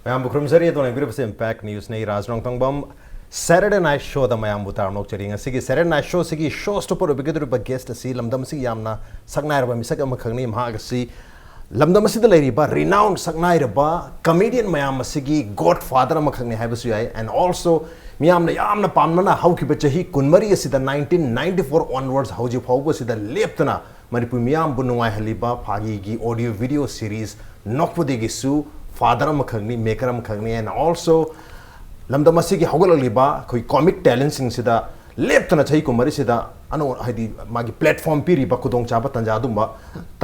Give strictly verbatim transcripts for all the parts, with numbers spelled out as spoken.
ꯃꯌꯥꯝꯕꯨ ꯈꯨꯔꯨꯝꯖꯔꯤ꯫ ꯑꯗꯣꯝꯅ ꯌꯦꯡꯕꯤꯔꯤꯕꯁꯤ Impact News ꯅꯤ꯫ ꯔꯥꯖ ꯔꯣꯡꯊꯣꯡꯕꯝ꯫ Saturday Night Show ꯗ ꯃꯌꯥꯝꯕꯨ ꯇꯔꯥꯝꯅ ꯑꯣꯛꯆꯔꯤ꯫ ꯉꯁꯤꯒꯤ Saturday Night Show ꯁꯤꯒꯤ show stopper ꯑꯣꯏꯕꯤꯒꯗꯧꯔꯤꯕ guest ꯑꯁꯤ ꯂꯝꯗꯝ ꯑꯁꯤꯒꯤ ꯌꯥꯝꯅ ꯁꯛꯅꯥꯏꯔꯕ ꯃꯤꯁꯛ ꯑꯃꯈꯛꯅꯤ꯫ ꯃꯍꯥꯛ ꯑꯁꯤ ꯂꯝꯗꯝ ꯑꯁꯤꯗ ꯂꯩꯔꯤꯕ renowned ꯁꯛꯅꯥꯏꯔꯕ comedian ꯃꯌꯥꯝ ꯑꯁꯤꯒꯤ godfather ꯑꯃꯈꯛꯅꯤ ꯍꯥꯏꯕꯁꯨ ꯌꯥꯏ꯫ And also ꯃꯤꯌꯥꯝꯅ ꯌꯥꯝꯅ ꯄꯥꯝꯅꯅ ꯍꯧꯈꯤꯕ ꯆꯍꯤ ꯀꯨꯟꯃꯔꯤ ꯑꯁꯤꯗ, nineteen ninety four onwards, ꯍꯧꯖꯤꯛ ꯐꯥꯎꯕꯁꯤꯗ ꯂꯦꯞꯇꯅ ꯃꯅꯤꯄꯨꯔ ꯃꯤꯌꯥꯝꯕꯨ ꯅꯨꯡꯉꯥꯏꯍꯜꯂꯤꯕ ꯐꯥꯒꯤꯒꯤ audio video series ꯅꯣꯛꯐꯗꯦꯒꯤꯁꯨ father ꯑꯃꯈꯛꯅꯤ, maker ꯑꯃꯈꯛꯅꯤ꯫ And also ꯂꯝꯗꯝ ꯑꯁꯤꯒꯤ ꯍꯧꯒꯠꯂꯛꯂꯤꯕ ꯑꯩꯈꯣꯏ comic talent ꯁꯤꯡꯁꯤꯗ ꯂꯦꯞꯇꯅ ꯆꯍꯤ ꯀꯨꯟꯃꯔꯤꯁꯤꯗ ꯑꯅꯧ-, ꯍꯥꯏꯗꯤ ꯃꯥꯒꯤ platform ꯄꯤꯔꯤꯕ ꯈꯨꯗꯣꯡꯆꯥꯕ ꯇꯥꯟꯖꯥ ꯑꯗꯨꯝꯕ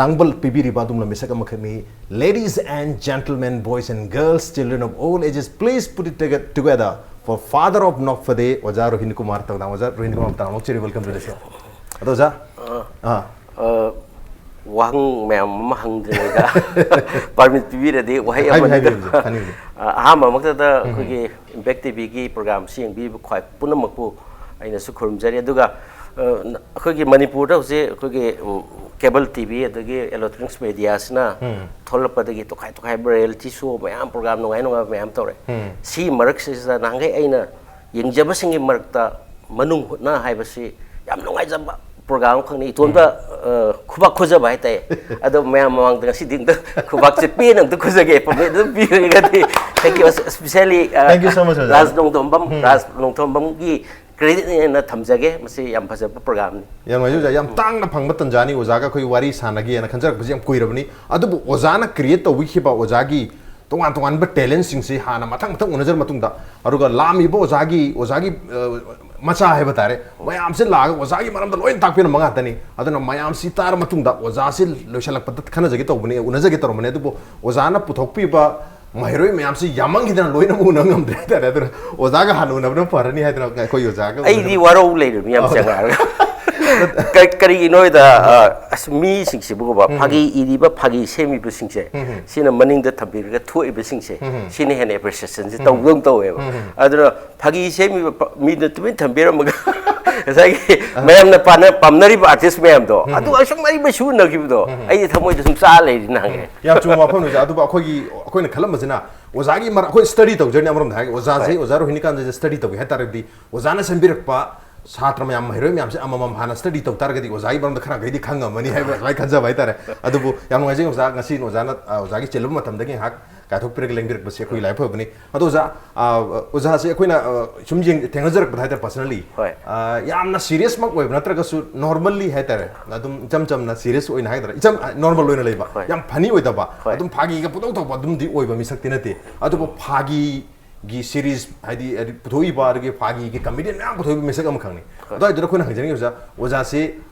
ꯇꯥꯡꯕ ꯄꯤꯕꯤꯔꯤꯕ ꯑꯗꯨꯝꯕ ꯃꯤꯁꯛ ꯑꯃꯈꯛꯅꯤ꯫ Ladies and gentlemen, boys and girls, children of all ages, please put it toge-, together for father of ꯅꯣꯛꯐꯗꯦ, ꯑꯣꯖꯥ ꯔꯣꯍꯤꯟ ꯀꯨꯃꯥꯔ ꯊꯧꯗꯥꯝ꯫ ꯑꯣꯖꯥ ꯔꯣꯍꯤꯟ ꯀꯨꯃꯥꯔ ꯊꯧꯗꯥꯝ, ꯅꯣꯛꯆꯔꯤ, welcome to the show꯫ ꯑꯗꯣ ꯑꯣꯖꯥ, ꯑꯥ꯫ ꯑ, ꯋꯥꯍꯪ ꯃꯌꯥꯝ ꯑꯃ ꯍꯪꯗ꯭ꯔꯤꯉꯩꯗ permit ꯄꯤꯕꯤꯔꯗꯤ ꯋꯥꯍꯩ ꯍꯥꯏꯕꯤꯌꯨ, ꯑꯃꯅꯤꯗ꯫ ꯍꯥꯏꯕꯤꯌꯨ, ꯍꯥꯏꯕꯤꯌꯨ꯫ ꯑ, ꯑꯍꯥꯟꯕꯃꯛꯇꯗ ꯎꯝ꯫ ꯑꯩꯈꯣꯏꯒꯤ Impact ꯇꯤ ꯚꯤꯒꯤ programꯁꯤ ꯌꯦꯡꯕꯤꯕ ꯈ꯭ꯋꯥꯏ ꯄꯨꯝꯅꯃꯛꯄꯨ ꯑꯩꯅꯁꯨ ꯈꯨꯔꯨꯝꯖꯔꯤ꯫ ꯑꯗꯨꯒ, ꯑ, ꯅ-, ꯑꯩꯈꯣꯏꯒꯤ ꯃꯅꯤꯄꯨꯔꯗ ꯍꯧꯖꯤꯛ ꯑꯩꯈꯣꯏꯒꯤ, ꯎꯝ, cable ꯇꯤ ꯚꯤ ꯑꯗꯒꯤ electronics mediaꯁꯤꯅ ꯎꯝ꯫ ꯊꯣꯛꯂꯛꯄꯗꯒꯤ ꯇꯣꯈꯥꯏ ꯇꯣꯈꯥꯏꯕ reality show ꯃꯌꯥꯝ, program ꯅꯨꯡꯉꯥꯏ ꯅꯨꯡꯉꯥꯏꯕ ꯃꯌꯥꯝ ꯇꯧꯔꯦ꯫ ꯎꯝ꯫ ꯁꯤ ꯃꯔꯛꯁꯤꯗ ꯅꯍꯥꯟꯈꯩ ꯑꯩꯅ ꯌꯦꯡꯖꯕꯁꯤꯡꯒꯤ ꯃꯔꯛꯇ ꯃꯅꯨꯡ ꯍꯨꯠꯅ ꯍꯥꯏꯕꯁꯤ ꯌꯥꯝ ꯅꯨꯡꯉꯥꯏꯖꯕ program ꯑꯃꯈꯛꯅꯤ꯫ ꯏꯇꯣꯝꯇ, ꯎꯝ꯫ ꯑ, ꯈꯨꯕꯥꯛ ꯈꯨꯖꯕ ꯍꯥꯏꯇꯥꯏ꯫ ꯑꯗꯣ ꯃꯌꯥꯝ ꯃꯃꯥꯡꯗ ꯉꯁꯤꯗꯤ ꯑꯝꯇ ꯈꯨꯕꯥꯛꯁꯦ ꯄꯦꯟꯅ ꯑꯝꯇ ꯈꯨꯖꯒꯦ, permit ꯑꯗꯨꯝ ꯄꯤꯔꯒꯗꯤ꯫ Thank you, especially, ꯑ, Thank you so much, ꯑꯣꯖꯥ꯫ ꯔꯥꯖ ꯅꯣꯡꯊꯣꯝꯕꯝ, ꯎꯝ꯫ ꯔꯥꯖ ꯅꯣꯡꯊꯣꯝꯕꯝꯒꯤ credit ꯅꯦꯅ ꯊꯝꯖꯒꯦ꯫ ꯃꯁꯤ ꯌꯥꯝ ꯐꯖꯕ programꯅꯤ꯫ ꯌꯥꯝ ꯅꯨꯡꯉꯥꯏꯖꯩ ꯑꯣꯖꯥ꯫ ꯌꯥꯝ ꯇꯥꯡꯅ ꯐꯪꯕ ꯇꯟꯖꯥꯅꯤ ꯑꯣꯖꯥꯒ ꯑꯩꯈꯣꯏ ꯋꯥꯔꯤ ꯁꯥꯟꯅꯒꯦꯅ ꯈꯟꯖꯔꯛꯄꯁꯤ ꯌꯥꯝ ꯀꯨꯏꯔꯕꯅꯤ꯫ ꯑꯗꯨꯕꯨ ꯑꯣꯖꯥꯅ create ꯇꯧꯕꯤꯈꯤꯕ ꯑꯣꯖꯥꯒꯤ ꯇꯣꯉꯥꯟ ꯇꯣꯉꯥꯟꯕ talentꯁꯤꯡꯁꯤ ꯍꯥꯟꯅ ꯃꯊꯪ ꯃꯊꯪ ꯎꯅꯖꯔ ꯃꯇꯨꯡꯗ, ꯑꯗꯨꯒ ꯂꯥꯛꯂꯤꯕ ꯑꯣꯖꯥꯒꯤ, ꯑꯣꯖꯥꯒꯤ, ꯑ, ꯃꯆꯥ ꯍꯥꯏꯕ ꯇꯥꯔꯦ, ꯃꯌꯥꯝꯁꯤ ꯂꯥꯛꯑꯒ ꯑꯣꯖꯥꯒꯤ ꯃꯔꯝꯗ ꯂꯣꯏꯅ ꯇꯥꯛꯄꯤꯔꯝꯕ ꯉꯥꯛꯇꯅꯤ꯫ ꯑꯗꯨꯅ ꯃꯌꯥꯝꯁꯤ ꯇꯥꯔ ꯃꯇꯨꯡꯗ ꯑꯣꯖꯥꯁꯤ ꯂꯣꯏꯁꯤꯜꯂꯛꯄꯗ ꯈꯟꯅꯖꯒꯦ ꯇꯧꯕꯅꯤ, ꯎꯅꯖꯒꯦ ꯇꯧꯔꯝꯕꯅꯤ꯫ ꯑꯗꯨꯕꯨ ꯑꯣꯖꯥꯅ ꯄꯨꯊꯣꯛꯄꯤꯕ ꯃꯍꯩꯔꯣꯏ ꯃꯌꯥꯝꯁꯤ ꯌꯥꯝꯃꯟꯈꯤꯗꯅ ꯂꯣꯏꯅꯃꯛ ꯎꯅ ꯉꯝꯗ꯭ꯔꯦ ꯍꯥꯏꯇꯥꯔꯦ꯫ ꯑꯗꯨꯅ ꯑꯣꯖꯥꯒ ꯍꯥꯟꯅ ꯎꯅꯕꯅ ꯐꯔꯅꯤ ꯍꯥꯏꯗꯅ ꯑꯩꯈꯣꯏ ꯑꯣꯖꯥꯒ ꯑꯩꯗꯤ ꯎꯅꯕ ꯋꯥꯔꯧ ꯂꯩꯔꯕꯅꯤ ꯌꯥꯝ ꯑꯣ꯫ ꯆꯪꯉꯛꯑꯒ꯫ ꯀ-, ꯀꯔꯤꯒꯤꯅꯣ ꯍꯥꯏꯗ, ꯑ, ꯑꯁ, ꯃꯤꯁꯤꯡꯁꯤꯕꯨꯀꯣ, ꯎꯝ꯫ ꯐꯥꯒꯤ ꯏꯔꯤꯕ, ꯐꯥꯒꯤ ꯁꯦꯝꯃꯤꯕꯁꯤꯡꯁꯦ, ꯎꯝ꯫ ꯁꯤꯅ ꯃꯅꯤꯡꯗ ꯊꯝꯕꯤꯔꯒ ꯊꯣꯛꯏꯕꯁꯤꯡꯁꯦ, ꯎꯝ꯫ ꯁꯤꯅ ꯍꯦꯟꯅ appreciationꯁꯦ ꯎꯝ꯫ ꯇꯧꯗꯧ ꯇꯧꯋꯦꯕ꯫ ꯎꯝ꯫ ꯑꯗꯨꯅ ꯐꯥꯒꯤ ꯁꯦꯝꯃꯤꯕ ꯄ-, ꯃꯤꯗ ꯇꯨꯃꯤꯟ ꯊꯝꯕꯤꯔꯝꯃꯒ ꯉꯁꯥꯏꯒꯤ ꯑ꯫ ꯃꯌꯥꯝꯅ ꯄꯥꯝꯅ-, ꯄꯥꯝꯅꯔꯤꯕ artist ꯃꯌꯥꯝꯗꯣ, ꯎꯝ꯫ ꯑꯗꯨ ꯑꯁꯨꯛ ꯃꯔꯤ ꯃꯩꯁꯨ ꯎꯅꯈꯤꯕꯗꯣ, ꯎꯝ꯫ ꯑꯩꯗꯤ ꯊꯃꯣꯏꯗ ꯁꯨꯝ ꯆꯥ ꯂꯩꯔꯤ ꯅꯍꯥꯟꯒꯩ꯫ ꯌꯥꯝ ꯆꯨꯝꯕ ꯋꯥꯐꯝꯅꯤ ꯑꯣꯖꯥ꯫ ꯑꯗꯨꯕꯨ ꯑꯩꯈꯣꯏꯒꯤ, ꯑꯩꯈꯣꯏꯅ ꯈꯜꯂꯝꯕꯁꯤꯅ ꯑꯣꯖꯥꯒꯤ ꯃꯔꯛ ꯑꯩꯈꯣꯏ ꯁ꯭ꯇꯗꯤ ꯇꯧꯖꯔꯅꯤ꯫ ꯑꯃꯔꯣꯝꯗ ꯍꯥꯏꯔꯒ ꯑꯣꯖꯥꯁꯦ, ꯍꯣꯏ꯫ ꯑꯣꯖꯥ ꯔꯣꯍꯤꯅꯤꯀꯥꯟꯇꯁꯦ ꯁ꯭ꯇꯗꯤ ꯇꯧꯒꯦ ꯍꯥꯏ ꯇꯥꯔꯒꯗꯤ ꯑꯣꯖꯥꯅ ꯁꯦꯝꯕꯤꯔꯛꯄ ꯁꯥꯇ꯭ꯔ ꯃꯌꯥꯝ, ꯃꯍꯩꯔꯣꯏ ꯃꯌꯥꯝꯁꯦ ꯑꯃꯃꯝ ꯍꯥꯟꯅ ꯁ꯭ꯇꯗꯤ ꯇꯧ ꯇꯥꯔꯒꯗꯤ ꯑꯣꯖꯥꯒꯤ ꯃꯔꯝꯗ ꯈꯔ ꯃꯈꯩꯗꯤ ꯈꯪꯉꯝꯃꯅꯤ ꯍꯥꯏꯕ ꯁꯨꯃꯥꯏꯅ ꯈꯟꯖꯕ ꯍꯥꯏꯇꯥꯔꯦ꯫ ꯑꯗꯨꯕꯨ ꯌꯥꯝ ꯅꯨꯡꯉꯥꯏꯖꯩ ꯑꯣꯖꯥ, ꯉꯁꯤ ꯑꯣꯖꯥꯅ, ꯑ, ꯑꯣꯖꯥꯒꯤ ꯆꯤꯜꯂꯕ ꯃꯇꯝꯗꯒꯤ ꯉꯥꯏꯍꯥꯛ ꯀꯥꯏꯊꯣꯛꯄꯤꯔꯒ ꯂꯦꯡꯕꯤꯔꯛꯄꯁꯦ ꯑꯩꯈꯣꯏꯒꯤ ꯂꯥꯏꯕꯛ ꯐꯕꯅꯤ꯫ ꯑꯗꯣ ꯑꯣꯖꯥ, ꯑ, ꯑꯣꯖꯥꯁꯦ ꯑꯩꯈꯣꯏꯅ, ꯑ, ꯁꯨꯝ ꯌꯦꯡ-, ꯊꯦꯡꯅꯖꯔꯛꯄꯗ ꯍꯥꯏꯇꯥꯔꯦ, personally, ꯍꯣꯏ꯫ ꯑ, ꯌꯥꯝꯅ ꯁꯤꯔꯤꯌꯁꯃꯛ ꯑꯣꯏꯕ ꯅꯠꯇ꯭ꯔꯒꯁꯨ normally ꯍꯥꯏꯇꯥꯔꯦ, ꯑꯗꯨꯝ ꯏꯆꯝ ꯆꯝꯅ ꯁꯤꯔꯤꯌꯁ ꯑꯣꯏꯅ ꯍꯥꯏꯒꯗ꯭ꯔꯥ, ꯏꯆꯝ, ꯑ, ꯅꯣꯔꯃꯦꯜ ꯑꯣꯏꯅ ꯂꯩꯕ, ꯍꯣꯏ꯫ ꯌꯥꯝ ꯐꯅꯤ ꯑꯣꯏꯗꯕ, ꯍꯣꯏ꯫ ꯑꯗꯨꯝ ꯐꯥꯒꯤꯒ ꯄꯨꯡꯇꯧ ꯇꯧꯕ ꯑꯗꯨꯝꯗꯤ ꯑꯣꯏꯕ ꯃꯤꯁꯛꯇꯤ ꯅꯠꯇꯦ꯫ ꯑꯗꯨꯕꯨ ꯐꯥꯒꯤꯒꯤ ꯁꯤꯔꯤꯁ ꯍꯥꯏꯗꯤ, ꯍꯥꯏꯗꯤ ꯄꯨꯊꯣꯛꯏꯕ, ꯑꯗꯒꯤ ꯐꯥꯒꯤꯒꯤ ꯀꯃꯦꯗꯤꯌꯟ ꯃꯌꯥꯝ ꯄꯨꯊꯣꯛꯏꯕ ꯃꯤꯁꯛ ꯑꯃꯈꯛꯅꯤ꯫ ꯍꯣꯏ꯫ ꯑꯗꯨꯋꯥꯏꯗꯨꯗ ꯑꯩꯈꯣꯏꯅ ꯍꯪꯖꯅꯤꯡꯉꯤꯕꯁꯦ, ꯑꯣꯖꯥꯁꯤ,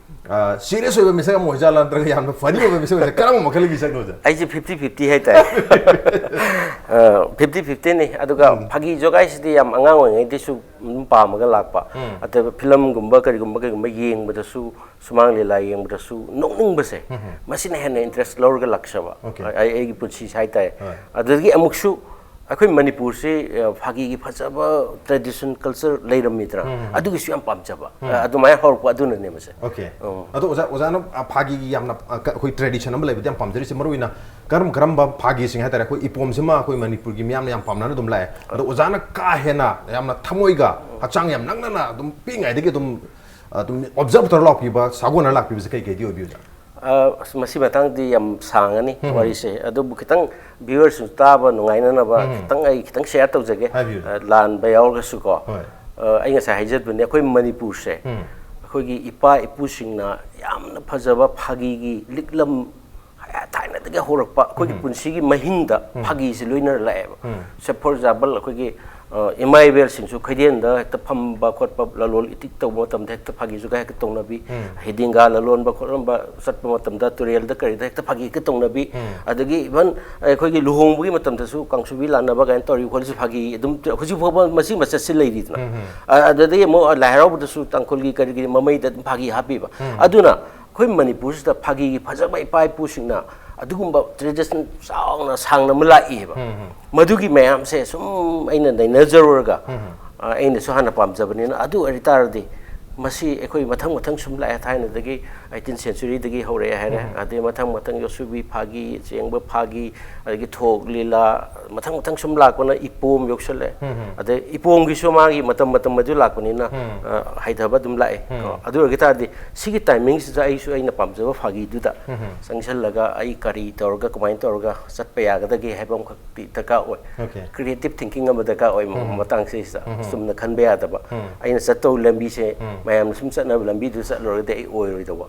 ꯑ, ꯁꯤꯔꯤꯌꯁ ꯑꯣꯏꯕ ꯃꯤꯁꯛ ꯑꯃ ꯑꯣꯏꯖꯥꯠꯂꯥ, ꯅꯠꯇ꯭ꯔꯒ ꯌꯥꯝꯅ ꯐꯅꯤ ꯑꯣꯏꯕ ꯃꯤꯁꯛ ꯑꯣꯏꯖꯥꯠꯂꯥ, ꯀꯔꯝꯕ ꯃꯈꯜꯒꯤ ꯃꯤꯁꯛꯅꯣ ꯑꯣꯖꯥ? ꯑꯩꯁꯦ fifty fifty ꯍꯥꯏꯇꯥꯔꯦ꯫ ꯑ, fifty fifty ꯅꯤ꯫ ꯑꯗꯨꯒ ꯎꯝ꯫ ꯐꯥꯒꯤ ꯖꯣꯒꯥꯏꯁꯤꯗꯤ ꯌꯥꯝ ꯑꯉꯥꯡ ꯑꯣꯏꯔꯤꯉꯩꯗꯩꯁꯨ ꯑꯗꯨꯝ ꯄꯥꯝꯃꯒ ꯂꯥꯛꯄ꯫ ꯎꯝ꯫ ꯑꯗꯨꯒ ꯐꯤꯂꯝꯒꯨꯝꯕ ꯀꯔꯤꯒꯨꯝꯕ ꯀꯔꯤꯒꯨꯝꯕ ꯌꯦꯡꯕꯗꯁꯨ, ꯁꯨꯃꯥꯡ ꯂꯤꯂꯥ ꯌꯦꯡꯕꯗꯁꯨ ꯅꯣꯛꯅꯤꯡꯕꯁꯦ, ꯎꯝ꯫ ꯃꯁꯤꯅ ꯍꯦꯟꯅ ꯏꯟꯇꯔꯦꯁ ꯂꯧꯔꯒ ꯂꯥꯛꯆꯕ꯫ ꯑꯣꯀꯦ꯫ ꯑꯩ, ꯑꯩꯒꯤ ꯄꯨꯟꯁꯤꯁꯦ ꯍꯥꯏꯇꯥꯔꯦ꯫ ꯍꯣꯏ꯫ ꯑꯗꯨꯗꯒꯤ ꯑꯃꯨꯛꯁꯨ ꯑꯩꯈꯣꯏ ꯃꯅꯤꯄꯨꯔꯁꯤ, ꯑ, ꯐꯥꯒꯤꯒꯤ ꯐꯖꯕ ꯇ꯭ꯔꯦꯗꯤꯁꯟ ꯀꯜꯆꯔ ꯂꯩꯔꯝꯃꯤꯗꯅ, ꯎꯝ, ꯎꯝ, ꯎꯝ꯫ ꯑꯗꯨꯒꯤꯁꯨ ꯌꯥꯝ ꯄꯥꯝꯖꯕ꯫ ꯎꯝ꯫ ꯑ, ꯑꯗꯨꯃꯥꯏꯅ ꯍꯧꯔꯛꯄ ꯑꯗꯨꯅꯅꯦ ꯃꯁꯦ꯫ ꯑꯣꯀꯦ꯫ ꯎꯝ꯫ ꯑꯗꯣ ꯑꯣꯖꯥ, ꯑꯣꯖꯥꯅ, ꯑ, ꯐꯥꯒꯤꯒꯤ ꯌꯥꯝꯅ, ꯑ, ꯀ-, ꯑꯩꯈꯣꯏ ꯇ꯭ꯔꯦꯗꯤꯁꯟ ꯑꯃ ꯂꯩꯕꯗꯤ ꯌꯥꯝ ꯄꯥꯝꯖꯔꯤꯁꯦ, ꯃꯔꯨ ꯑꯣꯏꯅ ꯀꯔꯝ ꯀꯔꯝꯕ ꯐꯥꯒꯤꯁꯤꯡ ꯍꯥꯏꯇꯥꯔꯦ, ꯑꯩꯈꯣꯏ ꯏꯄꯣꯝꯁꯤꯃ ꯑꯩꯈꯣꯏ ꯃꯅꯤꯄꯨꯔꯒꯤ ꯃꯤꯌꯥꯝꯅ ꯌꯥꯝ ꯄꯥꯝꯅꯅ ꯑꯗꯨꯝ ꯂꯥꯛꯑꯦ꯫ ꯑꯗꯣ ꯑꯣꯖꯥꯅ ꯀꯥ ꯍꯦꯟꯅ ꯌꯥꯝꯅ ꯊꯃꯣꯏꯒ ꯍꯛꯆꯥꯡ ꯌꯥꯝ ꯅꯛꯅꯅ ꯑꯗꯨꯝ ꯄꯤꯛꯏꯉꯩꯗꯒꯤ ꯑꯗꯨꯝ, ꯑꯗꯨꯝ ꯑꯣꯕꯖꯔꯕ ꯇꯧꯔ ꯂꯥꯛꯄꯤꯕ, ꯁꯥꯒꯣꯟꯅꯔ ꯂꯥꯛꯄꯤꯕꯁꯦ ꯀꯩ ꯀꯩꯗꯤ ꯑꯣꯏꯕꯤꯕꯖꯥꯠꯅꯣ? ꯑ, ꯑꯁ, ꯃꯁꯤ ꯃꯇꯥꯡꯗꯤ ꯌꯥꯝ ꯁꯥꯡꯉꯅꯤ ꯎꯝ꯫ ꯋꯥꯔꯤꯁꯦ꯫ ꯑꯗꯨꯕꯨ ꯈꯤꯇꯪ ꯚ꯭ꯌꯨꯋꯔꯁꯤꯡ ꯇꯥꯕ ꯅꯨꯡꯉꯥꯏꯅꯅꯕ ꯎꯝ꯫ ꯈꯤꯇꯪ ꯑꯩ ꯈꯤꯇꯪ ꯁꯦꯌꯔ ꯇꯧꯖꯒꯦ꯫ ꯍꯥꯏꯕꯤꯌꯨ꯫ ꯑ, ꯂꯥꯟꯕ ꯌꯥꯎꯔꯒꯁꯨꯀꯣ꯫ ꯍꯣꯏ꯫ ꯑ, ꯑꯩ ꯉꯁꯥꯏ ꯍꯥꯏꯖꯕꯅꯦ, ꯑꯩꯈꯣꯏ ꯃꯅꯤꯄꯨꯔꯁꯦ, ꯎꯝ꯫ ꯑꯩꯈꯣꯏꯒꯤ ꯏꯄꯥ ꯏꯄꯨꯁꯤꯡꯅ ꯌꯥꯝꯅ ꯐꯖꯕ ꯐꯥꯒꯤꯒꯤ ꯂꯤꯛꯂꯝ, ꯊꯥꯏꯅꯗꯒꯤ ꯍꯧꯔꯛꯄ ꯑꯩꯈꯣꯏꯒꯤ ꯎꯝ꯫ ꯄꯨꯟꯁꯤꯒꯤ ꯃꯍꯤꯡꯗ ꯎꯝ꯫ ꯐꯥꯒꯤꯁꯤ ꯂꯣꯏꯅꯔ ꯂꯥꯛꯑꯦꯕ꯫ ꯎꯝ꯫ ꯁꯦ, for example, ꯑꯩꯈꯣꯏꯒꯤ, ꯑ, ꯏꯃꯥ ꯏꯕꯦꯜꯁꯤꯡꯁꯨ ꯈꯩꯗꯦꯟꯗ ꯍꯦꯛꯇ ꯐꯝꯕ ꯈꯣꯠꯄ, ꯂꯂꯣꯟ ꯏꯇꯤꯛ ꯇꯧꯕ ꯃꯇꯝꯗ ꯍꯦꯛꯇ ꯐꯥꯒꯤ ꯖꯨꯒꯥꯏ ꯍꯦꯛꯇ ꯇꯧꯅꯕꯤ, ꯎꯝ꯫ ꯍꯤꯗꯤꯡꯒꯥ ꯂꯂꯣꯟꯕ ꯈꯣꯠꯂꯝꯕ ꯆꯠꯄ ꯃꯇꯝꯗ ꯇꯨꯔꯦꯜꯗ ꯀꯔꯤꯗ ꯍꯦꯛꯇ ꯐꯥꯒꯤ ꯍꯦꯛꯇ ꯇꯧꯅꯕꯤ, ꯎꯝ꯫ ꯑꯗꯒꯤ even ꯑꯩꯈꯣꯏꯒꯤ ꯂꯨꯍꯣꯡꯕꯒꯤ ꯃꯇꯝꯗꯁꯨ ꯀꯥꯡꯁꯨꯕꯤ ꯂꯥꯟꯅꯕ ꯀꯥꯏꯅ ꯇꯧꯔꯤ ꯈꯣꯠꯂꯤꯁꯨ ꯐꯥꯒꯤ ꯑꯗꯨꯝ ꯍꯧꯖꯤꯛ ꯐꯥꯎꯕ ꯃꯁꯤ ꯃꯆꯠꯁꯤ ꯂꯩꯔꯤꯗꯅ꯫ ꯎꯝ, ꯎꯝ꯫ ꯑ-, ꯑꯗꯨꯗꯒꯤ ꯑꯃꯨꯛ ꯂꯥꯏ ꯍꯔꯥꯎꯕꯗꯁꯨ ꯇꯥꯡꯈꯨꯜꯒꯤ ꯀꯔꯤ ꯀꯔꯤ ꯃꯃꯩꯗ ꯑꯗꯨꯝ ꯐꯥꯒꯤ ꯍꯥꯞꯄꯤꯕ꯫ ꯎꯝ꯫ ꯑꯗꯨꯅ ꯑꯩꯈꯣꯏ ꯃꯅꯤꯄꯨꯔꯁꯤꯗ ꯐꯥꯒꯤꯒꯤ ꯐꯖꯕ ꯏꯄꯥ ꯏꯄꯨꯁꯤꯡꯅ ꯑꯗꯨꯒꯨꯝꯕ ꯇ꯭ꯔꯦꯗꯤꯁꯟ ꯆꯥꯎꯅ ꯁꯥꯡꯅ ꯑꯃ ꯂꯥꯛꯏꯕ꯫ ꯎꯝ, ꯎꯝ꯫ ꯃꯗꯨꯒꯤ ꯃꯌꯥꯝꯁꯦ ꯁꯨꯝ ꯑꯩꯅ ꯅꯩꯅꯖꯔꯨꯔꯒ, ꯎꯝ, ꯎꯝ꯫ ꯑ, ꯑꯩꯅꯁꯨ ꯍꯥꯟꯅ ꯄꯥꯝꯖꯕꯅꯤꯅ, ꯑꯗꯨ ꯑꯣꯏꯇꯥꯔꯗꯤ ꯃꯁꯤ ꯑꯩꯈꯣꯏ ꯃꯊꯪ ꯃꯊꯪ ꯁꯨꯝ ꯂꯥꯛꯑꯦ꯫ ꯊꯥꯏꯅꯗꯒꯤ eighteenth centuryꯗꯒꯤ ꯍꯧꯔꯛꯑꯦ ꯍꯥꯏꯔꯦ꯫ ꯑꯗꯩ ꯃꯊꯪ ꯃꯊꯪ ꯌꯣꯠꯁꯨꯕꯤ ꯐꯥꯒꯤ, ꯆꯦꯡꯕ ꯐꯥꯒꯤ, ꯑꯗꯒꯤ ꯊꯣꯛ ꯂꯤꯂꯥ, ꯃꯊꯪ ꯃꯊꯪ ꯁꯨꯝ ꯂꯥꯛꯄꯅ ꯏꯄꯣꯝ ꯌꯧꯁꯜꯂꯛꯑꯦ꯫ ꯑꯗꯩ ꯏꯄꯣꯝꯒꯤꯁꯨ ꯃꯥꯒꯤ ꯃꯇꯝ ꯃꯇꯝ ꯑꯗꯨ ꯂꯥꯛꯄꯅꯤꯅ, ꯑ, ꯍꯩꯊꯕ ꯑꯗꯨꯝ ꯂꯥꯛꯑꯦ꯫ ꯀꯣ, ꯑꯗꯨ ꯑꯣꯏꯔꯒ ꯇꯥꯔꯗꯤ ꯁꯤꯒꯤ timingꯁꯤꯗ ꯑꯩꯁꯨ ꯑꯩꯅ ꯄꯥꯝꯖꯕ ꯐꯥꯒꯤꯗꯨꯗ ꯆꯪꯁꯜꯂꯒ ꯑꯩ ꯀꯔꯤ ꯇꯧꯔꯒ ꯀꯃꯥꯏꯅ ꯇꯧꯔꯒ ꯆꯠꯄ ꯌꯥꯒꯗꯒꯦ ꯍꯥꯏꯕ ꯑꯃꯈꯛꯇꯤ ꯗꯔꯀꯥꯔ ꯑꯣꯏ꯫ Creative thinking ꯑꯃ ꯗꯔꯀꯥꯔ ꯑꯣꯏ ꯃꯇꯥꯡꯁꯤꯗꯩꯁꯤꯗ꯫ ꯆꯨꯝꯅ ꯈꯟꯕ ꯌꯥꯗꯕ꯫ ꯑꯩꯅ ꯆꯠꯇꯧ ꯂꯝꯕꯤꯁꯦ ꯃꯌꯥꯝꯅ ꯁꯨꯝ ꯆꯠꯅꯕ ꯂꯝꯕꯤꯗꯨ ꯆꯠꯂꯨꯔꯒꯗꯤ ꯑꯩ ꯑꯣꯏꯔꯣꯏꯗꯧꯕ꯫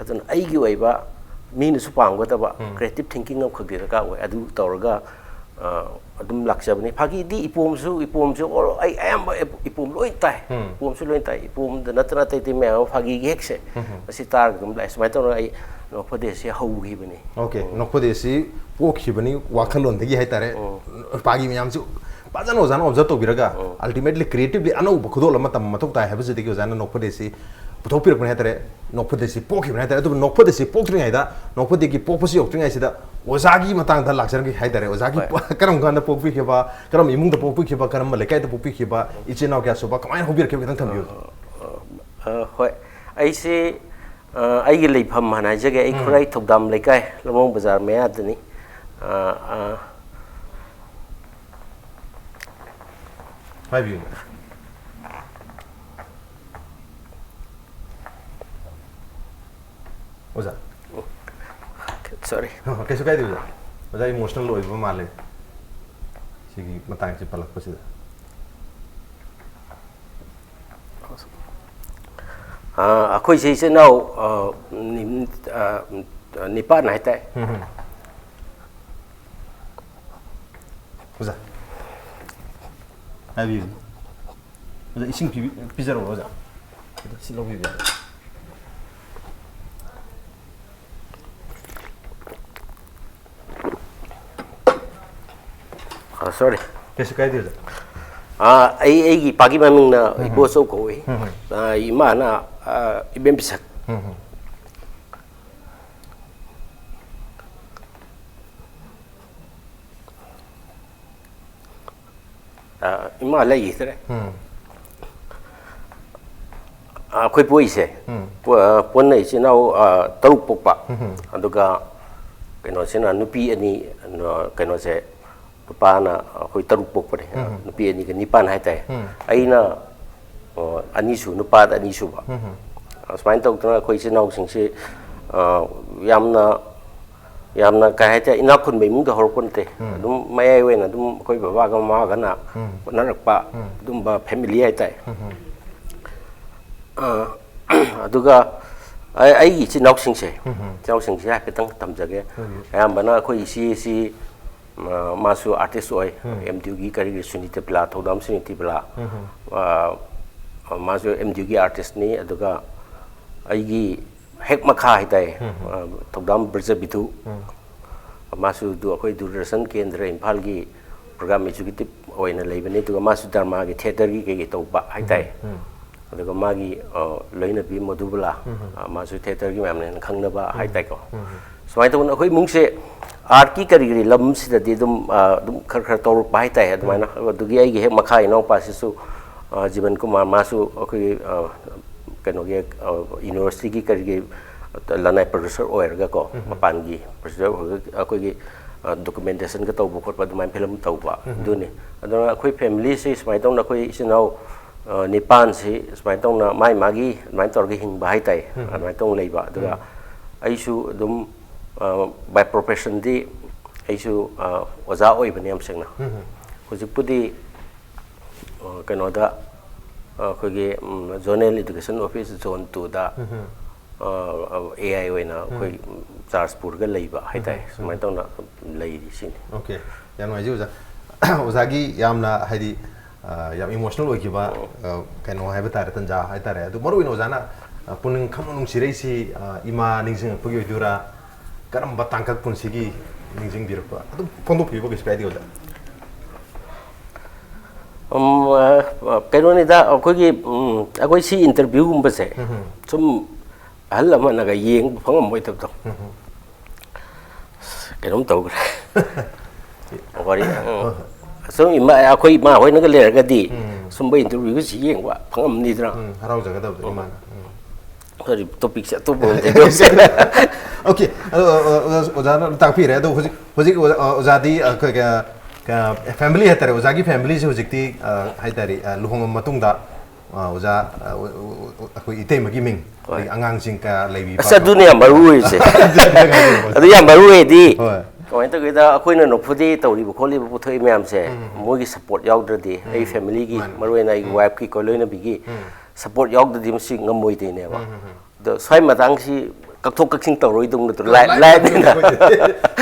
ꯑꯗꯨꯅ ꯑꯩꯒꯤ ꯑꯣꯏꯕ ꯃꯤꯅꯁꯨ ꯄꯥꯝꯒꯗꯕ creative thinking ꯑꯃꯈꯛꯇꯤ ꯗꯔꯀꯥꯔ ꯑꯣꯏ꯫ ꯑꯗꯨ ꯇꯧꯔꯒ, ꯑ, ꯑꯗꯨꯝ ꯂꯥꯛꯆꯕꯅꯤ꯫ ꯐꯥꯒꯤꯗꯤ ꯏꯄꯣꯝꯁꯨ, ꯏꯄꯣꯝꯁꯨ ꯑꯣ, ꯑꯩ ꯑꯌꯥꯝꯕ ꯏꯞ-, ꯏꯄꯣꯝ ꯂꯣꯏ ꯇꯥꯏ꯫ ꯏꯄꯣꯝꯁꯨ ꯂꯣꯏ ꯇꯥꯏ꯫ ꯏꯄꯣꯝꯗ ꯅꯠꯇꯅ ꯑꯇꯩ ꯑꯇꯩ ꯃꯌꯥꯝ ꯑꯃ ꯐꯥꯒꯤꯒꯤ ꯍꯦꯛꯁꯦ ꯃꯁꯤ ꯇꯥꯔꯒ ꯑꯗꯨꯝ ꯂꯥꯛꯑꯦ꯫ ꯁꯨꯃꯥꯏꯅ ꯇꯧꯔꯒ ꯑꯩ ꯅꯣꯛꯐꯗꯦꯁꯦ ꯍꯧꯈꯤꯕꯅꯤ꯫ Okay, ꯅꯣꯛꯐꯗꯦꯁꯤ ꯄꯣꯛꯈꯤꯕꯅꯤ ꯋꯥꯈꯜꯂꯣꯟꯗꯒꯤ ꯍꯥꯏꯇꯥꯔꯦ꯫ ꯐꯥꯒꯤ ꯃꯌꯥꯝꯁꯨ ꯐꯖꯅ ꯑꯣꯖꯥꯅ observe ꯇꯧꯕꯤꯔꯒ ultimately creatively ꯑꯅꯧꯕ ꯈꯨꯗꯣꯜ ꯑꯃ ꯇꯝꯕ ꯃꯊꯧ ꯇꯥꯏ ꯍꯥꯏꯕꯁꯤꯗꯒꯤ ꯑꯣꯖꯥꯅ ꯅꯣꯛꯐꯗꯦꯁꯤ ꯄꯨꯊꯣꯛꯄꯤꯔꯛꯄꯅꯤ ꯍꯥꯏꯇꯥꯔꯦ꯫ ꯅꯣꯛꯐꯗꯦꯁꯤ ꯄꯣꯛꯈꯤꯕꯅꯤ ꯍꯥꯏꯇꯥꯔꯦ꯫ ꯑꯗꯨꯕꯨ ꯅꯣꯛꯐꯗꯦꯁꯤ ꯄꯣꯛꯇ꯭ꯔꯤꯉꯩꯗ, ꯅꯣꯛꯐꯗꯦꯒꯤ ꯄꯣꯛꯄꯁꯤ ꯌꯧꯗ꯭ꯔꯤꯉꯩꯁꯤꯗ ꯑꯣꯖꯥꯒꯤ ꯃꯇꯥꯡꯗ ꯂꯥꯛꯆꯔꯝꯒꯦ ꯍꯥꯏꯇꯥꯔꯦ꯫ ꯑꯣꯖꯥꯒꯤ ꯍꯣꯏ꯫ ꯄꯣ-, ꯀꯔꯝ ꯀꯥꯟꯗ ꯄꯣꯛꯄꯤꯈꯤꯕ, ꯀꯔꯝꯕ ꯏꯃꯨꯡꯗ ꯄꯣꯛꯄꯤꯈꯤꯕ, ꯀꯔꯝꯕ ꯂꯩꯀꯥꯏꯗ ꯄꯣꯛꯄꯤꯈꯤꯕ, ꯏꯆꯤꯟ ꯏꯅꯥꯎ ꯀꯌꯥ ꯁꯨꯕ, ꯀꯃꯥꯏꯅ ꯍꯧꯕꯤꯔꯛꯈꯤꯕ ꯈꯤꯇꯪ ꯊꯝꯕꯤꯌꯨ꯫ ꯑ, ꯍꯣꯏ꯫ ꯑꯩꯁꯦ, ꯑ, ꯑꯩꯒꯤ ꯂꯩꯐꯝ ꯍꯥꯟꯅ ꯍꯥꯏꯖꯒꯦ꯫ ꯑꯩ ꯎꯝ꯫ ꯈꯨꯔꯥꯏ ꯊꯧꯗꯥꯝ ꯂꯩꯀꯥꯏ, ꯂꯝꯂꯣꯡ ꯕꯖꯥꯔ ꯃꯌꯥꯗꯅꯤ꯫ ꯑ, ꯑ, ꯍꯥꯏꯕꯤꯌꯨ꯫ ꯑꯣꯖꯥ꯫ Sorry꯫ ꯀꯩꯁꯨ ꯀꯥꯏꯗꯦ ꯑꯣꯖꯥ꯫ ꯑꯣꯖꯥ emotional ꯑꯣꯏꯕ ꯃꯥꯜꯂꯦ ꯁꯤꯒꯤ ꯃꯇꯥꯡꯁꯦ ꯄꯜꯂꯛꯄꯁꯤꯗ꯫ ꯑ, ꯑꯩꯈꯣꯏꯁꯦ ꯏꯆꯤꯟ ꯏꯅꯥꯎ, ꯑ, ꯅꯤ-, ꯑ, ꯅꯤꯄꯥꯟ ꯍꯥꯏꯇꯥꯔꯦ꯫ ꯎꯝ, ꯎꯝ꯫ ꯑꯣꯖꯥ꯫ ꯍꯥꯏꯕꯤꯌꯨ꯫ ꯑꯣꯖꯥ, ꯏꯁꯤꯡ ꯄꯤꯕꯤ-, ꯄꯤꯖꯔꯛꯑꯣ, ꯑꯣꯖꯥ꯫ ꯁꯤ ꯂꯧꯕꯤꯕꯤꯌꯨ꯫ ꯑ, sorry꯫ ꯀꯩꯁꯨ ꯀꯥꯏꯗꯦ, ꯑꯣꯖꯥ꯫ ꯑ, ꯑꯩ, ꯑꯩꯒꯤ ꯏꯄꯥꯒꯤ ꯃꯃꯤꯡꯅ ꯎꯝ, ꯎꯝ꯫ ꯏꯕꯣꯆꯧ ꯀꯧꯏ꯫ ꯎꯝ, ꯎꯝ꯫ ꯑ, ꯏꯃꯥꯅ, ꯑ, ꯏꯕꯦꯝ ꯄꯤꯁꯛ꯫ ꯎꯝ, ꯎꯝ꯫ ꯑ, ꯏꯃꯥ ꯂꯩꯈꯤꯗ꯭ꯔꯦ꯫ ꯎꯝ꯫ ꯑꯩꯈꯣꯏ ꯄꯣꯛꯏꯁꯦ, ꯎꯝ꯫ ꯄꯨ-, ꯑ, ꯄꯨꯟꯅ ꯏꯆꯤꯟ ꯏꯅꯥꯎ, ꯑ, ꯇꯔꯨꯛ ꯄꯣꯛꯄ꯫ ꯎꯝ꯫ ꯑꯗꯨꯒ ꯀꯩꯅꯣꯁꯤꯅ ꯅꯨꯄꯤ ꯑꯅꯤ, ꯑ, ꯀꯩꯅꯣꯁꯦ, ꯅꯨꯄꯥꯅ ꯑꯩꯈꯣꯏ ꯇꯔꯨꯛ ꯄꯣꯛꯄꯅꯦ꯫ ꯎꯝ꯫ ꯅꯨꯄꯤ ꯑꯅꯤꯒ ꯅꯤꯄꯥꯟ ꯍꯥꯏꯇꯥꯔꯦ꯫ ꯎꯝ꯫ ꯑꯩꯅ, ꯑ, ꯑꯅꯤꯁꯨ, ꯅꯨꯄꯥꯗ ꯑꯅꯤꯁꯨꯕ꯫ ꯎꯝ꯫ ꯑꯁꯨꯃꯥꯏꯅ ꯇꯧꯗꯅ ꯑꯩꯈꯣꯏ ꯏꯆꯤꯟ ꯏꯅꯥꯎꯁꯤꯡꯁꯤ, ꯑ, ꯌꯥꯝꯅ, ꯌꯥꯝꯅ ꯀꯩ ꯍꯥꯏꯇꯥꯔꯦ, ꯏꯅꯥꯛ ꯈꯨꯟꯕ ꯏꯃꯨꯡꯗ ꯍꯧꯔꯛꯄ ꯅꯠꯇꯦ꯫ ꯎꯝ꯫ ꯑꯗꯨꯝ ꯃꯌꯥꯏ ꯑꯣꯏꯅ ꯑꯗꯨꯝ ꯑꯩꯈꯣꯏ ꯕꯕꯥꯒ ꯃꯃꯥꯒꯅ ꯎꯝ꯫ ꯍꯣꯠꯅꯔꯛꯄ ꯎꯝ꯫ ꯑꯗꯨꯝꯕ ꯐꯦꯃꯤꯂꯤ ꯍꯥꯏꯇꯥꯔꯦ꯫ ꯎꯝ꯫ ꯑ, ꯑꯗꯨꯒ ꯑꯩ-, ꯑꯩꯒꯤ ꯏꯆꯤꯟ ꯏꯅꯥꯎꯁꯤꯡꯁꯦ, ꯎꯝ꯫ ꯏꯆꯤꯟ ꯏꯅꯥꯎꯁꯤꯡꯁꯦ ꯍꯥꯏꯐꯦꯠꯇꯪ ꯇꯝꯖꯒꯦ꯫ ꯎꯝ꯫ ꯑꯌꯥꯝꯕꯅ ꯑꯩꯈꯣꯏ ꯏꯆꯦꯁꯤ, ꯑ, ꯃꯥꯁꯨ ꯑꯥꯔꯇꯤꯁ ꯑꯣꯏ, ꯎꯝ꯫ ꯑꯦꯝ ꯗꯤ ꯌꯨꯒꯤ ꯀꯔꯤꯒꯤ ꯁꯨꯅꯤꯇ ꯄꯤꯂꯥ, ꯊꯧꯗꯥꯝ ꯁꯨꯅꯤꯇ ꯄꯤꯂꯥ꯫ ꯎꯝ꯫ ꯑ, ꯃꯥꯁꯨ ꯑꯦꯝ ꯗꯤ ꯌꯨꯒꯤ ꯑꯥꯔꯇꯤꯁꯅꯤ꯫ ꯑꯗꯨꯒ ꯑꯩꯒꯤ ꯍꯦꯛ ꯃꯈꯥ ꯍꯥꯏꯇꯥꯔꯦ, ꯎꯝ꯫ ꯑ, ꯊꯧꯗꯥꯝ ꯕ꯭ꯔꯖꯕꯤꯙꯨ꯫ ꯎꯝ꯫ ꯃꯥꯁꯨ ꯗꯨ-, ꯑꯩꯈꯣꯏ ꯗꯨꯔꯗꯔꯁꯟ ꯀꯦꯟꯗ꯭ꯔ ꯏꯝꯐꯥꯜꯒꯤ ꯄ꯭ꯔꯣꯒ꯭ꯔꯥꯝ ꯑꯦꯛꯖꯤꯀ꯭ꯌꯨꯇꯤꯚ ꯑꯣꯏꯅ ꯂꯩꯕꯅꯤ꯫ ꯑꯗꯨꯒ ꯃꯥꯁꯨ ꯗ꯭ꯔꯃꯥꯒꯤ ꯊꯤꯌꯦꯇꯔꯒꯤ ꯀꯩꯀꯩ ꯇꯧꯕ ꯍꯥꯏꯇꯥꯔꯦ꯫ ꯎꯝ꯫ ꯑꯗꯨꯒ ꯃꯥꯒꯤ, ꯑ, ꯂꯣꯏꯅꯕꯤ ꯃꯣꯗꯨꯕꯂꯥ, ꯎꯝ꯫ ꯑ, ꯃꯥꯁꯨ ꯊꯤꯌꯦꯇꯔꯒꯤ ꯃꯌꯥꯝꯅ ꯍꯦꯟꯅ ꯈꯪꯅꯕ ꯎꯝ꯫ ꯍꯥꯏꯇꯥꯔꯦꯀꯣ꯫ ꯎꯝ꯫ ꯁꯨꯃꯥꯏꯅ ꯇꯧꯗꯅ ꯑꯩꯈꯣꯏ ꯏꯃꯨꯡꯁꯦ ꯑꯥꯔꯠꯀꯤ ꯀꯔꯤ ꯀꯔꯤ ꯂꯝꯁꯤꯗꯗꯤ ꯑꯗꯨꯝ, ꯑ, ꯑꯗꯨꯝ ꯈꯔ ꯈꯔ ꯇꯧꯔꯛꯄ ꯍꯥꯏꯇꯥꯔꯦ꯫ ꯑꯗꯨꯃꯥꯏꯅ ꯎꯝ꯫ ꯑꯗꯨꯒꯤ ꯑꯩꯒꯤ ꯍꯦꯛ ꯃꯈꯥ ꯏꯅꯥꯎꯄꯥꯁꯤꯁꯨ, ꯑ, ꯖꯤꯕꯟ ꯀꯨꯃꯥꯔ, ꯃꯥꯁꯨ ꯑꯩꯈꯣꯏꯒꯤ, ꯑ, ꯀꯩꯅꯣꯒꯤ, ꯑ, ꯌꯨꯅꯤꯚꯔꯁꯤꯇꯤꯒꯤ ꯀꯔꯤꯒꯤ ꯂꯅꯥꯏ ꯄ꯭ꯔꯣꯐꯦꯁꯔ ꯑꯣꯏꯔꯒꯀꯣ, ꯎꯝ꯫ ꯃꯄꯥꯟꯒꯤ ꯄ꯭ꯔꯣꯐꯦꯁꯔ ꯑꯣꯏꯔꯒ ꯑꯩꯈꯣꯏꯒꯤ, ꯑ, ꯗꯣꯀꯨꯃꯦꯟꯇꯦꯁꯟꯒ ꯇꯧꯕ ꯈꯣꯠꯄ ꯑꯗꯨꯃꯥꯏꯅ ꯐꯤꯂꯝ ꯇꯧꯕ, ꯎꯝ꯫ ꯑꯗꯨꯅꯤ꯫ ꯑꯗꯨꯅ ꯑꯩꯈꯣꯏ ꯐꯦꯃꯤꯂꯤꯁꯤ ꯁꯨꯃꯥꯏꯅ ꯇꯧꯅ ꯑꯩꯈꯣꯏ ꯏꯆꯤꯟ ꯏꯅꯥꯎ, ꯑ, ꯅꯤꯄꯥꯟꯁꯤ ꯁꯨꯃꯥꯏꯅ ꯇꯧꯅ ꯃꯥꯏ ꯃꯥꯒꯤ ꯑꯗꯨꯃꯥꯏꯅ ꯇꯧꯔꯒ ꯍꯤꯡꯕ ꯍꯥꯏꯇꯥꯔꯦ, ꯎꯝ꯫ ꯑꯗꯨꯃꯥꯏꯅ ꯇꯧꯅ ꯂꯩꯕ꯫ ꯑꯗꯨꯒ ꯎꯝ꯫ ꯑꯩꯁꯨ ꯑꯗꯨꯝ, ꯑ, by professionꯗꯤ ꯑꯩꯁꯨ, ꯑ, ꯑꯣꯖꯥ ꯑꯣꯏꯕꯅꯤ ꯌꯥꯝ ꯁꯦꯡꯅ꯫ ꯎꯝ꯫ ꯍꯧꯖꯤꯛꯄꯨꯗꯤ, ꯑ, ꯀꯩꯅꯣꯗ, ꯑ, ꯑꯩꯈꯣꯏꯒꯤ, ꯎꯝ, zonal education office zone twoꯗ, ꯎꯝ꯫ ꯑ, ꯑ, ꯑꯦ ꯑꯥꯏ ꯑꯣꯏꯅ ꯑꯩꯈꯣꯏ, ꯎꯝ꯫ ꯎꯝ, ꯆꯥꯔꯖ ꯄꯨꯔꯒ ꯂꯩꯕ ꯍꯥꯏꯇꯥꯔꯦ꯫ ꯎꯝ꯫ ꯁꯨꯃꯥꯏꯅ ꯇꯧꯅ ꯂꯩꯔꯤ ꯁꯤꯅꯤ꯫ ꯑꯣꯀꯦ, ꯌꯥꯝ ꯅꯨꯡꯉꯥꯏꯖꯩ ꯑꯣꯖꯥ꯫ ꯑꯣꯖꯥꯒꯤ ꯌꯥꯝꯅ ꯍꯥꯏꯗꯤ, ꯑ, ꯌꯥꯝ ꯏꯃꯣꯁꯅꯦꯜ ꯑꯣꯏꯈꯤꯕ, ꯑꯣ꯫ ꯑ, ꯀꯩꯅꯣ ꯍꯥꯏꯕ ꯇꯥꯔꯦ, ꯇꯟꯖꯥ ꯍꯥꯏ ꯇꯥꯔꯦ꯫ ꯑꯗꯨ ꯃꯔꯨ ꯑꯣꯏꯅ ꯑꯣꯖꯥꯅ, ꯑ, ꯄꯨꯛꯅꯤꯡ ꯈꯪꯅ ꯅꯨꯡꯁꯤꯔꯛꯏꯁꯤ, ꯑ, ꯏꯃꯥ ꯅꯤꯡꯁꯤꯡꯉꯛꯄꯒꯤ ꯑꯣꯏꯗꯣꯏꯔꯥ? ꯀꯔꯝꯕ ꯇꯥꯡꯀꯛ ꯄꯨꯟꯁꯤꯒꯤ ꯅꯤꯡꯁꯤꯡꯕꯤꯔꯛꯄ? ꯑꯗꯨꯝ ꯐꯣꯡꯗꯣꯛꯄꯤꯌꯨꯕ, ꯀꯩꯁꯨ ꯀꯥꯏꯗꯦ ꯑꯣꯖꯥ꯫ ꯎꯝ, ꯑ, ꯀꯩꯅꯣꯅꯤꯗ, ꯑꯩꯈꯣꯏꯒꯤ, ꯎꯝ, ꯑꯩꯈꯣꯏ ꯁꯤ ꯏꯟꯇꯔꯚ꯭ꯌꯨꯒꯨꯝꯕꯁꯦ ꯎꯝ꯫ ꯁꯨꯝ ꯑꯍꯜ ꯑꯃꯅꯒ ꯌꯦꯡꯕ ꯐꯪꯉꯝꯃꯣꯏꯗꯕꯗꯣ꯫ ꯎꯝ꯫ ꯀꯩꯅꯣꯝ ꯇꯧꯈ꯭ꯔꯦ꯫ ꯋꯥꯔꯤ, ꯎꯝ꯫ ꯍꯣꯏ, ꯍꯣꯏ꯫ ꯁꯨꯝ ꯏꯃꯥ, ꯑꯩꯈꯣꯏ ꯏꯃꯥ ꯍꯣꯏꯅꯒ ꯂꯩꯔꯒꯗꯤ, ꯎꯝ꯫ ꯁꯨꯝꯕ ꯏꯟꯇꯔꯚ꯭ꯌꯨꯒꯤꯁꯤ ꯌꯦꯡꯕ ꯐꯪꯉꯝꯅꯤꯗꯅ꯫ ꯎꯝ, ꯍꯔꯥꯎꯖꯒꯗꯕꯗꯣ ꯏꯃꯥꯅ꯫ ꯎꯝ. ꯁꯣꯔꯤ, ꯇꯣꯄꯤꯛꯁꯦ ꯑꯇꯣꯞꯄ ꯑꯣꯏꯅ ꯇꯧꯁꯦ꯫ ꯑꯣꯀꯦ, ꯑꯗꯣ ꯑ, ꯑ, ꯑꯣꯖꯥꯅ ꯑꯗꯨꯝ ꯇꯥꯛꯄꯤꯔꯦ꯫ ꯑꯗꯣ ꯍꯧꯖꯤꯛ ꯍꯧꯖꯤꯛ ꯑꯣꯖꯥ- ꯑ, ꯑꯣꯖꯥꯗꯤ ꯑ, ꯀ- ꯀ- ꯀ- ꯐꯦꯃꯤꯂꯤ ꯍꯥꯏꯇꯥꯔꯦ, ꯑꯣꯖꯥꯒꯤ ꯐꯦꯃꯤꯂꯤꯁꯦ ꯍꯧꯖꯤꯛꯇꯤ ꯑ, ꯍꯥꯏꯇꯥꯔꯦ, ꯑ, ꯂꯨꯍꯣꯡꯉ ꯃꯇꯨꯡꯗ ꯑ, ꯑꯣꯖꯥ, ꯑ, ꯑꯣ- ꯑꯣ- ꯑꯣ- ꯑꯩꯈꯣꯏ ꯏꯇꯩꯃꯒꯤ ꯃꯤꯡ, ꯍꯣꯏ. ꯑꯗꯒꯤ ꯑꯉꯥꯡꯁꯤꯡ ꯀꯌꯥ ꯂꯩꯕꯤꯕ? ꯑꯁ, ꯑꯗꯨꯅꯦ ꯌꯥꯝ ꯃꯔꯨ ꯑꯣꯏꯔꯤꯁꯦ꯫ ꯑꯗꯨ ꯌꯥꯝ ꯃꯔꯨ ꯑꯣꯏꯗꯤ ꯍꯣꯏ. ꯀꯃꯥꯏꯅ ꯇꯧꯒꯦꯗ, ꯑꯩꯈꯣꯏꯅ ꯅꯣꯛꯐꯗꯦ ꯇꯧꯔꯤꯕ ꯈꯣꯠꯂꯤꯕ ꯄꯨꯊꯣꯛꯏ ꯃꯌꯥꯝꯁꯦ, ꯃꯣꯏꯒꯤ ꯁꯞꯄꯣꯔꯠ ꯌꯥꯎꯗ꯭ꯔꯗꯤ, ꯑꯩ ꯐꯦꯃꯤꯂꯤꯒꯤ, ꯃꯥꯅꯦ. ꯃꯔꯨ ꯑꯣꯏꯅ ꯑꯩꯒꯤ ꯋꯥꯏꯐꯀꯤ ꯀꯣ ꯂꯣꯏꯅꯕꯤꯒꯤ ꯁꯞꯄꯣꯔꯠ ꯌꯥꯎꯗ꯭ꯔꯗꯤ ꯃꯁꯤ ꯉꯝꯃꯣꯏꯗꯣꯏꯅꯦꯕ꯫ ꯎꯝ, ꯎꯝ, ꯎꯝ. ꯑꯗꯣ ꯁ꯭ꯋꯥꯏ ꯃꯇꯥꯡꯁꯤ ꯀꯛꯊꯣꯛ ꯀꯛꯁꯤꯟ ꯇꯧꯔꯣꯏꯗꯧ ꯅꯠꯇ꯭ꯔꯣ? ꯂꯥꯏ- ꯂꯥꯏꯐꯅꯤꯅ꯫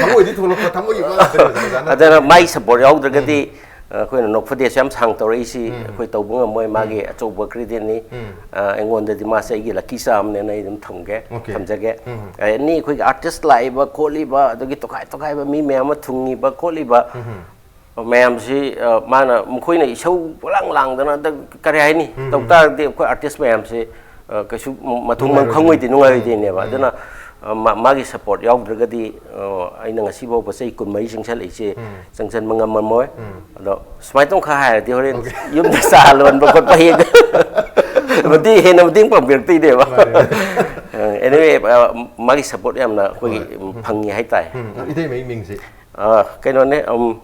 ꯊꯃꯣꯏꯗꯤ ꯊꯣꯛꯂꯛꯄ, ꯊꯃꯣꯏꯒꯤ ꯋꯥ ꯉꯥꯛꯇꯅꯤ ꯑꯣꯖꯥꯅ. ꯑꯗꯨꯅ ꯃꯥꯏ ꯁꯞꯄꯣꯔꯠ ꯌꯥꯎꯗ꯭ꯔꯒꯗꯤ ꯑꯩꯈꯣꯏꯅ ꯅꯣꯛꯐꯗꯦꯁꯦ ꯌꯥꯝ ꯁꯥꯡ ꯇꯧꯔꯛꯏꯁꯤ ꯑꯩꯈꯣꯏ ꯇꯧꯕ ꯉꯝꯃꯣꯏ꯫ ꯃꯥꯒꯤ ꯑꯆꯧꯕ ꯀ꯭ꯔꯤꯗꯤꯠꯅꯤ꯫ ꯑꯩꯉꯣꯟꯗꯗꯤ ꯃꯥꯁꯦ ꯑꯩꯒꯤ ꯂꯛꯀꯤ ꯆꯥꯝꯅꯦꯅ ꯑꯩ ꯑꯗꯨꯝ ꯊꯝꯒꯦ Okay. ꯊꯝꯖꯒꯦ꯫ ꯑꯦꯅꯤ ꯑꯩꯈꯣꯏꯒꯤ ꯑꯥꯔꯇꯤꯁ ꯂꯥꯛꯏꯕ ꯈꯣꯠꯂꯤꯕ, ꯑꯗꯒꯤ ꯇꯣꯈꯥꯏ ꯇꯣꯈꯥꯏꯕ ꯃꯤ ꯃꯌꯥꯝ ꯑꯃ ꯊꯨꯡꯉꯤꯕ ꯈꯣꯠꯂꯤꯕ ꯃꯌꯥꯝꯁꯤ, ꯑ, ꯃꯥꯅ, ꯃꯈꯣꯏꯅ ꯏꯁꯧ ꯄꯣꯂꯥꯡ ꯂꯥꯡꯗꯅ ꯑꯗ ꯀꯔꯤ ꯍꯥꯏꯅꯤ ꯇꯧ ꯇꯥꯔꯗꯤ ꯑꯩꯈꯣꯏ ꯑꯥꯔꯇꯤꯁ ꯃꯌꯥꯝꯁꯤ, ꯑ, ꯀꯩꯁꯨ ꯃ- ꯃꯊꯣꯡ ꯃꯔꯝ ꯅꯨꯡꯉꯥꯏꯔꯣꯏꯗꯣꯏꯅꯤ. ꯈꯪꯉꯣꯏꯗꯣꯏ ꯅꯨꯡꯉꯥꯏꯔꯣꯏꯗꯣꯏꯅꯦꯕ꯫ ꯑꯗꯨꯅ ꯑ, ꯃꯥ- ꯃꯥꯒꯤ ꯁꯞꯄꯣꯔꯠ ꯌꯥꯎꯗ꯭ꯔꯒꯗꯤ, ꯑ, ꯑꯩꯅ ꯉꯁꯤ ꯐꯥꯎꯕ ꯆꯍꯤ ꯀꯨꯟꯃꯔꯤ ꯆꯪꯁꯜꯂꯛꯏꯁꯦ ꯆꯪꯁꯟꯕ ꯉꯝꯃꯝꯃꯣꯏ꯫ ꯑꯗꯣ ꯁꯨꯃꯥꯏꯅ ꯇꯧꯈ ꯍꯥꯏꯔꯗꯤ ꯍꯣꯔꯦꯟ ꯌꯨꯝꯗ ꯆꯥ ꯂꯣꯟꯕ ꯈꯣꯠꯄ ꯍꯦꯛ ꯃꯇꯦꯡ, ꯍꯦꯟꯅ ꯃꯇꯦꯡ ꯄꯥꯡꯕꯤꯔꯛꯇꯣꯏꯅꯦꯕ꯫ ꯑꯦꯅꯤꯋꯦ, ꯃꯥꯒꯤ ꯁꯞꯄꯣꯔꯠ ꯌꯥꯝꯅ ꯑꯩꯈꯣꯏꯒꯤ ꯐꯪꯉꯤ ꯍꯥꯏꯇꯥꯔꯦ꯫ ꯎꯝ, ꯏꯇꯩꯃꯒꯤ ꯃꯤꯡꯁꯦ? ꯑ, ꯀꯩꯅꯣꯅꯦ, ꯎꯝ,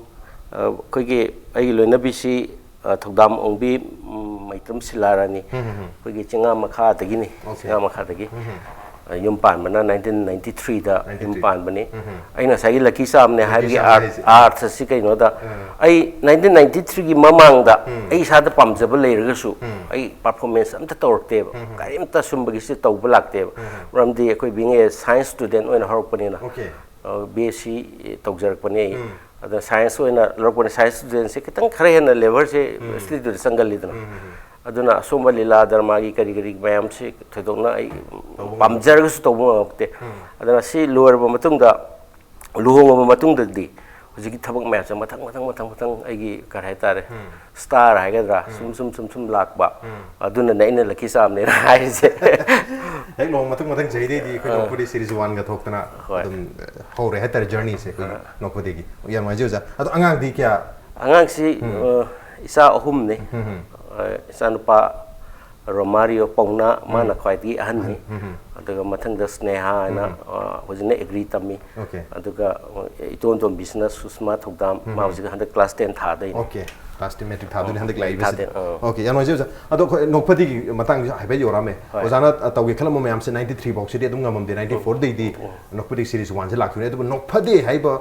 ꯑ, ꯑꯩꯈꯣꯏꯒꯤ ꯑꯩꯒꯤ ꯂꯣꯏꯅꯕꯤꯁꯤ, ꯑ, ꯊꯧꯗꯥꯝ ꯑꯣꯡꯕꯤ, ꯎꯝ, ꯃꯩꯇ꯭ꯔꯝ ꯁꯤꯂꯥꯔꯥꯅꯤ꯫ ꯑꯩꯈꯣꯏꯒꯤ ꯆꯤꯡꯉꯥ ꯃꯈꯥꯗꯒꯤꯅꯤ꯫ Okay. ꯆꯤꯡꯉꯥ ꯃꯈꯥꯗꯒꯤ꯫ ꯑ, ꯌꯨꯝ ꯄꯥꯟꯕꯅ ꯅꯥꯏꯟꯇꯤꯟ ꯅꯥꯏꯟꯇꯤ ꯊ꯭ꯔꯤꯗ ꯌꯨꯝ ꯅꯥꯏꯟꯇꯤ ꯊ꯭ꯔꯤ. ꯄꯥꯟꯕꯅꯤ꯫ ꯑꯩꯅ ꯉꯁꯥꯏꯒꯤ ꯂꯛꯀꯤ ꯆꯥꯝꯅꯦ ꯂꯛꯀꯤ ꯍꯥꯏꯕꯒꯤ ꯆꯥꯝꯅꯦ ꯑꯥꯔꯠ ꯍꯥꯏꯁꯦ. ꯑꯥꯔꯠ ꯑꯁꯤ ꯀꯩꯅꯣꯗ, ꯑꯩ ꯅꯥꯏꯟꯇꯤꯟ ꯅꯥꯏꯟꯇꯤ ꯊ꯭ꯔꯤꯒꯤ ꯃꯃꯥꯡꯗ ꯑꯩ ꯏꯁꯥꯗ ꯄꯥꯝꯖꯕ ꯂꯩꯔꯒꯁꯨ ꯑꯩ ꯄꯔꯐꯣꯔꯃꯦꯟꯁ ꯑꯝꯇ ꯇꯧꯔꯛꯇꯦꯕ꯫ ꯀꯔꯤꯝꯇ ꯁꯨꯝꯕꯒꯤꯁꯦ ꯇꯧꯕ ꯂꯥꯛꯇꯦꯕ꯫ ꯃꯔꯝꯗꯤ ꯑꯩꯈꯣꯏ ꯕꯤꯡ ꯑꯦ ꯁꯥꯏꯟꯁ ꯁ꯭ꯇꯨꯗꯦꯟ ꯑꯣꯏꯅ ꯍꯧꯔꯛꯄꯅꯤꯅ꯫ Okay. ꯕꯤ ꯑꯦꯁ ꯁꯤ ꯇꯧꯖꯔꯛꯄꯅꯤ ꯑꯩ꯫ ꯑꯗ ꯁꯥꯏꯟꯁ ꯑꯣꯏꯅ ꯂꯧꯔꯛꯄꯅꯤ꯫ ꯁꯥꯏꯟꯁ ꯁ꯭ꯇꯨꯗꯦꯟꯁꯦ ꯈꯤꯇꯪ ꯈꯔ ꯍꯦꯟꯅ ꯂꯦꯕꯔꯁꯦ ꯁ꯭ꯇꯨꯗꯦꯟꯗ ꯆꯪꯒꯜꯂꯤꯗꯅ꯫ ꯑꯗꯨꯅ ꯑꯁꯣꯝꯕ ꯂꯤꯂꯥ ꯗ꯭ꯔꯃꯥꯒꯤ ꯀꯔꯤ ꯀꯔꯤ ꯃꯌꯥꯝꯁꯦ ꯊꯣꯏꯗꯣꯛꯅ ꯑꯩ ꯇꯧꯕ ꯉꯝꯗꯦ. ꯄꯥꯝꯖꯔꯒꯁꯨ ꯇꯧꯕ ꯉꯝꯃꯛꯇꯦ꯫ ꯑꯗꯨꯅ ꯁꯤ ꯂꯣꯏꯔꯕ ꯃꯇꯨꯡꯗ, ꯂꯨꯍꯣꯡꯉꯕ ꯃꯇꯨꯡꯗꯗꯤ ꯍꯧꯖꯤꯛꯀꯤ ꯊꯕꯛ ꯃꯌꯥꯝꯁꯦ ꯃꯊꯪ ꯃꯊꯪ ꯃꯊꯪ ꯃꯊꯪ ꯑꯩꯒꯤ ꯀꯔꯤ ꯍꯥꯏꯇꯥꯔꯦ, ꯁ꯭ꯇꯥꯔ ꯍꯥꯏꯒꯗ꯭ꯔꯥ, ꯁꯨꯝ ꯁꯨꯝ ꯁꯨꯝ ꯁꯨꯝ ꯂꯥꯛꯄ꯫ ꯑꯗꯨꯅꯅꯦ ꯑꯩꯅ ꯂꯛꯀꯤ ꯆꯥꯝꯅꯦꯅ ꯍꯥꯏꯔꯤꯁꯦ꯫ ꯍꯦꯛ ꯂꯨꯍꯣꯡ ꯃꯇꯨꯡ ꯃꯊꯪ ꯆꯍꯤꯗꯩꯗꯤ ꯑꯩꯈꯣꯏ ꯅꯣꯛꯐꯗꯦꯁꯤ ꯔꯤꯖꯋꯥꯟꯒ ꯊꯣꯛꯇꯅ ꯍꯣꯏ. ꯑꯗꯨꯝ ꯍꯧꯔꯦ ꯍꯥꯏꯇꯥꯔꯦ, ꯖꯔꯅꯤꯁꯦ ꯑꯩꯈꯣꯏꯒꯤ ꯅꯣꯛꯐꯗꯦꯒꯤ꯫ ꯌꯥꯝ ꯅꯨꯡꯉꯥꯏꯖꯩ ꯑꯣꯖꯥ꯫ ꯑꯗꯣ ꯑꯉꯥꯡꯗꯤ ꯀꯌꯥ? ꯑꯉꯥꯡꯁꯤ, ꯑ, ꯏꯆꯥ ꯑꯍꯨꯝꯅꯤ꯫ ꯏꯆꯥꯅꯨꯄꯥ ꯔꯣꯃꯥꯔꯤꯌꯣ ꯄꯥꯎꯅꯥ, ꯃꯥꯅ ꯈ꯭ꯋꯥꯏꯗꯒꯤ ꯑꯍꯟꯅꯤ꯫ ꯑꯗꯨꯒ ꯃꯊꯪꯗ ꯁ꯭ꯅꯦꯍꯥ ꯍꯥꯏꯅ, ꯍꯧꯖꯤꯛꯅ ꯑꯦꯒ꯭ꯔꯤ ꯇꯝꯃꯤ꯫ ꯑꯗꯨꯒ ꯏꯇꯣꯟ ꯇꯣꯟꯕꯤꯁꯤꯅ ꯁꯨꯁꯃꯥ ꯊꯧꯗꯥꯝ, ꯃꯥ ꯍꯧꯖꯤꯛ ꯍꯟꯗꯛ ꯀ꯭ꯂꯥꯁ ꯇꯦꯟ ꯊꯥꯗꯣꯏꯅꯤ꯫ ꯑꯣꯀꯦ꯫ ꯀ꯭ꯂꯥꯁ ꯃꯦꯇ꯭ꯔꯤꯛ ꯊꯥꯗꯣꯏꯅꯤ ꯍꯟꯗꯛ ꯂꯥꯛꯏꯕꯁꯤꯗ꯫ ꯊꯥꯗꯣꯏꯅꯤ, ꯑꯥ꯫ ꯑꯣꯀꯦ, ꯌꯥꯝ ꯅꯨꯡꯉꯥꯏꯖꯩ ꯑꯣꯖꯥ꯫ ꯑꯗꯣ ꯑꯩꯈꯣꯏ ꯅꯣꯛꯐꯗꯦꯒꯤ ꯃꯇꯥꯡꯁꯨ ꯍꯥꯏꯐꯦꯠ ꯌꯧꯔꯛꯑꯝꯃꯦ꯫ ꯍꯣꯏ꯫ ꯑꯣꯖꯥꯅ ꯇꯧꯒꯦ ꯈꯜꯂꯝꯕ ꯃꯌꯥꯝꯁꯦ ꯅꯥꯏꯟꯇꯤ ꯊ꯭ꯔꯤ ꯐꯥꯎꯁꯤꯗꯤ ꯑꯗꯨꯝ ꯉꯝꯃꯝꯗꯦ, ꯅꯥꯏꯟꯇꯤ ꯐꯣꯔꯗꯩꯗꯤ ꯅꯣꯛꯐꯗꯦ ꯁꯤꯔꯤꯁ ꯋꯥꯟꯁꯦ ꯂꯥꯛꯈꯤꯕꯅꯦ꯫ ꯑꯗꯨꯕꯨ ꯅꯣꯛꯐꯗꯦ ꯍꯥꯏꯕ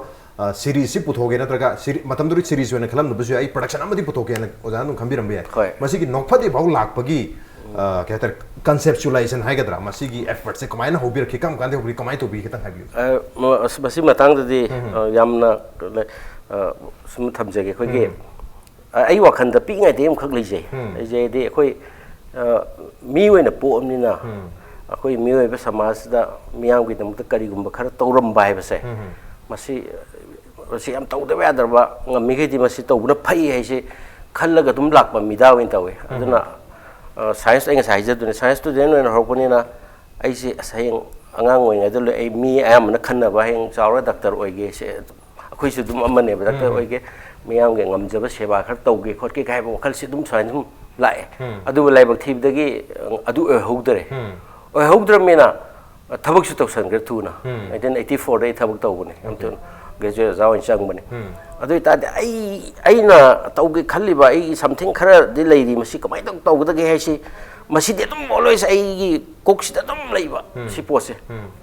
ꯁꯤꯔꯤꯁꯁꯤ ꯄꯨꯊꯣꯛꯀꯦ, ꯅꯠꯇ꯭ꯔꯒ ꯁꯤꯔꯤ- ꯃꯇꯝꯗꯨꯗ ꯁꯤꯔꯤꯁ ꯑꯣꯏꯅ ꯈꯜꯂꯝꯗꯕꯁꯨ ꯌꯥꯏ, ꯑꯩ ꯄ꯭ꯔꯗꯛꯁꯟ ꯑꯃꯗꯤ ꯄꯨꯊꯣꯛꯀꯦꯅ ꯑꯣꯖꯥꯅ ꯑꯗꯨꯝ ꯈꯟꯕꯤꯔꯝꯕ ꯌꯥꯏ꯫ ꯍꯣꯏ꯫ ꯃꯁꯤꯒꯤ ꯅꯣꯛꯐꯗꯦ ꯐꯥꯎ ꯂꯥꯛꯄꯒꯤ, ꯑ, ꯀꯩ ꯍꯥꯏꯇꯥꯔꯦ, ꯀꯟꯁꯦꯞꯆꯨꯂꯥꯏꯖꯦꯁꯟ ꯍꯥꯏꯒꯗ꯭ꯔꯥ, ꯃꯁꯤꯒꯤ ꯑꯦꯐꯔꯠꯁꯦ ꯀꯃꯥꯏꯅ ꯍꯧꯕꯤꯔꯛꯈꯤ, ꯀꯔꯝ ꯀꯥꯟꯗ ꯍꯧꯕꯤꯔꯛꯈꯤ, ꯀꯃꯥꯏꯅ ꯇꯧꯕꯤꯈꯤ, ꯈꯤꯇꯪ ꯍꯥꯏꯕꯤꯌꯨ꯫ ꯑ, ꯃ-, ꯑꯁ, ꯃꯁꯤ ꯃꯇꯥꯡꯗꯗꯤ, ꯑ, ꯌꯥꯝꯅ, ꯑ, ꯁꯨꯝ ꯊꯝꯖꯒꯦ꯫ ꯑꯩꯈꯣꯏꯒꯤ, ꯑ, ꯑꯩ ꯋꯥꯈꯜꯗ ꯄꯤꯛꯏꯉꯩꯗꯒꯤ ꯑꯃꯈꯛ ꯂꯩꯖꯩ꯫ ꯂꯩꯖꯩꯗꯤ ꯑꯩꯈꯣꯏ, ꯑ, ꯃꯤ ꯑꯣꯏꯅ ꯄꯣꯛꯑꯕꯅꯤꯅ, ꯑꯩꯈꯣꯏ ꯃꯤꯑꯣꯏꯕ ꯁꯃꯥꯖꯁꯤꯗ ꯃꯤꯌꯥꯝꯒꯤꯗꯃꯛꯇ ꯀꯔꯤꯒꯨꯝꯕ ꯈꯔ ꯇꯧꯔꯝꯕ ꯍꯥꯏꯕꯁꯦ, ꯃꯁꯤ, ꯃꯁꯤ ꯌꯥꯝ ꯇꯧꯗꯕ ꯌꯥꯗ꯭ꯔꯕ, ꯉꯝꯃꯤꯈꯩꯗꯤ ꯃꯁꯤ ꯇꯧꯕꯅ ꯐꯩ ꯍꯥꯏꯁꯦ ꯈꯜꯂꯒ ꯑꯗꯨꯝ ꯂꯥꯛꯄ ꯃꯤꯗꯥ ꯑꯣꯏꯅ ꯇꯧꯋꯦ꯫ ꯑꯗꯨꯅ, ꯑ, ꯁꯥꯏꯟꯁ, ꯑꯩ ꯉꯁꯥꯏ ꯍꯥꯏꯖꯗꯨꯅꯦ, ꯁꯥꯏꯟꯁ ꯁ꯭ꯇꯨꯗꯦꯟ ꯑꯣꯏꯅ ꯍꯧꯔꯛꯄꯅꯤꯅ ꯑꯩꯁꯦ, ꯑꯁ, ꯍꯌꯦꯡ ꯑꯉꯥꯡ ꯑꯣꯏꯔꯤꯉꯩꯗ ꯂꯣꯏ-, ꯑꯩ ꯃꯤ ꯑꯌꯥꯝꯕꯅ ꯈꯟꯅꯕ, ꯍꯌꯦꯡ ꯆꯥꯎꯔꯒ ꯗꯥꯛꯇꯔ ꯑꯣꯏꯒꯦ, ꯁꯦ, ꯑꯩꯈꯣꯏꯁꯨ ꯑꯗꯨꯝ ꯑꯃꯅꯦꯕ, ꯗꯥꯛꯇꯔ ꯑꯣꯏꯒꯦ, ꯃꯤꯌꯥꯝꯒꯤ ꯉꯝꯖꯕ ꯁꯦꯕꯥ ꯈꯔ ꯇꯧꯒꯦ ꯈꯣꯠꯀꯦ ꯀꯥꯏ ꯍꯥꯏꯕ ꯋꯥꯈꯜꯁꯤ ꯑꯗꯨꯝ ꯁꯨꯃꯥꯏꯅ ꯁꯨꯝ ꯂꯥꯛꯑꯦ꯫ ꯑꯗꯨꯕꯨ ꯂꯥꯏꯕꯛ ꯊꯤꯕꯗꯒꯤ, ꯑ, ꯑꯗꯨ ꯑꯣꯏꯍꯧꯗ꯭ꯔꯦ꯫ ꯑꯣꯏꯍꯧꯗ꯭ꯔꯕꯅꯤꯅ ꯊꯕꯛꯁꯨ ꯇꯧꯁꯟꯈ꯭ꯔꯦ ꯊꯨꯅ꯫ ꯅꯥꯏꯟꯇꯤꯟ ꯑꯩꯠꯇꯤ ꯐꯣꯔꯗ ꯑꯩ ꯊꯕꯛ ꯇꯧꯕꯅꯦ, ꯌꯥꯝ ꯊꯨꯅ꯫ ꯒ꯭ꯔꯦꯖꯨꯑꯦꯠ ꯑꯣꯖꯥ ꯑꯣꯏꯅ ꯆꯪꯕꯅꯦ꯫ ꯑꯗꯨ ꯑꯣꯏꯇꯥꯔꯗꯤ ꯑꯩ, ꯑꯩꯅ ꯇꯧꯒꯦ ꯈꯜꯂꯤꯕ ꯑꯩꯒꯤ ꯁꯝꯊꯤꯡ ꯈꯔꯗꯤ ꯂꯩꯔꯤ, ꯃꯁꯤ ꯀꯃꯥꯏꯅ ꯇꯧ-, ꯇꯧꯒꯗꯒꯦ ꯍꯥꯏꯁꯤ, ꯃꯁꯤꯗꯤ ꯑꯗꯨꯝ ꯑꯣꯜꯋꯦꯁ ꯑꯩꯒꯤ ꯀꯣꯛꯁꯤꯗ ꯑꯗꯨꯝ ꯂꯩꯕ, ꯁꯤ ꯄꯣꯠꯁꯦ꯫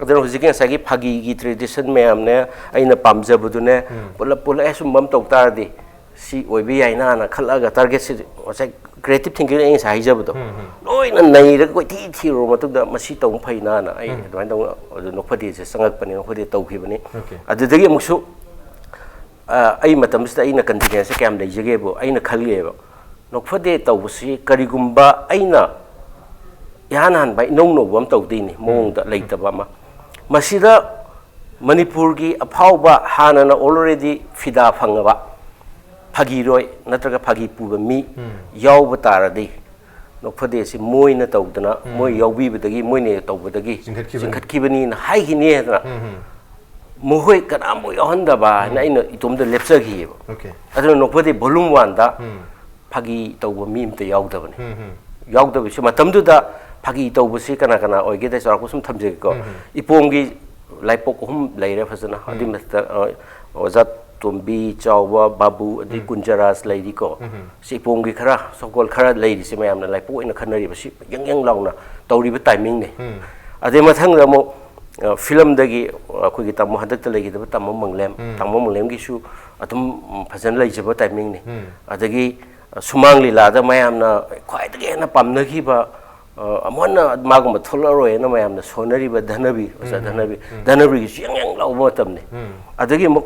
ꯑꯗꯨꯅ ꯍꯧꯖꯤꯛꯀꯤ ꯉꯁꯥꯏꯒꯤ ꯐꯥꯒꯤꯒꯤ ꯇ꯭ꯔꯦꯗꯤꯁꯟ ꯃꯌꯥꯝꯅꯦ, ꯑꯩꯅ ꯄꯥꯝꯖꯕꯗꯨꯅꯦ, ꯄꯨꯂꯞ, ꯄꯨꯂꯞ ꯑꯁꯨꯝꯕ ꯑꯃ ꯇꯧ ꯇꯥꯔꯗꯤ ꯁꯤ ꯑꯣꯏꯕ ꯌꯥꯏꯅꯥꯅ ꯈꯜꯂꯛꯑꯒ ꯇꯥꯔꯒꯦꯠꯁꯤ ꯉꯁꯥꯏ ꯀ꯭ꯔꯤꯌꯦꯇꯤꯞ ꯊꯤꯡꯀꯤꯡ ꯑꯩ ꯉꯁꯥꯏ ꯍꯥꯏꯖꯕꯗꯣ, ꯂꯣꯏꯅ ꯅꯩꯔꯒ ꯀꯣꯏꯊꯤ ꯊꯤꯔꯨꯔꯕ ꯃꯇꯨꯡꯗ ꯃꯁꯤ ꯇꯧꯕ ꯐꯩꯅꯥꯅ ꯑꯩ ꯑꯗꯨꯃꯥꯏꯅ ꯇꯧꯅ ꯑꯗꯨ ꯅꯣꯛꯐꯗꯦꯁꯦ ꯆꯪꯉꯛꯄꯅꯦ, ꯅꯣꯛꯐꯗꯦ ꯇꯧꯈꯤꯕꯅꯤ꯫ ꯑꯣꯀꯦ꯫ ꯑꯗꯨꯗꯒꯤ ꯑꯃꯨꯛꯁꯨ, ꯑ, ꯑꯩ ꯃꯇꯝꯁꯤꯗ ꯑꯩꯅ ꯀꯟꯐꯤꯗꯦꯟꯁꯁꯦ ꯀꯌꯥꯝ ꯂꯩꯖꯒꯦꯕꯨ ꯑꯩꯅ ꯈꯜꯂꯦꯕ, ꯅꯣꯛꯐꯗꯦ ꯇꯧꯕꯁꯤ ꯀꯔꯤꯒꯨꯝꯕ ꯑꯩꯅ ꯏꯍꯥꯟ ꯍꯥꯟꯕ ꯏꯅꯧ ꯅꯧꯕ ꯑꯃ ꯇꯧꯗꯣꯏꯅꯤ, ꯃꯑꯣꯡꯗ ꯂꯩꯇꯕ ꯑꯃ꯫ ꯃꯁꯤꯗ ꯃꯅꯤꯄꯨꯔꯒꯤ ꯑꯐꯥꯎꯕ ꯍꯥꯟꯅꯅ already ꯐꯤꯗꯥ ꯐꯪꯉꯕ ꯐꯥꯒꯤꯔꯣꯏ ꯅꯠꯇ꯭ꯔꯒ ꯐꯥꯒꯤ ꯄꯨꯕ ꯃꯤ ꯌꯥꯎꯕ ꯇꯥꯔꯗꯤ, ꯅꯣꯛꯐꯗꯦꯁꯤ ꯃꯣꯏꯅ ꯇꯧꯗꯅ, ꯃꯣꯏ ꯌꯥꯎꯕꯤꯕꯗꯒꯤ, ꯃꯣꯏꯅ ꯇꯧꯕꯗꯒꯤ ꯆꯤꯡꯈꯠꯈꯤꯕꯅꯤ꯫ ꯆꯤꯡꯈꯠꯈꯤꯕꯅꯤ ꯍꯥꯏꯈꯤꯅꯤ ꯍꯥꯏꯗꯅ, ꯃꯈꯣꯏ ꯀꯅꯥꯝꯕꯨ ꯌꯥꯎꯍꯟꯗꯕ ꯍꯥꯏꯅ ꯑꯩꯅ ꯏꯇꯣꯝꯗ ꯂꯦꯞꯆꯈꯤꯑꯕ꯫ ꯑꯣꯀꯦ꯫ ꯑꯗꯨꯅ ꯅꯣꯛꯐꯗꯦ volume one ꯗ ꯐꯥꯒꯤ ꯇꯧꯕ ꯃꯤ ꯑꯝꯇ ꯌꯥꯎꯗꯕꯅꯤ꯫ ꯎꯝ, ꯎꯝ꯫ ꯌꯥꯎꯗꯕꯁꯤ ꯃꯇꯝꯗꯨꯗ ꯐꯥꯒꯤ ꯇꯧꯕꯁꯤ ꯀꯅꯥ ꯀꯅꯥ ꯑꯣꯏꯒꯦꯗ ꯆꯥꯎꯔꯥꯛꯄ ꯁꯨꯝ ꯊꯝꯖꯒꯦꯀꯣ꯫ ꯎꯝ, ꯎꯝ꯫ ꯏꯄꯣꯝꯒꯤ ꯂꯥꯏꯄꯣꯛ ꯑꯍꯨꯝ ꯂꯩꯔꯦ ꯐꯖꯅ꯫ ꯎꯝ꯫ ꯑꯗꯨꯏ ꯃꯊꯛꯇ, ꯑ, ꯑꯣꯖꯥ ꯇꯣꯝꯕꯤ, ꯆꯥꯎꯕ, ꯕꯥꯕꯨ, ꯑꯗꯩ ꯎꯝ꯫ ꯀꯨꯟꯖꯔꯥꯖ ꯂꯩꯔꯤꯀꯣ꯫ ꯎꯝ, ꯎꯝ꯫ ꯁꯤ ꯏꯄꯣꯝꯒꯤ ꯈꯔ ꯁꯣꯀꯣꯜ ꯈꯔ ꯂꯩꯔꯤꯁꯦ ꯃꯌꯥꯝꯅ ꯂꯥꯏꯄꯣꯛ ꯑꯣꯏꯅ ꯈꯟꯅꯔꯤꯕ ꯁꯤ ꯌꯪ ꯌꯪ ꯂꯥꯎꯅ ꯇꯧꯔꯤꯕ ꯇꯥꯏꯃꯤꯡꯅꯤ꯫ ꯎꯝ꯫ ꯑꯗꯩ ꯃꯊꯪꯗ ꯑꯃꯨꯛ, ꯑ, ꯐꯤꯂꯝꯗꯒꯤ ꯑꯩꯈꯣꯏꯒꯤ ꯇꯥꯃꯣ ꯍꯟꯗꯛꯇ ꯂꯩꯈꯤꯗꯕ ꯇꯥꯃꯣ ꯃꯪꯂꯦꯝ, ꯎꯝ꯫ ꯇꯥꯃꯣ ꯃꯪꯂꯦꯝꯒꯤꯁꯨ ꯑꯗꯨꯝ, ꯎꯝ, ꯐꯖꯅ ꯂꯩꯖꯕ ꯇꯥꯏꯃꯤꯡꯅꯤ꯫ ꯎꯝ꯫ ꯑꯗꯒꯤ, ꯑ, ꯁꯨꯃꯥꯡ ꯂꯤꯂꯥꯗ ꯃꯌꯥꯝꯅ ꯈ꯭ꯋꯥꯏꯗꯒꯤ ꯍꯦꯟꯅ ꯄꯥꯝꯅꯈꯤꯕ, ꯑ, ꯑꯃꯨꯛ ꯍꯟꯅ ꯃꯥꯒꯨꯝꯕ ꯊꯣꯛꯂꯛꯑꯔꯣꯏꯅ ꯃꯌꯥꯝꯅ ꯁꯣꯟꯅꯔꯤꯕ ꯙꯅꯕꯤꯔ, ꯑꯣꯖꯥ ꯎꯝ, ꯎꯝ, ꯙꯅꯕꯤꯔ, ꯎꯝ꯫ ꯙꯅꯕꯤꯔꯒꯤꯁꯨ ꯌꯪ ꯌꯪ ꯂꯥꯎꯕ ꯃꯇꯝꯅꯤ꯫ ꯎꯝ꯫ ꯑꯗꯒꯤ ꯑꯃꯨꯛ,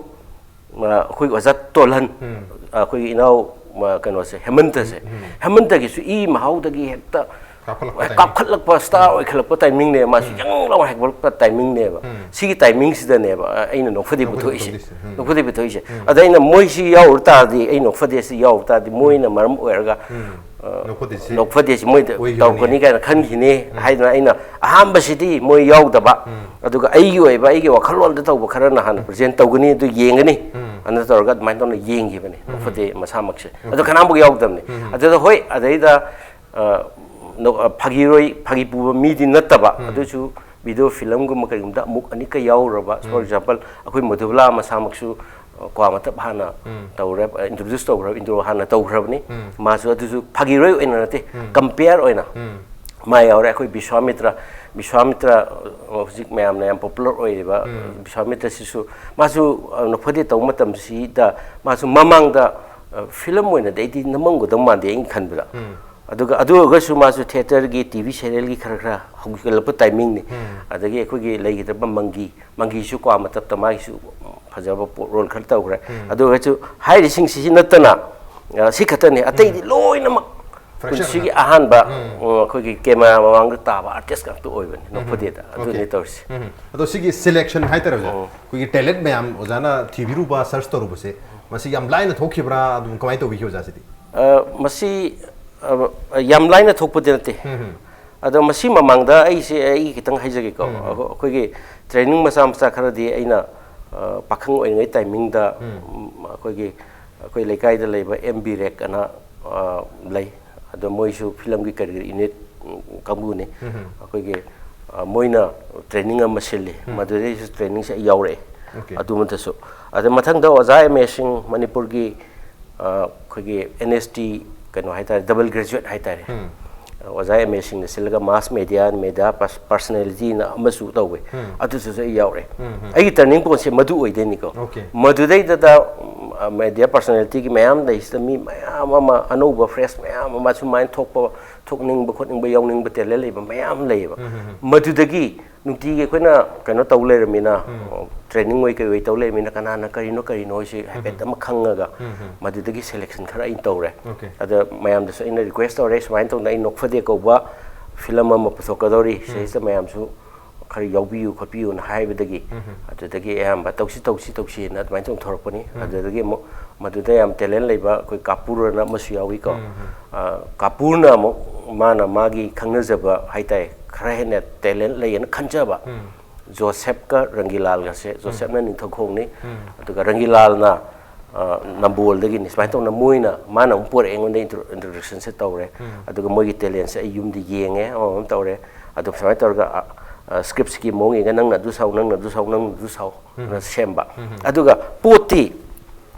ꯑ, ꯑꯩꯈꯣꯏꯒꯤ ꯑꯣꯖꯥ ꯇꯣꯜꯍꯟ, ꯎꯝ꯫ ꯑꯩꯈꯣꯏꯒꯤ ꯏꯅꯥꯎ, ꯑ, ꯀꯩꯅꯣꯁꯦ, ꯍꯦꯃꯟꯇꯁꯦ, ꯎꯝ, ꯎꯝ꯫ ꯍꯦꯃꯟꯇꯒꯤꯁꯨ ꯏ ꯃꯍꯥꯎꯗꯒꯤ ꯍꯦꯛꯇ ꯀꯥꯞꯈꯠꯂꯛꯄ ꯇꯥꯏꯃꯤꯡ꯫ ꯀꯥꯞꯈꯠꯂꯛꯄ, ꯁ꯭ꯇꯥꯔ ꯎꯝ꯫ ꯑꯣꯏꯈꯠꯂꯛꯄ ꯇꯥꯏꯃꯤꯡꯅꯦꯕ, ꯃꯥꯁꯨ ꯎꯝ꯫ ꯌꯪ ꯂꯥꯎꯅ ꯍꯦꯛꯒꯠꯂꯛꯄ ꯇꯥꯏꯃꯤꯡꯅꯦꯕ꯫ ꯎꯝ꯫ ꯁꯤꯒꯤ ꯇꯥꯏꯃꯤꯡꯁꯤꯗꯅꯦꯕ, ꯑ, ꯑꯩꯅ ꯅꯣꯛꯐꯗꯦ ꯅꯣꯛꯐꯗꯦ ꯄꯨꯊꯣꯛꯏꯁꯦ꯫ ꯄꯨꯊꯣꯛꯏꯁꯦ꯫ ꯎꯝ꯫ ꯅꯣꯛꯐꯗꯦ ꯄꯨꯊꯣꯛꯏꯁꯦ꯫ ꯎꯝ꯫ ꯑꯗ ꯑꯩꯅ ꯃꯣꯏꯁꯤ ꯌꯥꯎꯔ ꯇꯥꯔꯗꯤ, ꯑꯩ ꯅꯣꯛꯐꯗꯦꯁꯤ ꯌꯥꯎꯔ ꯇꯥꯔꯗꯤ, ꯎꯝ꯫ ꯃꯣꯏꯅ ꯃꯔꯝ ꯑꯣꯏꯔꯒ, ꯎꯝ꯫ ꯑ, ꯅꯣꯛꯐꯗꯦꯁꯤ ꯅꯣꯛꯐꯗꯦꯁꯤ ꯃꯣꯏꯗ ꯑꯣꯏꯈꯤꯕꯅꯤ꯫ ꯇꯧꯔꯛꯀꯅꯤ ꯀꯥꯏꯅ ꯈꯟꯈꯤꯅꯤ ꯎꯝ꯫ ꯍꯥꯏꯗꯅ ꯑꯩꯅ ꯑꯍꯥꯟꯕꯁꯤꯗꯤ ꯃꯣꯏ ꯌꯥꯎꯗꯕ, ꯎꯝ꯫ ꯑꯗꯨꯒ ꯑꯩꯒꯤ ꯑꯣꯏꯕ, ꯑꯩꯒꯤ ꯋꯥꯈꯜꯂꯣꯟꯗ ꯇꯧꯕ ꯈꯔꯅ ꯍꯥꯟꯅ ꯎꯝ꯫ ꯄ꯭ꯔꯖꯦꯟ ꯇꯧꯒꯅꯤ, ꯑꯗꯨ ꯌꯦꯡꯒꯅꯤ, ꯎꯝ꯫ ꯑꯗꯨ ꯇꯧꯔꯒ ꯑꯗꯨꯃꯥꯏꯅ ꯇꯧꯅ ꯌꯦꯡꯈꯤꯕꯅꯤ꯫ ꯎꯝ꯫ ꯅꯣꯛꯐꯗꯦ ꯃꯁꯥꯃꯛꯁꯦ꯫ ꯎꯝ꯫ ꯑꯗꯣ ꯀꯅꯥꯝꯐꯥꯎ ꯌꯥꯎꯗꯕꯅꯤ꯫ ꯎꯝ꯫ ꯑꯗꯨꯗ ꯍꯣꯏ, ꯑꯗꯩꯗ, ꯑ, ꯅꯣ-, ꯑ, ꯐꯥꯒꯤꯔꯣꯏ, ꯐꯥꯒꯤ ꯄꯨꯕ ꯃꯤꯗꯤ ꯅꯠꯇꯕ, ꯎꯝ꯫ ꯑꯗꯨꯁꯨ ꯚꯤꯗꯤꯑꯣ ꯐꯤꯂꯝꯒꯨꯝꯕ ꯀꯩꯒꯨꯝꯕꯗ ꯑꯃꯨꯛ ꯑꯅꯤꯀ ꯌꯥꯎꯔꯨꯔꯕ, for ꯎꯝ꯫ example, ꯑꯩꯈꯣꯏ ꯃꯙꯨꯕꯂꯥ ꯃꯁꯥꯃꯛꯁꯨ, ꯑ, ꯀ꯭ꯋꯥ ꯃꯇꯞ ꯍꯥꯟꯅ ꯎꯝ꯫ ꯇꯧꯔꯦ, ꯑ, introduce ꯇꯧꯈ꯭ꯔꯕ, intro ꯍꯥꯟꯅ ꯇꯧꯈ꯭ꯔꯕꯅꯤ꯫ ꯎꯝ꯫ ꯃꯥꯁꯨ ꯑꯗꯨꯁꯨ ꯐꯥꯒꯤꯔꯣꯏ ꯑꯣꯏꯅ ꯅꯠꯇꯦ, ꯎꯝ꯫ Compare ꯑꯣꯏꯅ ꯎꯝ꯫ ꯃꯥ ꯌꯥꯎꯔꯦ꯫ ꯑꯩꯈꯣꯏ ꯕꯤꯁ꯭ꯋꯥꯃꯤꯇ꯭ꯔ, ꯕꯤꯁ꯭ꯋꯥꯃꯤꯇ꯭ꯔ, ꯑ, ꯍꯧꯖꯤꯛ ꯃꯌꯥꯝꯅ ꯌꯥꯝ popular ꯑꯣꯏꯔꯤꯕ, ꯎꯝ꯫ ꯕꯤꯁ꯭ꯋꯥꯃꯤꯇ꯭ꯔꯁꯤꯁꯨ ꯃꯥꯁꯨ, ꯑ, ꯅꯣꯛꯐꯗꯦ ꯇꯧꯕ ꯃꯇꯝꯁꯤꯗ ꯃꯥꯁꯨ ꯃꯃꯥꯡꯗ, ꯑ, ꯐꯤꯂꯝ ꯑꯣꯏꯅꯗꯤ ꯑꯩꯗꯤ ꯅꯝꯃꯝꯒꯗꯧ ꯃꯥꯟꯗꯦ ꯑꯩꯅ ꯈꯟꯕꯗ꯫ ꯎꯝ꯫ ꯑꯗꯨꯒ ꯑꯗꯨ ꯑꯣꯏꯔꯒꯁꯨ ꯃꯥꯁꯨ ꯊꯤꯌꯦꯇꯔꯒꯤ, ꯇꯤ ꯚꯤ serialꯒꯤ ꯈꯔ ꯈꯔ ꯍꯧꯒꯠꯂꯛꯄ ꯇꯥꯏꯃꯤꯡꯅꯤ꯫ ꯎꯝ꯫ ꯑꯗꯒꯤ ꯑꯩꯈꯣꯏꯒꯤ ꯂꯩꯈꯤꯗ꯭ꯔꯕ ꯃꯪꯒꯤ, ꯃꯪꯒꯤꯁꯨ ꯀ꯭ꯋꯥ ꯃꯇꯞꯇ ꯃꯥꯒꯤꯁꯨ ꯐꯖꯕ ꯄꯣ-, role ꯈꯔ ꯇꯧꯈ꯭ꯔꯦ꯫ ꯎꯝ꯫ ꯑꯗꯨ ꯑꯣꯏꯔꯒꯁꯨ ꯍꯥꯏꯔꯤꯁꯤꯡꯁꯤꯁꯤ ꯅꯠꯇꯅ, ꯑ, ꯁꯤ ꯈꯛꯇꯅꯤ, ꯑꯇꯩꯗꯤ ꯎꯝ꯫ ꯂꯣꯏꯅꯃꯛ fraction ꯄꯨꯟꯁꯤꯒꯤ ꯉꯥꯛꯇ꯫ ꯑꯍꯥꯟꯕ, ꯎꯝ꯫ ꯑ, ꯑꯩꯈꯣꯏꯒꯤ camera ꯃꯃꯥꯡꯗ ꯇꯥꯕ artist ꯉꯥꯛꯇ ꯑꯣꯏꯕꯅꯤ, ꯎꯝ꯫ ꯅꯣꯛꯐꯗꯦꯗ꯫ ꯑꯗꯨꯅꯤ OK꯫ ꯇꯧꯔꯤꯁꯦ꯫ ꯎꯝ꯫ ꯑꯗꯣ ꯁꯤꯒꯤ selection ꯍꯥꯏꯇꯥꯔꯦ ꯑꯣꯖꯥ, ꯎꯝ꯫ ꯑꯩꯈꯣꯏꯒꯤ talent ꯃꯌꯥꯝ ꯑꯣꯖꯥꯅ ꯊꯤꯕꯤꯔꯨꯕ, search ꯇꯧꯔꯨꯕꯁꯦ, ꯃꯁꯤ ꯌꯥꯝ ꯂꯥꯏꯅ ꯊꯣꯛꯈꯤꯕ꯭ꯔꯥ? ꯑꯗꯨꯝ ꯀꯃꯥꯏꯅ ꯇꯧꯕꯤꯈꯤ ꯑꯣꯖꯥ ꯁꯤꯗꯤ? ꯑ, ꯃꯁꯤ, ꯑ, ꯌꯥꯝ ꯂꯥꯏꯅ ꯊꯣꯛꯄꯗꯤ ꯅꯠꯇꯦ꯫ ꯎꯝ, ꯎꯝ꯫ ꯑꯗꯣ ꯃꯁꯤ ꯃꯃꯥꯡꯗ ꯑꯩꯁꯦ ꯑꯩꯒꯤ ꯈꯤꯇꯪ ꯍꯥꯏꯖꯒꯦꯀꯣ꯫ ꯎꯝ, ꯎꯝ꯫ ꯑꯩꯈꯣ-, ꯑꯩꯈꯣꯏꯒꯤ training ꯃꯆꯥ ꯃꯆꯥ ꯈꯔꯗꯤ ꯑꯩꯅ, ꯑ, ꯄꯥꯈꯪ ꯑꯣꯏꯔꯤꯉꯩ timingꯗ, ꯎꯝ꯫ ꯎꯝ, ꯑꯩꯈꯣꯏꯒꯤ, ꯑꯩꯈꯣꯏ ꯂꯩꯀꯥꯏꯗ ꯂꯩꯕ ꯑꯦꯝ ꯕꯤ ꯔꯦꯛ ꯑꯅ ꯑ, ꯂꯩ꯫ ꯑꯗꯣ ꯃꯣꯏꯁꯨ ꯐꯤꯂꯝꯒꯤ ꯀꯔꯤ ꯀꯔꯤ ꯌꯨꯅꯤꯠ, ꯎꯝ, ꯀꯥꯡꯕꯨꯅꯤ꯫ ꯑꯩꯈꯣꯏꯒꯤ, ꯑ, ꯃꯣꯏꯅ ꯇ꯭ꯔꯦꯅꯤꯡ ꯑꯃ ꯁꯤꯜꯂꯤ꯫ ꯃꯗꯨꯗꯩꯁꯨ ꯇ꯭ꯔꯦꯅꯤꯡꯁꯦ ꯑꯩ ꯌꯥꯎꯔꯛꯑꯦ꯫ ꯑꯗꯨꯃꯛꯇꯁꯨ꯫ ꯑꯗ ꯃꯊꯪꯗ ꯑꯣꯖꯥ ꯑꯦꯝ ꯑꯦ ꯁꯤꯡ, ꯃꯅꯤꯄꯨꯔꯒꯤ, ꯑ, ꯑꯩꯈꯣꯏꯒꯤ ꯑꯦꯟ ꯑꯦꯁ ꯇꯤ ꯀꯩꯅꯣ ꯍꯥꯏꯇꯥꯔꯦ, ꯗꯕꯜ ꯒ꯭ꯔꯦꯖꯨꯋꯦꯠ ꯍꯥꯏꯇꯥꯔꯦ꯫ ꯑꯣꯖꯥ ꯑꯦꯝ ꯑꯦ ꯁꯤꯡꯅ ꯁꯤꯜꯂꯒ ꯃꯥꯁ ꯃꯦꯗꯤꯌꯥ, ꯃꯦꯗꯤꯌꯥ ꯄꯔꯁ-, ꯄꯔꯁꯅꯦꯂꯤꯇꯤꯅ ꯑꯃꯁꯨ ꯇꯧꯋꯦ꯫ ꯑꯗꯨꯁꯨ ꯑꯩ ꯌꯥꯎꯔꯛꯑꯦ꯫ ꯑꯩꯒꯤ ꯇꯔꯅꯤꯡ ꯄꯣꯏꯟꯠꯁꯦ ꯃꯗꯨ ꯑꯣꯏꯗꯣꯏꯅꯤꯀꯣ꯫ ꯃꯗꯨꯗꯩꯗꯨꯗ, ꯎꯝ, ꯃꯦꯗꯤꯌꯥ ꯄꯔꯁꯅꯦꯂꯤꯇꯤꯒꯤ ꯃꯌꯥꯝ ꯂꯩꯁꯤꯗ ꯃꯤ ꯃꯌꯥꯝ ꯑꯃ, ꯑꯅꯧꯕ ꯐ꯭ꯔꯦꯁ ꯃꯌꯥꯝ ꯑꯃ ꯁꯨꯃꯥꯏꯅ ꯊꯣꯛꯄ, ꯊꯣꯛꯅꯤꯡꯕ ꯈꯣꯠꯅꯤꯡꯕ, ꯌꯥꯎꯅꯤꯡꯕ, ꯇꯦꯂꯦꯟ ꯂꯩꯕ ꯃꯌꯥꯝ ꯂꯩꯌꯦꯕ꯫ ꯃꯗꯨꯗꯒꯤ ꯅꯨꯡꯇꯤꯒꯤ ꯑꯩꯈꯣꯏꯅ ꯀꯩꯅꯣ ꯇꯧ ꯂꯩꯔꯃꯤꯅ, ꯇ꯭ꯔꯦꯅꯤꯡ ꯑꯣꯏ ꯀꯩ ꯑꯣꯏ ꯇꯧ ꯂꯩꯔꯃꯤꯅ ꯀꯅꯥꯅ ꯀꯔꯤꯅꯣ ꯀꯔꯤꯅꯣ ꯁꯤ ꯍꯥꯏꯐꯦꯠ ꯑꯃ ꯈꯪꯉꯒ ꯃꯗꯨꯗꯒꯤ ꯁꯦꯂꯦꯛꯁꯟ ꯈꯔ ꯑꯩꯅ ꯇꯧꯔꯦ꯫ ꯑꯗ ꯃꯌꯥꯝꯗꯁꯨ ꯑꯩꯅ ꯔꯤꯀ꯭ꯋꯦꯁ ꯇꯧꯔꯦ, ꯁꯨꯃꯥꯏꯅ ꯇꯧꯗꯅ ꯑꯩ ꯅꯣꯛꯐꯗꯦ ꯀꯧꯕ ꯐꯤꯂꯝ ꯑꯃ ꯄꯨꯊꯣꯛꯀꯗꯧꯔꯤ, ꯁꯤꯗꯩꯁꯤꯗ ꯃꯌꯥꯝꯁꯨ ꯈꯔ ꯌꯥꯎꯕꯤꯌꯨ ꯈꯣꯠꯄꯤꯌꯨꯅ ꯍꯥꯏꯕꯗꯒꯤ ꯑꯗꯨꯗꯒꯤ ꯑꯌꯥꯝꯕ ꯇꯧꯁꯤ ꯇꯧꯁꯤ ꯇꯧꯁꯤꯅ ꯑꯗꯨꯃꯥꯏꯅ ꯇꯧꯊꯣꯔꯛꯄꯅꯤ꯫ ꯑꯗꯨꯗꯒꯤ ꯑꯃꯨꯛ ꯃꯗꯨꯗ ꯌꯥꯝ ꯇꯦꯂꯦꯟ ꯂꯩꯕ ꯑꯩꯈꯣꯏ ꯀꯥꯄꯨꯔꯅ ꯑꯃꯁꯨ ꯌꯥꯎꯏꯀꯣ꯫ ꯀꯥꯄꯨꯔꯅ ꯑꯃꯨꯛ ꯃꯥꯅ ꯃꯥꯒꯤ ꯈꯪꯅꯖꯕ ꯍꯥꯏꯇꯥꯔꯦ, ꯈꯔ ꯍꯦꯟꯅ ꯇꯦꯂꯦꯟ ꯂꯩꯌꯦꯅ ꯈꯟꯖꯕ ꯖꯣꯁꯦꯞꯀ ꯔꯪꯒꯤꯂꯥꯜꯒꯁꯦ, ꯖꯣꯁꯦꯞꯅ ꯅꯤꯡꯊꯧꯈꯣꯡꯅꯤ, ꯑꯗꯨꯒ ꯔꯪꯒꯤꯂꯥꯜꯅ, ꯑ, ꯅꯝꯕꯣꯜꯗꯒꯤꯅꯤ꯫ ꯁꯨꯃꯥꯏꯅ ꯇꯧꯅ ꯃꯣꯏꯅ, ꯃꯥꯅ ꯑꯃꯨꯛ ꯄꯣꯔꯛꯑꯦ ꯑꯩꯉꯣꯟꯗ, ꯏꯟꯇ꯭ꯔꯣ-, ꯏꯟꯇ꯭ꯔꯣꯗꯛꯁꯟꯁꯦ ꯇꯧꯔꯦ꯫ ꯑꯗꯨꯒ ꯃꯣꯏꯒꯤ ꯇꯦꯂꯦꯟꯁꯦ ꯑꯩ ꯌꯨꯝꯗ ꯌꯦꯡꯉꯦ, ꯑꯃꯃꯝ ꯇꯧꯔꯦ꯫ ꯑꯗꯨ ꯁꯨꯃꯥꯏꯅ ꯇꯧꯔꯒ, ꯑ, ꯑ, ꯁ꯭ꯀ꯭ꯔꯤꯞꯁꯤꯒꯤ ꯃꯑꯣꯡ ꯌꯦꯡꯉꯒ ꯅꯪꯅ ꯑꯗꯨ ꯁꯥꯎ, ꯅꯪꯅ ꯑꯗꯨ ꯁꯥꯎ, ꯅꯪꯅ ꯑꯗꯨ ꯁꯥꯎ, ꯅ ꯁꯦꯝꯕ꯫ ꯑꯗꯨꯒ ꯄꯣꯠꯇꯤ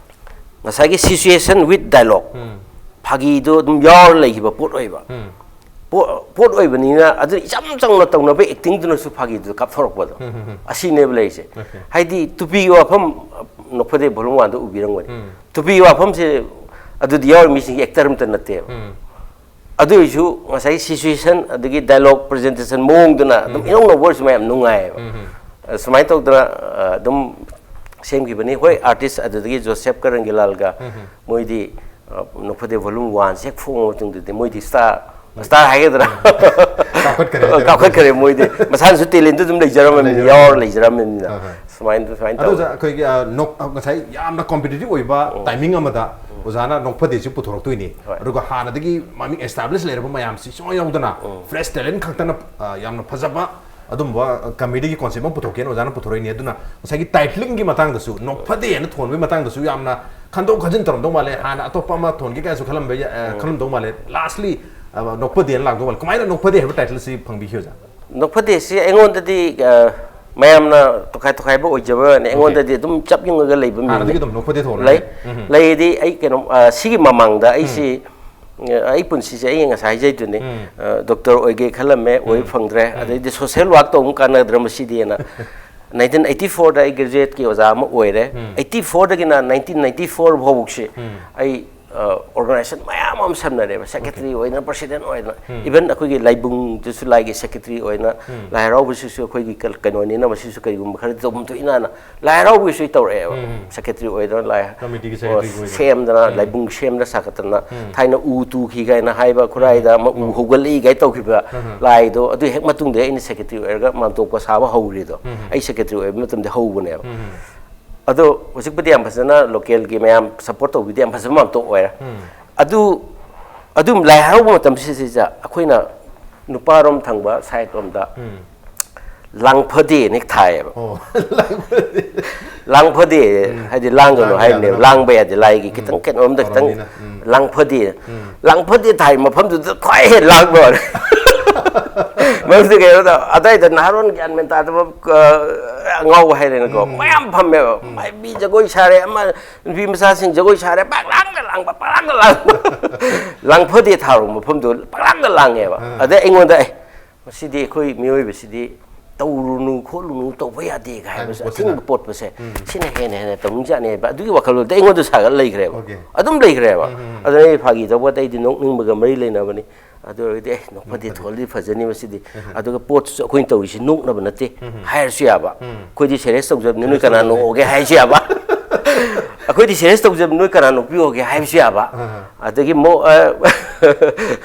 ꯉꯁꯥꯏꯒꯤ situation with dialogue, ꯐꯥꯒꯤꯗꯣ ꯑꯗꯨꯝ ꯌꯥꯎꯔ ꯂꯩꯈꯤꯕ ꯄꯣꯠ ꯑꯣꯏꯕ꯫ ꯄꯣ-, ꯄꯣꯠ ꯑꯣꯏꯕꯅꯤꯅ ꯑꯗꯨ ꯏꯆꯝ ꯆꯝꯅ ꯇꯧꯅꯕ ꯑꯦꯛꯇꯤꯡꯗꯨꯅꯁꯨ ꯐꯥꯒꯤꯗꯨꯗ ꯀꯥꯞꯊꯣꯔꯛꯄꯗꯣ꯫ ꯑꯁꯤꯅꯦꯕ ꯂꯩꯔꯤꯁꯦ꯫ ꯍꯥꯏꯗꯤ ꯇꯨꯄꯤꯒꯤ ꯋꯥꯐꯝ, ꯅꯣꯛꯐꯗꯦ volume one ꯗ ꯎꯕꯤꯔꯝꯒꯅꯤ꯫ ꯇꯨꯄꯤꯒꯤ ꯋꯥꯐꯝꯁꯦ ꯑꯗꯨꯗꯤ ꯌꯥꯎꯔꯤ ꯃꯤꯁꯤꯡꯒꯤ ꯑꯦꯛꯇꯔ ꯑꯝꯇ ꯅꯠꯇꯦꯕ꯫ ꯑꯗꯨ ꯑꯣꯏꯔꯁꯨ ꯉꯁꯥꯏꯒꯤ situation ꯑꯗꯒꯤ dialogue presentation ꯃꯑꯣꯡꯗꯨꯅ ꯑꯗꯨꯝ ꯏꯅꯧ ꯅꯧꯕ ꯑꯣꯏꯔꯁꯨ ꯃꯌꯥꯝ ꯅꯨꯡꯉꯥꯏꯌꯦꯕ꯫ ꯑ, ꯁꯨꯃꯥꯏꯅ ꯇꯧꯗꯅ, ꯑ, ꯑꯗꯨꯝ ꯁꯦꯝꯈꯤꯕꯅꯤ꯫ ꯍꯣꯏ, ꯑꯥꯔꯇꯤꯁ ꯑꯗꯨꯗꯒꯤ ꯖꯣꯁꯦꯞꯀ ꯔꯪꯒꯤꯂꯥꯜꯒ ꯃꯣꯏꯗꯤ, ꯑ, ꯅꯣꯛꯐꯗꯦ volume one ꯁꯦ ꯍꯦꯛ ꯐꯣꯡꯉ ꯃꯇꯨꯡꯗꯗꯤ ꯃꯣꯏꯗꯤ ꯁ꯭ꯇꯥꯔ, ꯁ꯭ꯇꯥꯔ ꯍꯥꯏꯒꯗ꯭ꯔꯥ? ꯀꯥꯎꯈꯠꯈ꯭ꯔꯦ꯫ ꯀꯥꯎꯈꯠꯈ꯭ꯔꯦ ꯃꯣꯏꯗꯤ꯫ ꯃꯁꯥꯅꯁꯨ ꯇꯦꯂꯦꯟꯗꯨ ꯑꯗꯨꯝ ꯂꯩꯖꯔꯝꯃꯤꯅ, ꯂꯩꯖꯔꯝꯃꯤꯅ꯫ ꯌꯥꯎꯔ ꯂꯩꯖꯔꯝꯃꯤꯅ꯫ ꯁꯨꯃꯥꯏꯅ, ꯁꯨꯃꯥꯏꯅ ꯑꯗꯨ ꯇꯧꯋꯤ꯫ ꯑꯣꯖꯥ, ꯑꯩꯈꯣꯏꯒꯤ, ꯑ, ꯅꯣꯛ-, ꯑ, ꯉꯁꯥꯏ ꯌꯥꯝꯅ ꯀꯣꯝꯄꯤꯇꯤꯇꯤꯚ ꯑꯣꯏꯕ ꯇꯥꯏꯃꯤꯡ ꯑꯃꯗ ꯑꯣꯖꯥꯅ ꯅꯣꯛꯐꯗꯦꯁꯤ ꯄꯨꯊꯣꯔꯛꯇꯣꯏꯅꯤ꯫ ꯍꯣꯏ꯫ ꯑꯗꯨꯒ ꯍꯥꯟꯅꯗꯒꯤ ꯃꯃꯤꯡ ꯑꯦꯁꯇꯥꯕ꯭ꯂꯤꯁ ꯂꯩꯔꯕ ꯃꯌꯥꯝꯁꯤ ꯁꯨꯡꯌꯥꯎ ꯌꯥꯎꯗꯅ ꯐ꯭ꯔꯦꯁ ꯇꯦꯂꯦꯟ ꯈꯛꯇꯅ, ꯑ, ꯌꯥꯝꯅ ꯐꯖꯕ, ꯑꯗꯨꯝꯕ ꯀꯃꯦꯗꯤꯒꯤ ꯀꯣꯟꯁꯦꯞ ꯑꯃ ꯄꯨꯊꯣꯛꯀꯦꯅ ꯑꯣꯖꯥꯅ ꯄꯨꯊꯣꯔꯛꯏꯅꯦ꯫ ꯑꯗꯨꯅ ꯉꯁꯥꯏꯒꯤ ꯇꯥꯏꯇꯂꯤꯡꯒꯤ ꯃꯇꯥꯡꯗꯁꯨ, ꯅꯣꯛꯐꯗꯦ ꯍꯥꯏꯅ ꯊꯣꯟꯕꯒꯤ ꯃꯇꯥꯡꯗꯁꯨ ꯌꯥꯝꯅ ꯈꯟꯗꯣꯛ ꯈꯟꯖꯤꯟ ꯇꯧꯔꯝꯗꯧ ꯃꯥꯜꯂꯦ꯫ ꯍꯥꯟꯅ ꯑꯇꯣꯞꯄ ꯑꯃ ꯊꯣꯟꯒꯦ ꯀꯥꯏꯅꯁꯨ ꯈꯜꯂꯝꯕ ꯌꯥ-, ꯑ, ꯈꯜꯂꯝꯗꯧ ꯃꯥꯜꯂꯦ꯫ ꯂꯥꯁꯂꯤ, ꯑ, ꯅꯣꯛꯐꯗꯦꯅ ꯂꯥꯛꯇꯧ ꯃꯥꯜꯂꯦ꯫ ꯀꯃꯥꯏꯅ ꯅꯣꯛꯐꯗꯦ ꯍꯥꯏꯕ ꯇꯥꯏꯇꯜꯁꯤ ꯐꯪꯕꯤꯈꯤ, ꯑꯣꯖꯥ? ꯅꯣꯛꯐꯗꯦꯁꯤ ꯑꯩꯉꯣꯟꯗꯗꯤ, ꯑ, ꯃꯌꯥꯝꯅ ꯇꯣꯈꯥꯏ ꯇꯣꯈꯥꯏꯕ ꯑꯣꯏꯖꯕꯅꯤ, ꯑꯩꯉꯣꯟꯗꯗꯤ ꯑꯗꯨꯝ ꯆꯞ ꯌꯨꯡꯉꯒ ꯂꯩꯕ ꯃꯤꯅꯤ꯫ ꯍꯥꯟꯅꯗꯒꯤ ꯑꯗꯨꯝ ꯅꯣꯛꯐꯗꯦ ꯊꯣꯛꯂꯦ꯫ ꯂꯩ꯫ ꯎꯝ꯫ ꯂꯩꯗꯤ ꯑꯩ ꯀꯩꯅꯣ, ꯑ, ꯁꯤꯒꯤ ꯃꯃꯥꯡꯗ ꯑꯩꯁꯤ, ꯎꯝ꯫ ꯑ, ꯑꯩ ꯄꯨꯟꯁꯤꯁꯦ ꯑꯩ ꯉꯁꯥꯏ ꯍꯥꯏꯖꯩꯗꯨꯅꯤ, ꯎꯝ꯫ ꯑ, ꯗꯣꯛꯇꯔ ꯑꯣꯏꯒꯦ ꯈꯜꯂꯝꯃꯦ, ꯑꯣꯏ ꯎꯝ꯫ ꯐꯪꯗ꯭ꯔꯦ꯫ ꯎꯝ꯫ ꯑꯗꯩꯗꯤ ꯁꯣꯁꯦꯜ ꯋꯥꯔꯛ ꯇꯧꯕ ꯀꯥꯟꯅꯗ꯭ꯔꯥ ꯃꯁꯤꯗꯤꯅ꯫ ꯅꯥꯏꯟꯇꯤꯟ ꯑꯩꯠꯇꯤ ꯐꯣꯔꯗ ꯑꯩ ꯒ꯭ꯔꯦꯖꯨꯑꯦꯠꯀꯤ ꯑꯣꯖꯥ ꯑꯃ ꯑꯣꯏꯔꯦ꯫ ꯎꯝ꯫ ꯑꯩꯠꯇꯤ ꯐꯣꯔꯗꯒꯤꯅ ꯅꯥꯏꯟꯇꯤꯟ ꯅꯥꯏꯟꯇꯤ ꯐꯣꯔ ꯐꯥꯎꯕꯁꯦ ꯎꯝ꯫ ꯑꯩ, ꯑ, ꯑꯣꯔꯒꯅꯥꯏꯖꯦꯁꯟ ꯃꯌꯥꯝ ꯑꯃ ꯁꯦꯝꯅꯔꯦꯕ, ꯁꯦꯀ꯭ꯔꯦꯇꯔꯤ ꯑꯣꯏꯅ, ꯄ꯭ꯔꯁꯤꯗꯦꯟ ꯑꯣꯏꯅ, ꯎꯝ꯫ ꯏꯚꯟ ꯑꯩꯈꯣꯏꯒꯤ ꯂꯥꯏꯕꯨꯡꯗꯁꯨ ꯂꯥꯏꯒꯤ ꯁꯦꯀ꯭ꯔꯦꯇꯔꯤ ꯑꯣꯏꯅ, ꯎꯝ꯫ ꯂꯥꯏ ꯍꯔꯥꯎꯕꯁꯤꯁꯨ ꯑꯩꯈꯣꯏꯒꯤ ꯀ-, ꯀꯩꯅꯣꯅꯤꯅ ꯃꯁꯤꯁꯨ ꯀꯔꯤꯒꯨꯝꯕ ꯈꯔꯗꯤ ꯇꯧꯐꯝ ꯊꯣꯛꯏꯅꯅ ꯂꯥꯏ ꯍꯔꯥꯎꯕꯒꯤꯁꯨ ꯑꯩ ꯇꯧꯔꯛꯑꯦꯕ꯫ ꯎꯝ꯫ ꯁꯦꯀ꯭ꯔꯦꯇꯔꯤ ꯑꯣꯏꯗꯅ ꯂꯥꯏ ꯀꯃꯤꯇꯤꯒꯤ ꯑꯣ, ꯁꯦꯀ꯭ꯔꯦꯇꯔꯤ ꯑꯣꯏꯗꯅ꯫ ꯁꯦꯝꯗꯅ, ꯎꯝ꯫ ꯂꯥꯏꯕꯨꯡ ꯁꯦꯝꯗꯅ ꯁꯥꯒꯠꯇꯅ, ꯎꯝ꯫ ꯊꯥꯏꯅ ꯎ ꯇꯨꯈꯤ ꯀꯥꯏꯅ ꯍꯥꯏꯕ ꯈꯨꯔꯥꯏꯗ ꯎꯝ꯫ ꯑꯃ ꯎ ꯎꯝ꯫ ꯍꯧꯒꯠꯂꯛꯏ ꯀꯥꯏ ꯇꯧꯈꯤꯕ ꯎꯝ꯫ ꯂꯥꯏꯗꯣ, ꯑꯗꯨ ꯍꯦꯛ ꯃꯇꯨꯡꯗ ꯑꯩꯅ ꯁꯦꯀ꯭ꯔꯦꯇꯔꯤ ꯑꯣꯏꯔꯒ ꯃꯥꯟꯇꯣꯞꯀ ꯁꯥꯕ ꯍꯧꯔꯤꯗꯣ꯫ ꯎꯝ꯫ ꯑꯩ ꯁꯦꯀ꯭ꯔꯦꯇꯔꯤ ꯑꯣꯏꯕ ꯃꯇꯝꯗ ꯍꯧꯕꯅꯦꯕ꯫ ꯎꯝ꯫ ꯑꯗꯣ ꯍꯧꯖꯤꯛꯄꯨꯗꯤ ꯌꯥꯝ ꯐꯖꯅ ꯂꯣꯀꯦꯜꯒꯤ ꯃꯌꯥꯝ ꯁꯞꯄꯣꯔꯠ ꯇꯧꯕꯤꯗꯦ, ꯌꯥꯝ ꯐꯖꯕ ꯃꯥꯟꯇꯣꯞ ꯑꯣꯏꯔꯦ꯫ ꯎꯝ꯫ ꯑꯗꯨ, ꯑꯗꯨꯝ ꯂꯥꯏ ꯍꯔꯥꯎꯕ ꯃꯇꯝꯁꯤꯗꯩꯗ ꯑꯩꯈꯣꯏꯅ ꯅꯨꯄꯥꯔꯣꯝ ꯊꯪꯕ ꯁꯥꯏꯠ ꯔꯣꯝꯗ ꯎꯝ꯫ ꯂꯥꯡꯐꯗꯦꯅ ꯍꯦꯛ ꯊꯥꯏꯌꯦꯕ꯫ ꯑꯣ, ꯂꯥꯡꯐꯗꯦ꯫ ꯂꯥꯡꯐꯗꯦ, ꯎꯝ꯫ ꯍꯥꯏꯗꯤ ꯂꯥꯡꯒꯅꯨ ꯂꯥꯡꯕ ꯍꯥꯏꯕꯅꯦꯕ, ꯌꯥꯗꯅꯕ꯫ ꯂꯥꯡꯕ ꯌꯥꯗꯦ, ꯂꯥꯏꯒꯤ ꯎꯝ꯫ ꯈꯤꯇꯪ ꯀꯩꯅꯣꯝꯗ ꯈꯤꯇꯪ ꯇꯧꯔꯝꯅꯤꯅ꯫ ꯎꯝ꯫ ꯂꯥꯡꯐꯗꯦ꯫ ꯎꯝ꯫ ꯂꯥꯡꯐꯗꯦ ꯊꯥꯏ ꯃꯐꯝꯗꯨꯗ ꯈ꯭ꯋꯥꯏ ꯍꯦꯟꯅ ꯂꯥꯡꯕ ꯍꯧꯔꯦ꯫ ꯃꯔꯝꯗꯤ ꯀꯩꯅꯣꯗ, ꯑꯗꯥꯏꯗ ꯅꯍꯥꯔꯣꯟ ꯒ꯭ꯌꯥꯟ ꯃꯦꯟ ꯇꯥꯗꯕ, ꯑ, ꯑꯉꯥꯎꯕ ꯍꯥꯏꯔꯦꯅꯀꯣ, ꯎꯝ꯫ ꯃꯌꯥꯝ ꯐꯝꯃꯦꯕ꯫ ꯎꯝ꯫ ꯃꯥꯏꯕꯤ ꯖꯒꯣꯏ ꯁꯥꯔꯦ, ꯑꯃ ꯅꯨꯄꯤ ꯃꯆꯥꯁꯤꯡ ꯖꯒꯣꯏ ꯁꯥꯔꯦ, ꯄꯥꯛꯂꯥꯡꯗ ꯂꯥꯡꯕ, ꯄꯥꯛꯂꯥꯡꯗ ꯂꯥꯡꯕ꯫ ꯂꯥꯡꯐꯗꯦ ꯊꯥꯔꯨꯕ ꯃꯐꯝꯗꯣ ꯄꯥꯛꯂꯥꯡꯗ ꯂꯥꯡꯉꯦꯕ꯫ ꯑꯥ꯫ ꯑꯗꯩ ꯑꯩꯉꯣꯟꯗ, "ꯑꯦ, ꯃꯁꯤꯗꯤ ꯑꯩꯈꯣꯏ ꯃꯤꯑꯣꯏꯕꯁꯤꯗꯤ ꯇꯧꯔꯨꯅꯨ ꯈꯣꯠꯂꯨꯅꯨ, ꯇꯧꯕ ꯌꯥꯗꯦ" ꯍꯥꯏꯕꯁꯦ, ꯍꯥꯏꯕ ꯄꯣꯠꯁꯤꯅ꯫ ꯑꯊꯤꯡꯕ ꯄꯣꯠꯄꯁꯦ, ꯎꯝ꯫ ꯁꯤꯅ ꯍꯦꯟꯅ ꯍꯦꯟꯅ ꯇꯧꯅꯤꯡꯖꯥꯠꯅꯦꯕ꯫ ꯑꯗꯨꯒꯤ ꯋꯥꯈꯜꯂꯣꯟꯗꯤ ꯑꯩꯉꯣꯟꯗ ꯁꯥꯒꯠ ꯂꯩꯈ꯭ꯔꯦꯕ꯫ ꯑꯣꯀꯦ꯫ ꯑꯗꯨꯝ ꯂꯩꯈ꯭ꯔꯦꯕ꯫ ꯎꯝ, ꯎꯝ, ꯎꯝ꯫ ꯑꯗꯨꯅ ꯑꯩ ꯐꯥꯒꯤ ꯇꯧꯕ ꯑꯇꯩꯗꯤ ꯅꯣꯛꯅꯤꯡꯕꯒ ꯃꯔꯤ ꯂꯩꯅꯕꯅꯤ꯫ ꯑꯗꯨ ꯑꯣꯏꯔꯒꯗꯤ, "ꯑꯦ, ꯅꯣꯛꯐꯗꯦ ꯅꯣꯛꯐꯗꯦ꯫ ꯊꯣꯜꯂꯗꯤ ꯐꯖꯅꯤ ꯃꯁꯤꯗꯤ"꯫ ꯎꯝ꯫ ꯑꯗꯨꯒ ꯄꯣꯠꯁꯨ ꯑꯩꯈꯣꯏꯅ ꯇꯧꯔꯤꯁꯤ ꯅꯣꯛꯅꯕ ꯅꯠꯇꯦ ꯎꯝ꯫ ꯍꯥꯏꯔꯁꯨ ꯌꯥꯕ꯫ ꯎꯝ꯫ ꯑꯩꯈꯣꯏꯗꯤ ꯁꯦꯔꯤꯌꯁ ꯇꯧꯖꯕꯅꯤ, ꯅꯣꯏ ꯁꯦꯔꯤꯌꯁ ꯀꯅꯥ ꯇꯧꯖꯕꯅꯤ꯫ ꯅꯣꯛꯑꯣꯒꯦ ꯍꯥꯏꯔꯁꯨ ꯌꯥꯕ꯫ ꯑꯩꯈꯣꯏꯗꯤ ꯁꯦꯔꯤꯌꯁ ꯇꯧꯖꯕ, ꯅꯣꯏ ꯀꯅꯥ ꯅꯣꯛꯄꯤꯌꯣꯒꯦ ꯍꯥꯏꯕꯁꯨ ꯌꯥꯕ꯫ ꯑꯗꯒꯤ ꯃꯣ-, ꯑ,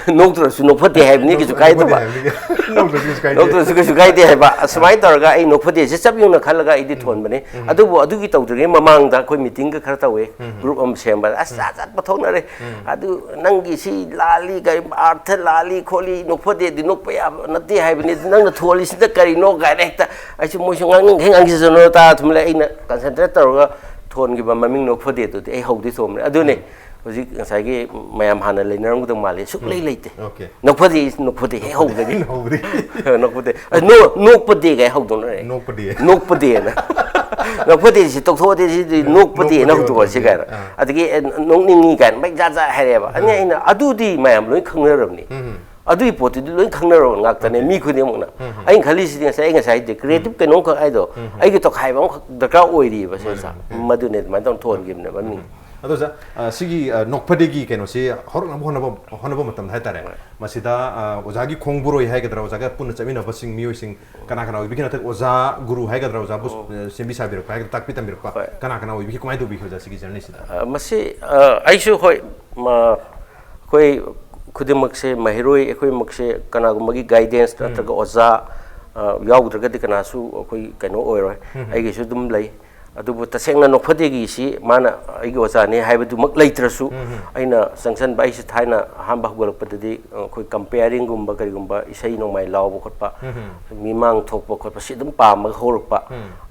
ꯅꯣꯛꯇ꯭ꯔꯁꯨ ꯅꯣꯛꯐꯗꯦ ꯍꯥꯏꯕꯅꯤ, ꯀꯩꯁꯨ ꯀꯥꯏꯗꯕ꯫ ꯅꯣꯛꯐꯗꯦ ꯍꯥꯏꯕꯅꯤ, ꯅꯣꯛꯇ꯭ꯔꯁꯨ ꯀꯩꯁꯨ ꯀꯥꯏꯗꯦ꯫ ꯅꯣꯛꯇ꯭ꯔꯁꯨ ꯀꯩꯁꯨ ꯀꯥꯏꯗꯦ ꯍꯥꯏꯕ꯫ ꯑꯁꯨꯃꯥꯏꯅ ꯇꯧꯔꯒ ꯑꯩ ꯅꯣꯛꯐꯗꯦꯁꯦ ꯆꯞ ꯌꯨꯡꯅ ꯈꯜꯂꯒ ꯑꯩꯗꯤ ꯊꯣꯟꯕꯅꯤ꯫ ꯑꯗꯨꯕꯨ ꯑꯗꯨꯒꯤ ꯇꯧꯗ꯭ꯔꯤꯉꯩ ꯃꯃꯥꯡꯗ ꯑꯩꯈꯣꯏ ꯃꯤꯇꯤꯡꯒ ꯈꯔ ꯇꯧꯋꯦ, ꯒ꯭ꯔꯨꯞ ꯑꯃ ꯁꯦꯝꯕ꯫ ꯑꯁ, ꯖꯥꯠ ꯖꯥꯠ ꯄꯨꯊꯣꯛꯅꯔꯦ꯫ ꯑꯗꯨ ꯅꯪꯒꯤ ꯁꯤ ꯂꯥꯜꯂꯤ, ꯀꯔꯤ ꯑꯥꯔꯊ ꯂꯥꯜꯂꯤ ꯈꯣꯠꯂꯤ, ꯅꯣꯛꯐꯗꯦꯗꯤ ꯅꯣꯛꯄ ꯌꯥꯕ ꯅꯠꯇꯦ ꯍꯥꯏꯕꯅꯤ, ꯑꯗꯨ ꯅꯪꯅ ꯊꯣꯜꯂꯤꯁꯤꯅ ꯀꯔꯤꯅꯣ ꯀꯥꯏꯅ ꯍꯦꯛꯇ ꯑꯩꯁꯨ ꯃꯣꯏꯁꯨ ꯉꯥꯡꯅꯤꯡꯈꯩ ꯉꯥꯡꯖꯁꯅꯨ, ꯇꯥ ꯊꯨꯝꯂꯦ꯫ ꯑꯩꯅ ꯀꯟꯁꯦꯟꯇ꯭ꯔꯦꯠ ꯇꯧꯔꯒ ꯊꯣꯟꯈꯤꯕ ꯃꯃꯤꯡ ꯅꯣꯛꯐꯗꯦꯗꯨꯗꯤ ꯑꯩ ꯍꯧꯗꯤ ꯊꯣꯟꯕꯅꯦ꯫ ꯑꯗꯨꯅꯦ ꯍꯧꯖꯤꯛ ꯉꯁꯥꯏꯒꯤ ꯃꯌꯥꯝ ꯍꯥꯟꯅ ꯂꯩꯅꯔꯝꯒꯗꯧ ꯃꯥꯜꯂꯤ, ꯁꯨꯛꯂꯩ ꯂꯩꯇꯦ꯫ ꯑꯣꯀꯦ꯫ ꯅꯣꯛꯐꯗꯦ, ꯅꯣꯛꯐꯗꯦ ꯍꯦꯛ ꯍꯧꯕꯗꯒꯤ꯫ ꯍꯧꯕꯗꯒꯤ꯫ ꯅꯣꯛꯐꯗꯦ꯫ ꯑ, ꯅꯣ-, ꯅꯣꯛꯄꯗꯦ ꯀꯥꯏ ꯍꯧꯗꯣꯛꯅꯔꯦ꯫ ꯅꯣꯛꯄꯗꯦ꯫ ꯅꯣꯛꯄꯗꯦꯅ꯫ ꯅꯣꯛꯐꯗꯦꯁꯤ ꯇꯣꯛꯊꯣꯛꯑꯗꯤ ꯁꯤꯗꯤ ꯅꯣꯛꯄꯗꯦꯅ ꯅꯣꯛꯄꯗꯦ ꯍꯧꯗꯣꯛꯑꯁꯤ ꯍꯧꯗꯣꯛꯑꯁꯤ꯫ ꯀꯥꯏꯅ꯫ ꯑꯥ꯫ ꯑꯗꯒꯤ ꯑꯦ, ꯅꯣꯛꯅꯤꯡꯉꯤ ꯀꯥꯏꯅ ꯃꯩ ꯖꯥꯠ ꯖꯥꯠ ꯍꯥꯏꯔꯛꯑꯦꯕ꯫ ꯑꯗꯨꯅ ꯑꯩꯅ ꯑꯗꯨꯗꯤ ꯃꯌꯥꯝ ꯂꯣꯏ ꯈꯪꯅꯔꯕꯅꯤ꯫ ꯑꯗꯨꯒꯤ ꯄꯣꯠꯇꯨꯗꯤ ꯂꯣꯏ ꯈꯪꯅꯔꯕ ꯉꯥꯛꯇꯅꯦ, ꯃꯤ ꯈꯨꯗꯤꯡꯃꯛꯅ꯫ ꯑꯩꯅ ꯈꯜꯂꯤꯁꯤꯗꯤ ꯉꯁꯥꯏ, ꯑꯩ ꯉꯁꯥꯏ ꯍꯥꯏꯗꯤ ꯀ꯭ꯔꯤꯌꯦꯇꯤꯞ ꯀꯩꯅꯣꯝꯈꯛ ꯍꯥꯏꯗꯣ ꯑꯩꯒꯤ ꯇꯣꯈꯥꯏꯕ ꯑꯃꯈꯛ ꯗꯔꯀꯥꯔ ꯑꯣꯏꯔꯤꯕ ꯁꯦꯟꯁ꯫ ꯃꯗꯨꯅꯦ ꯑꯗꯨꯃꯥꯏꯅ ꯇꯧꯔ ꯊꯣꯟꯈꯤꯕꯅꯦ ꯃꯃꯤꯡ꯫ ꯑꯗꯣ ꯑꯣꯖꯥ, ꯑ, ꯁꯤꯒꯤ, ꯑ, ꯅꯣꯛꯐꯗꯦꯒꯤ ꯀꯩꯅꯣꯁꯤ ꯍꯧꯔꯛꯅꯕ ꯍꯣꯠꯅꯕ, ꯍꯣꯠꯅꯕ ꯃꯇꯝꯗ ꯍꯥꯏꯇꯥꯔꯦ, ꯃꯁꯤꯗ, ꯑ, ꯑꯣꯖꯥꯒꯤ ꯈꯣꯡꯕꯨꯔꯣꯏ ꯍꯥꯏꯒꯗ꯭ꯔꯥ, ꯑꯣꯖꯥꯒ ꯄꯨꯟꯅ ꯆꯠꯃꯤꯟꯅꯕꯁꯤꯡ, ꯃꯤꯑꯣꯏꯁꯤꯡ ꯀꯅꯥ ꯀꯅꯥ ꯑꯣꯏꯕꯤꯒꯦ? ꯅꯠꯇ꯭ꯔꯒ ꯑꯣꯖꯥ ꯒꯨꯔꯨ ꯍꯥꯏꯒꯗ꯭ꯔꯥ, ꯑꯣꯖꯥꯕꯨ, ꯑ, ꯁꯦꯝꯕꯤ ꯁꯥꯕꯤꯔꯛꯄ ꯍꯥꯏꯒꯗ꯭ꯔꯥ, ꯇꯥꯛꯄꯤ ꯇꯝꯕꯤꯔꯛꯄ ꯍꯣꯏ꯫ ꯀꯅꯥ ꯀꯅꯥ ꯑꯣꯏꯕꯤꯒꯦ? ꯀꯃꯥꯏꯅ ꯇꯧꯕꯤꯒꯦ ꯑꯣꯖꯥ ꯁꯤꯒꯤ ꯖꯔꯅꯤꯁꯤꯗ? ꯑ, ꯃꯁꯤ, ꯑ, ꯑꯩꯁꯨ ꯍꯣꯏ, ꯃ-, ꯑꯩꯈꯣꯏ ꯈꯨꯗꯤꯡꯃꯛꯁꯦ ꯃꯍꯩꯔꯣꯏ, ꯑꯩꯈꯣꯏꯃꯛꯁꯦ ꯀꯅꯥꯒꯨꯝꯕꯒꯤ ꯒꯥꯏꯗꯦꯟꯁ ꯅꯠꯇ꯭ꯔꯒ ꯑꯣꯖꯥ, ꯑ, ꯌꯥꯎꯗ꯭ꯔꯒꯗꯤ ꯀꯅꯥꯁꯨ ꯑꯩꯈꯣꯏ ꯀꯩꯅꯣ ꯑꯣꯏꯔꯣꯏ꯫ ꯑꯩꯒꯤꯁꯨ ꯑꯗꯨꯝ ꯂꯩ꯫ ꯑꯗꯨꯕꯨ ꯇꯁꯦꯡꯅ ꯅꯣꯛꯐꯗꯦꯒꯤꯁꯤ ꯃꯥꯅ ꯑꯩꯒꯤ ꯑꯣꯖꯥꯅꯤ ꯍꯥꯏꯕꯗꯨꯃꯛ ꯂꯩꯇ꯭ꯔꯁꯨ, ꯑꯩꯅ ꯆꯪꯁꯟꯕ, ꯑꯩꯁꯦ ꯊꯥꯏꯅ ꯑꯍꯥꯟꯕ ꯍꯧꯒꯠꯂꯛꯄꯗꯗꯤ, ꯑ, ꯑꯩꯈꯣꯏ ꯀꯝꯄꯤꯌꯥꯔꯤꯡꯒꯨꯝꯕ ꯀꯔꯤꯒꯨꯝꯕ, ꯏꯁꯩ ꯅꯣꯡꯃꯥꯏ ꯂꯥꯎꯕ ꯈꯣꯠꯄ, ꯃꯤꯃꯥꯡ ꯊꯣꯛꯄ ꯈꯣꯠꯄ ꯁꯤ ꯑꯗꯨꯝ ꯄꯥꯝꯃꯒ ꯍꯧꯔꯛꯄ꯫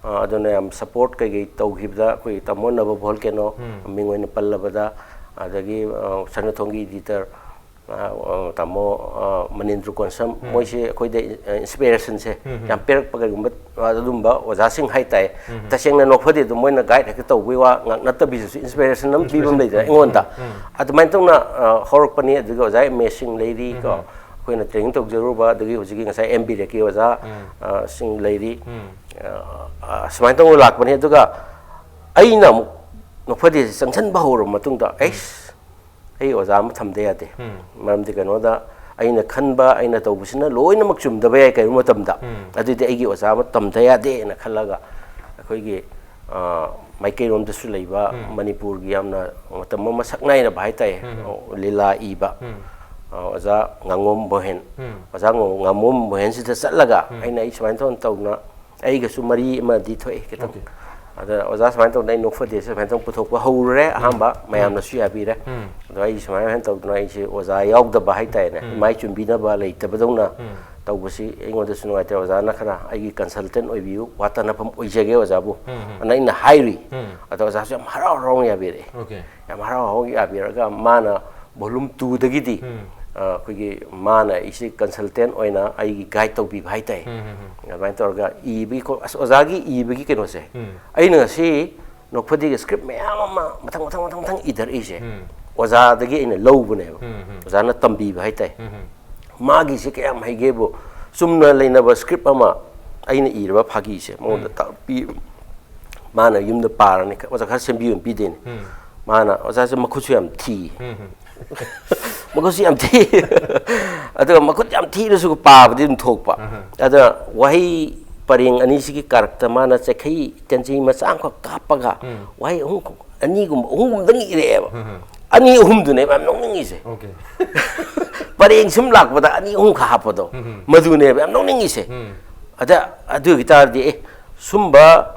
ꯑ, ꯑꯗꯨꯅ ꯌꯥꯝ ꯁꯄꯣꯔꯠ ꯀꯩꯀꯩ ꯇꯧꯈꯤꯕꯗ ꯑꯩꯈꯣꯏ ꯇꯥꯃꯣ ꯅꯕ ꯚꯣꯜꯀꯦꯅꯣ, ꯃꯤꯡ ꯑꯣꯏꯅ ꯄꯜꯂꯕꯗ, ꯑꯗꯒꯤ, ꯑ, ꯁꯅꯥꯊꯣꯡꯒꯤ ꯏꯗꯤꯇꯔ, ꯑ, ꯇꯥꯃꯣ, ꯑ, ꯃꯅꯤꯟꯗ꯭ꯔ ꯀꯣꯟꯁꯝ, ꯃꯣꯏꯁꯦ ꯑꯩꯈꯣꯏꯗ ꯏꯟꯁꯄꯤꯔꯦꯁꯟꯁꯦ ꯌꯥꯝ ꯄꯤꯔꯛꯄ ꯀꯩꯒꯨꯝꯕ, ꯑꯗꯨꯝꯕ ꯑꯣꯖꯥꯁꯤꯡ ꯍꯥꯏꯇꯥꯔꯦ꯫ ꯇꯁꯦꯡꯅ ꯅꯣꯛꯐꯗꯦ ꯑꯗꯨꯝ ꯃꯣꯏꯅ ꯒꯥꯏꯗ ꯍꯦꯛꯇ ꯇꯧꯕꯒꯤ ꯋꯥ ꯉꯥꯛ ꯅꯠꯇꯕꯤꯗꯁꯨ ꯏꯟꯁꯄꯤꯔꯦꯁꯟ ꯑꯃ ꯄꯤꯕ ꯑꯃ ꯂꯩꯗꯅ ꯑꯩꯉꯣꯟꯗ꯫ ꯑꯗꯨꯃꯥꯏꯅ ꯇꯧꯅ, ꯑ, ꯍꯧꯔꯛꯄꯅꯤ꯫ ꯑꯗꯨꯒ ꯑꯣꯖꯥ ꯑꯦꯝ ꯑꯦꯁꯤꯡ ꯂꯩꯔꯤ ꯀꯣ, ꯑꯩꯈꯣꯏꯅ ꯇ꯭ꯔꯦꯅꯤꯡ ꯇꯧꯖꯔꯨꯕ, ꯑꯗꯒꯤ ꯍꯧꯖꯤꯛꯀꯤ ꯉꯁꯥꯏ ꯑꯦꯝ ꯕꯤ ꯔꯦꯛꯀꯤ ꯑꯣꯖꯥ, ꯑ, ꯁꯤꯡ ꯂꯩꯔꯤ꯫ ꯑ, ꯑ, ꯁꯨꯃꯥꯏꯅ ꯇꯧꯅ ꯂꯥꯛꯄꯅꯤ꯫ ꯑꯗꯨꯒ ꯑꯩꯅ ꯑꯃꯨꯛ ꯅꯣꯛꯐꯗꯦꯁꯦ ꯆꯪꯁꯤꯟꯕ ꯍꯧꯔꯕ ꯃꯇꯨꯡꯗ, ꯑꯩꯁ, ꯑꯩ ꯑꯣꯖꯥ ꯑꯃ ꯊꯝꯗ ꯌꯥꯗꯦ꯫ ꯃꯔꯝꯗꯤ ꯀꯩꯅꯣꯗ, ꯑꯩꯅ ꯈꯟꯕ, ꯑꯩꯅ ꯇꯧꯕꯁꯤꯅ ꯂꯣꯏꯅꯃꯛ ꯆꯨꯝꯗꯕ ꯌꯥꯏ ꯀꯔꯤꯒꯨꯝꯕ ꯃꯇꯝꯗ꯫ ꯑꯗꯨꯗꯤ ꯑꯩꯒꯤ ꯑꯣꯖꯥ ꯑꯃ ꯊꯝꯗ ꯌꯥꯗꯦꯅ ꯈꯜꯂꯒ ꯑꯩꯈꯣꯏꯒꯤ, ꯑ, ꯃꯥꯏꯀꯩꯔꯣꯝꯗꯁꯨ ꯂꯩꯕ, ꯃꯅꯤꯄꯨꯔꯒꯤ ꯌꯥꯝꯅ ꯃꯇꯝ ꯑꯃ ꯁꯛ ꯅꯥꯏꯅꯕ ꯍꯥꯏꯇꯥꯔꯦ, ꯂꯤꯂꯥ ꯏꯕ, ꯑ, ꯑꯣꯖꯥ ꯉꯥꯉꯣꯝ ꯕꯣꯍꯦꯟ, ꯑꯣꯖꯥ ꯉꯥ-, ꯉꯥꯉꯣꯝ ꯕꯣꯍꯦꯟꯁꯤꯗ ꯆꯠꯂꯒ ꯑꯩꯅ, "ꯑꯩ ꯁꯨꯃꯥꯏꯅ ꯇꯧꯅ ꯇꯧꯅ ꯑꯩꯒꯁꯨ ꯃꯔꯤ ꯑꯃꯗꯤ ꯊꯣꯛꯑꯦ ꯈꯤꯇꯪ꯫ ꯑꯗ ꯑꯣꯖꯥ ꯁꯨꯃꯥꯏꯅ ꯇꯧꯗꯅ ꯑꯩ ꯅꯣꯛꯐꯗꯦꯁꯦ ꯁꯨꯃꯥꯏꯅ ꯇꯧꯅ ꯄꯨꯊꯣꯛꯄ ꯍꯧꯔꯨꯔꯦ꯫ ꯑꯍꯥꯟꯕ ꯃꯌꯥꯝꯅꯁꯨ ꯌꯥꯕꯤꯔꯦ꯫ ꯑꯗꯣ ꯑꯩ ꯁꯨꯃꯥꯏꯅ, ꯁꯨꯃꯥꯏꯅ ꯇꯧꯗꯅ ꯑꯩꯁꯦ ꯑꯣꯖꯥ ꯌꯥꯎꯗꯕ ꯍꯥꯏꯇꯥꯔꯦꯅꯦ, ꯏꯃꯥꯏ ꯆꯨꯝꯕꯤꯅꯕ ꯂꯩꯇꯕꯗꯧꯅ ꯇꯧꯕꯁꯤ ꯑꯩꯉꯣꯟꯗꯁꯨ ꯅꯨꯡꯉꯥꯏꯇꯦ꯫ ꯑꯣꯖꯥꯅ ꯈꯔ ꯑꯩꯒꯤ consultant ꯑꯣꯏꯕꯤꯌꯨ, ꯋꯥ ꯇꯥꯅꯐꯝ ꯑꯣꯏꯖꯒꯦ ꯑꯣꯖꯥꯕꯨ", ꯑꯅ ꯑꯩꯅ ꯍꯥꯏꯔꯨꯏ꯫ ꯑꯗꯣ ꯑꯣꯖꯥꯁꯨ ꯌꯥꯝ ꯍꯔꯥꯎ ꯍꯔꯥꯎꯅ ꯌꯥꯕꯤꯔꯛꯑꯦ꯫ ꯌꯥꯝ ꯍꯔꯥꯎ ꯍꯔꯥꯎ ꯌꯥꯕꯤꯔꯒ ꯃꯥꯅ volume two ꯗꯒꯤꯗꯤ, ꯑ, ꯑꯩꯈꯣꯏꯒꯤ ꯃꯥꯅ ꯑꯩꯁꯦ consultant ꯑꯣꯏꯅ ꯑꯩꯒꯤ guide ꯇꯧꯕꯤꯕ ꯍꯥꯏꯇꯥꯔꯦ꯫ ꯑꯗꯨꯃꯥꯏꯅ ꯇꯧꯔꯒ ꯏꯕꯒꯤ ꯈꯣ-, ꯑꯁ, ꯑꯣꯖꯥꯒꯤ ꯏꯕꯒꯤ ꯀꯩꯅꯣꯁꯦ, ꯑꯩꯅ ꯉꯁꯤ ꯅꯣꯛꯐꯗꯦꯒꯤ script ꯃꯌꯥꯝ ꯑꯃ ꯃꯊꯪ ꯃꯊꯪ ꯃꯊꯪ ꯃꯊꯪ ꯏꯊꯔꯛꯏꯁꯦ ꯑꯣꯖꯥꯗꯒꯤ ꯑꯩꯅ ꯂꯧꯕꯅꯦꯕ꯫ ꯑꯣꯖꯥꯅ ꯇꯝꯕꯤꯕ ꯍꯥꯏꯇꯥꯔꯦ꯫ ꯃꯥꯒꯤꯁꯦ ꯀꯌꯥꯝ ꯍꯩꯒꯦꯕꯨ, ꯆꯨꯝꯅ ꯂꯩꯅꯕ script ꯑꯃ ꯑꯩꯅ ꯏꯔꯕ ꯐꯥꯒꯤꯁꯦ ꯃꯉꯣꯟꯗ ꯇꯥꯛꯄꯤ-, ꯃꯥꯅ ꯌꯨꯝꯗ ꯄꯥꯔꯅꯤ, ꯑꯣꯖꯥ ꯈꯔ ꯁꯦꯝꯕꯤꯌꯨ ꯄꯤꯗꯣꯏꯅꯤ꯫ ꯃꯥꯅ, "ꯑꯣꯖꯥꯁꯦ ꯃꯈꯨꯠꯁꯨ ꯌꯥꯝ ꯊꯤ꯫ ꯃꯈꯨꯠꯁꯨ ꯌꯥꯝ ꯊꯤ꯫ ꯑꯗꯨꯒ ꯃꯈꯨꯠ ꯌꯥꯝ ꯊꯤꯔꯁꯨ ꯄꯥꯕꯗꯤ ꯑꯗꯨꯝ ꯊꯣꯛꯄ꯫ ꯑꯗ ꯋꯥꯍꯩ ꯄꯔꯦꯡ ꯑꯅꯤꯁꯤꯒꯤ ꯀꯥꯔꯛꯇ ꯃꯥꯅ ꯆꯩꯈꯩ ꯇꯦꯟꯖꯩ ꯃꯆꯥ ꯑꯃꯈꯛ ꯍꯥꯞꯄꯒ ꯋꯥꯍꯩ ꯑꯍꯨꯝ, ꯑꯅꯤꯒꯨꯝꯕ, ꯑꯍꯨꯝꯒꯨꯝꯕꯗꯪ ꯏꯔꯛꯑꯦꯕ꯫ ꯑꯅꯤ ꯑꯍꯨꯝꯗꯨꯅꯦꯕ ꯌꯥꯝ ꯅꯣꯛꯅꯤꯡꯉꯤꯁꯦ꯫ ꯄꯔꯦꯡ ꯁꯨꯝ ꯂꯥꯛꯄꯗ ꯑꯅꯤ ꯑꯍꯨꯝꯈꯛ ꯍꯥꯞꯄꯗꯣ, ꯃꯗꯨꯅꯦꯕ ꯌꯥꯝ ꯅꯣꯛꯅꯤꯡꯉꯤꯁꯦ꯫ ꯑꯗ ꯑꯗꯨ ꯑꯣꯏ ꯇꯥꯔꯗꯤ, ꯑꯦ, ꯁꯨꯝꯕ,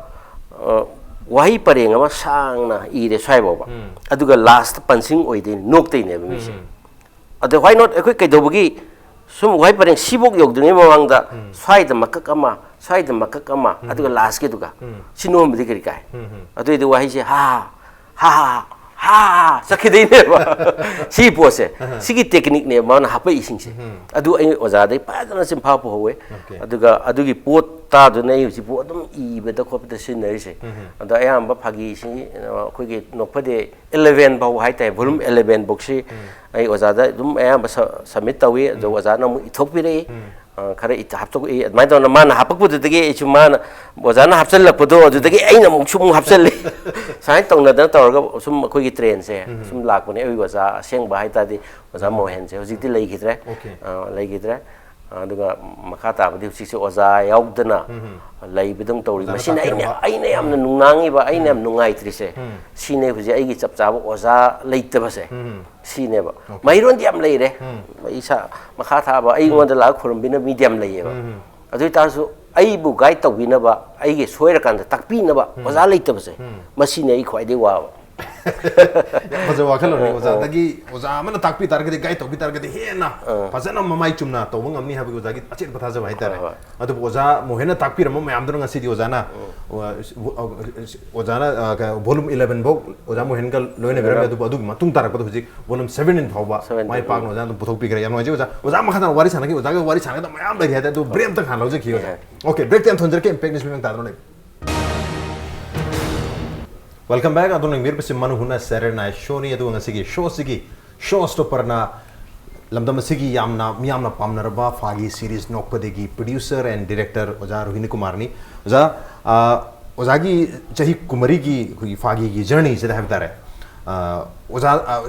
ꯑ, ꯋꯥꯍꯩ ꯄꯔꯦꯡ ꯑꯃ ꯁꯥꯡꯅ ꯏꯔꯦ ꯁ꯭ꯋꯥꯏꯐꯥꯎꯕ꯫ ꯑꯗꯨꯒ last punching ꯑꯣꯏꯗꯣꯏꯅꯤ, ꯅꯣꯛꯇꯣꯏꯅꯦꯕ ꯃꯤꯁꯦ꯫ ꯑꯗ why not ꯑꯩꯈꯣꯏ ꯀꯩꯗꯧꯕꯒꯤ ꯁꯨꯝ ꯋꯥꯍꯩ ꯄꯔꯦꯡ ꯁꯤꯐꯧ ꯌꯧꯗ꯭ꯔꯤꯉꯩ ꯃꯃꯥꯡꯗ ꯁ꯭ꯋꯥꯏꯗ ꯃꯀꯛ ꯑꯃ, ꯁ꯭ꯋꯥꯏꯗ ꯃꯀꯛ ꯑꯃ, ꯑꯗꯨꯒ last ꯀꯤꯗꯨꯒ ꯁꯤ ꯅꯣꯛꯍꯟꯕꯗꯤ ꯀꯔꯤ ꯀꯥꯏ? ꯑꯗꯨꯏꯗꯤ ꯋꯥꯍꯩꯁꯦ ꯍꯥ ꯍꯥ ꯍꯥ ꯍꯥ ꯍꯥ ꯍꯥ ꯆꯠꯈꯤꯗꯣꯏꯅꯦꯕ꯫ ꯁꯤꯒꯤ ꯄꯣꯠꯁꯦ, ꯁꯤꯒꯤ technique ꯅꯦꯕ ꯃꯥꯅ ꯍꯥꯄꯛꯏꯁꯤꯡꯁꯦ꯫ ꯑꯗꯨ ꯑꯩ ꯑꯣꯖꯥꯗꯒꯤ ꯐꯖꯅ ꯆꯤꯟꯐꯥ ꯄꯨꯍꯧꯋꯦ꯫ ꯑꯗꯨꯒ ꯑꯗꯨꯒꯤ ꯄꯣꯠ ꯇꯥꯗꯨꯅ ꯑꯩ ꯍꯧꯖꯤꯛꯐꯥꯎ ꯑꯗꯨꯝ ꯏꯕꯗ ꯈꯣꯠꯄꯗ ꯁꯤꯖꯤꯟꯅꯔꯤꯁꯦ꯫ ꯑꯗꯣ ꯑꯌꯥꯝꯕ ꯐꯥꯒꯤꯁꯤ, ꯑ, ꯑꯩꯈꯣꯏꯒꯤ ꯅꯣꯛꯐꯗꯦ eleven ꯐꯥꯎ ꯍꯥꯏꯇꯥꯔꯦ, volume eleven ꯐꯥꯎꯁꯤ ꯑꯩ ꯑꯣꯖꯥꯗ ꯑꯗꯨꯝ ꯑꯌꯥꯝꯕ ꯁ-, submit ꯇꯧꯏ꯫ ꯑꯗꯣ ꯑꯣꯖꯥꯅ ꯑꯃꯨꯛ ꯏꯊꯣꯛꯄꯤꯔꯛꯏ꯫ ꯑ, ꯈꯔ ꯏꯊ-, ꯍꯥꯞꯇꯣꯛꯏ꯫ ꯑꯗꯨꯃꯥꯏꯅ ꯇꯧꯅ ꯃꯥꯅ ꯍꯥꯄꯛꯄꯗꯨꯗꯒꯤ ꯑꯩꯁꯨ, ꯃꯥꯅ, ꯑꯣꯖꯥꯅ ꯍꯥꯞꯆꯜꯂꯛꯄꯗꯣ ꯑꯗꯨꯗꯒꯤ ꯑꯩꯅ ꯑꯃꯨꯛꯁꯨ ꯑꯃꯨꯛ ꯍꯥꯞꯆꯜꯂꯤ꯫ ꯁꯨꯃꯥꯏꯅ ꯇꯧꯅꯗꯅ ꯇꯧꯔꯒ ꯁꯨꯝ ꯑꯩꯈꯣꯏꯒꯤ trend ꯁꯦ ꯁꯨꯝ ꯂꯥꯛꯄꯅꯦ꯫ ꯑꯩꯈꯣꯏ ꯑꯣꯖꯥ ꯑꯁꯦꯡꯕ ꯍꯥꯏꯇꯥꯔꯗꯤ ꯑꯣꯖꯥ ꯃꯣꯍꯦꯟꯁꯦ ꯍꯧꯖꯤꯛꯇꯤ ꯂꯩꯈꯤꯗ꯭ꯔꯦ꯫ ꯑ, ꯂꯩꯈꯤꯗ꯭ꯔꯦ꯫ ꯑꯗꯨꯒ ꯃꯈꯥ ꯇꯥꯕꯗꯤ ꯍꯧꯖꯤꯛꯁꯦ ꯑꯣꯖꯥ ꯌꯥꯎꯗꯅ ꯎꯝ. ꯂꯩꯕꯗꯧ ꯇꯧꯔꯤ꯫ ꯑꯣꯖꯥꯅ ꯃꯁꯤꯅ ꯑꯩꯅ ꯇꯥꯛꯄꯤꯔꯝꯕ꯫ ꯑꯩꯅ ꯌꯥꯝꯅ ꯅꯨꯡꯅꯥꯡꯉꯤꯕ, ꯑꯩꯅ ꯌꯥꯝ ꯅꯨꯡꯉꯥꯏꯇ꯭ꯔꯤꯁꯦ ꯎꯝ. ꯁꯤꯅꯦ꯫ ꯍꯧꯖꯤꯛ ꯑꯩꯒꯤ ꯆꯞ ꯆꯥꯕ ꯑꯣꯖꯥ ꯂꯩꯇꯕꯁꯦ ꯎꯝ. ꯁꯤꯅꯦꯕ꯫ Okay. ꯃꯍꯩꯔꯣꯟꯗꯤ ꯌꯥꯝ ꯂꯩꯔꯦ꯫ ꯎꯝ. ꯏꯁꯥ ꯃꯈꯥ ꯊꯥꯕ ꯑꯩꯉꯣꯟꯗ ꯂꯥꯛꯑꯒ ꯈꯨꯔꯨꯝꯕꯤꯅꯕ ꯃꯤꯗꯤ ꯌꯥꯝ ꯂꯩꯌꯦꯕ꯫ ꯎꯝ. ꯑꯗꯨ ꯑꯣꯏꯇꯥꯔꯁꯨ ꯑꯩꯕꯨ ꯒꯥꯏꯗ ꯇꯧꯕꯤꯅꯕ, ꯑꯩꯒꯤ ꯁꯣꯏꯔꯀꯥꯟꯗ ꯇꯥꯛꯄꯤꯅꯕ ꯑꯣꯖꯥ ꯂꯩꯇꯕꯁꯦ, ꯃꯁꯤꯅꯦ ꯑꯩ ꯈ꯭ꯋꯥꯏꯗꯒꯤ ꯋꯥꯕ꯫ ꯌꯥꯝ ꯐꯖꯕ ꯋꯥꯈꯜꯂꯣꯟꯅꯤ꯫ ꯑꯣꯖꯥꯗꯒꯤ, ꯑꯣꯖꯥ ꯑꯃꯅ ꯇꯥꯛꯄꯤ ꯇꯥꯔꯒꯗꯤ, ꯒꯥꯏꯗ ꯇꯧꯕꯤ ꯇꯥꯔꯒꯗꯤ ꯍꯦꯟꯅ ꯐꯖꯅ ꯃꯃꯥꯏ ꯆꯨꯝꯅ ꯇꯧꯕ ꯉꯝꯅꯤ ꯍꯥꯏꯕꯒꯤ ꯑꯣꯖꯥꯒꯤ ꯑꯆꯦꯠꯄ ꯊꯥꯖꯕ ꯍꯥꯏꯇꯥꯔꯦ꯫ ꯍꯣꯏ, ꯍꯣꯏ. ꯑꯗꯨꯕꯨ ꯑꯣꯖꯥ ꯃꯣꯍꯦꯟꯅ ꯇꯥꯛꯄꯤꯔꯝꯕ ꯃꯌꯥꯝꯗꯨꯅ ꯉꯁꯤꯗꯤ ꯑꯣꯖꯥꯅ, ꯑꯣ, ꯑꯣꯖꯥꯅ, ꯑ, ꯀ-, volume eleven ꯐꯥꯎ ꯑꯣꯖꯥ ꯃꯣꯍꯦꯟꯒ ꯂꯣꯏꯅꯕꯤꯔꯝꯃꯦ꯫ ꯑꯗꯨꯕꯨ ꯑꯗꯨꯒꯤ ꯃꯇꯨꯡ ꯇꯥꯔꯛꯄꯗ ꯍꯧꯖꯤꯛ volume seventeen ꯐꯥꯎꯕ Seventeen. ꯃꯥꯏ ꯄꯥꯛꯅ ꯑꯣꯖꯥꯅ ꯑꯗꯨꯝ ꯄꯨꯊꯣꯛꯄꯤꯈ꯭ꯔꯦ꯫ ꯌꯥꯝ ꯅꯨꯡꯉꯥꯏꯖꯩ ꯑꯣꯖꯥ꯫ ꯑꯣꯖꯥ ꯃꯈꯥ ꯇꯥꯅ ꯋꯥꯔꯤ ꯁꯥꯟꯅꯈꯤ, ꯑꯣꯖꯥꯒ ꯋꯥꯔꯤ ꯁꯥꯟꯅꯒꯗꯕ ꯃꯌꯥꯝ ꯂꯩꯔꯤ ꯍꯥꯏꯇꯥꯔꯦ꯫ ꯑꯗꯨ break ꯑꯝꯇꯪ ꯍꯥꯟꯅ ꯂꯧꯖꯈꯤꯒꯦ ꯑꯣꯖꯥ꯫ Okay, break ꯇꯤ ꯌꯥꯝ ꯊꯣꯟꯖꯔꯛꯀꯦ, impact news ꯃꯇꯥꯡ ꯇꯥꯗꯅ ꯂꯩ꯫ Welcome back. ꯑꯗꯣꯝꯅ ꯌꯦꯡꯕꯤꯔꯤꯕꯁꯤ ꯃꯅꯨ ꯍꯨꯅ Saturday Night Show ꯅꯤ꯫ ꯑꯗꯨꯒ ꯉꯁꯤꯒꯤ show ꯁꯤꯒꯤ show stopper ꯅ ꯂꯝꯗꯝ ꯑꯁꯤꯒꯤ ꯌꯥꯝꯅ ꯃꯤꯌꯥꯝꯅ ꯄꯥꯝꯅꯔꯕ ꯐꯥꯒꯤ series ꯅꯣꯛꯄꯗꯒꯤ producer and director ꯑꯣꯖꯥ ꯔꯣꯍꯤꯅꯤ ꯀꯨꯃꯥꯔꯅꯤ꯫ ꯑꯣꯖꯥ, ꯑ, ꯑꯣꯖꯥꯒꯤ ꯆꯍꯤ ꯀꯨꯟꯃꯔꯤꯒꯤ ꯑꯩꯈꯣꯏꯒꯤ ꯐꯥꯒꯤꯒꯤ journey ꯁꯤꯗ ꯍꯥꯏꯕ ꯇꯥꯔꯦ, ꯑ, ꯑꯣꯖꯥ, ꯑ,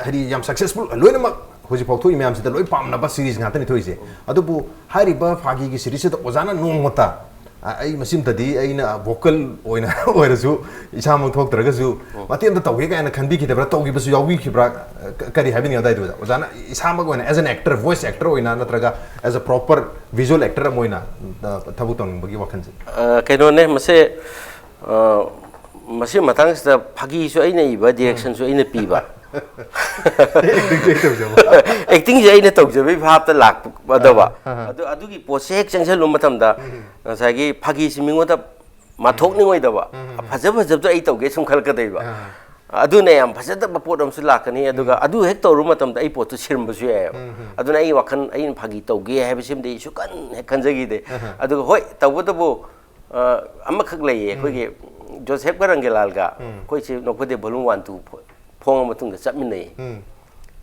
ꯍꯥꯏꯗꯤ ꯌꯥꯝ successful ꯂꯣꯏꯅꯃꯛ ꯍꯧꯖꯤꯛꯐꯥꯎ ꯊꯣꯛꯏ ꯃꯌꯥꯝꯁꯤꯗ ꯂꯣꯏ ꯄꯥꯝꯅꯕ series ꯉꯥꯛꯇꯅꯤ ꯊꯣꯛꯏꯁꯦ꯫ ꯑꯗꯨꯕꯨ ꯍꯥꯏꯔꯤꯕ ꯐꯥꯒꯤꯒꯤ series ꯁꯤꯗ ꯑꯣꯖꯥꯅ ꯅꯣꯡꯃꯇ, ꯑ, ꯑꯩ ꯃꯁꯤꯃꯇꯗꯤ ꯑꯩꯅ vocal ꯑꯣꯏꯅ ꯑꯣꯏꯔꯁꯨ, ꯏꯁꯥꯃꯛ ꯊꯣꯛꯇ꯭ꯔꯒꯁꯨ, ꯃꯇꯦꯛ ꯑꯃꯇ ꯇꯧꯒꯦ ꯀꯥꯏꯅ ꯈꯟꯕꯤꯈꯤꯗꯕ꯭ꯔꯥ, ꯇꯧꯈꯤꯕꯁꯨ ꯌꯥꯎꯕꯤꯈꯤꯕ꯭ꯔꯥ? ꯀ-, ꯀꯔꯤ ꯍꯥꯏꯕꯤꯅꯤꯡꯉꯤ ꯑꯗꯨꯋꯥꯏꯗꯨꯗ? ꯑꯣꯖꯥꯅ ꯏꯁꯥꯃꯛ ꯑꯣꯏꯅ as an actor, voice actor ꯑꯣꯏꯅ, ꯅꯠꯇ꯭ꯔꯒ as a proper visual actor ꯑꯃ ꯑꯣꯏꯅ, ꯑ, ꯊꯕꯛ ꯇꯧꯅꯤꯡꯕꯒꯤ ꯋꯥꯈꯜꯁꯦ? ꯑ, ꯀꯩꯅꯣꯅꯦ, ꯃꯁꯦ, ꯑ, ꯃꯁꯤ ꯃꯇꯥꯡꯁꯤꯗ ꯐꯥꯒꯤꯁꯨ ꯑꯩꯅ ꯏꯕ, direction ꯁꯨ ꯑꯩꯅ ꯄꯤꯕ꯫ Acting ꯁꯦ ꯑꯩ ꯇꯧꯖꯕ꯫ Acting ꯁꯦ ꯑꯩꯅ ꯇꯧꯖꯕꯒꯤ ꯚꯥꯞꯇ ꯂꯥꯛꯄꯗꯕ꯫ ꯑꯥ, ꯑꯥ. ꯑꯗꯨ, ꯑꯗꯨꯒꯤ ꯄꯣꯠꯁꯦ ꯍꯦꯛ ꯆꯪꯁꯤꯜꯂꯨꯕ ꯃꯇꯝꯗ ꯉꯁꯥꯏꯒꯤ ꯐꯥꯒꯤꯁꯤ ꯃꯤꯉꯣꯟꯗ ꯃꯥꯊꯣꯛꯅꯤꯡꯉꯣꯏꯗꯕ, ꯐꯖ ꯐꯖꯕꯗꯣ ꯑꯩ ꯇꯧꯒꯦ ꯁꯨꯝ ꯈꯜꯂꯛꯀꯗꯣꯏꯕ꯫ ꯑꯥ. ꯑꯗꯨꯅ ꯌꯥꯝ ꯐꯖꯗꯕ ꯄꯣꯠ ꯑꯃꯁꯨ ꯂꯥꯛꯀꯅꯤ꯫ ꯑꯗꯨꯒ ꯑꯗꯨ ꯍꯦꯛ ꯇꯧꯔꯨꯕ ꯃꯇꯝꯗ ꯑꯩ ꯄꯣꯠꯇꯨ ꯁꯤꯔꯝꯕꯁꯨ ꯌꯥꯏꯑꯕ꯫ ꯑꯗꯨꯅ ꯑꯩ ꯋꯥꯈꯜ, ꯑꯩꯅ ꯐꯥꯒꯤ ꯇꯧꯒꯦ ꯍꯥꯏꯕꯁꯤꯃꯗꯤ ꯑꯩ ꯁꯨꯛꯈꯟ ꯍꯦꯛ ꯈꯟꯖꯈꯤꯗꯦ꯫ ꯑꯗꯨꯒ ꯍꯣꯏ, ꯇꯧꯕꯇꯕꯨ, ꯑ, ꯑꯃꯈꯛ ꯂꯩꯌꯦ꯫ ꯑꯩꯈꯣꯏꯒꯤ ꯖꯣꯁꯦꯐꯀ ꯔꯪꯒꯦꯂꯥꯜꯒ ꯑꯩꯈꯣꯏꯁꯤ ꯅꯣꯛꯐꯗꯦ volume one, two ꯐꯣꯡꯉ ꯃꯇꯨꯡꯗ ꯆꯠꯃꯤꯟꯅꯩ꯫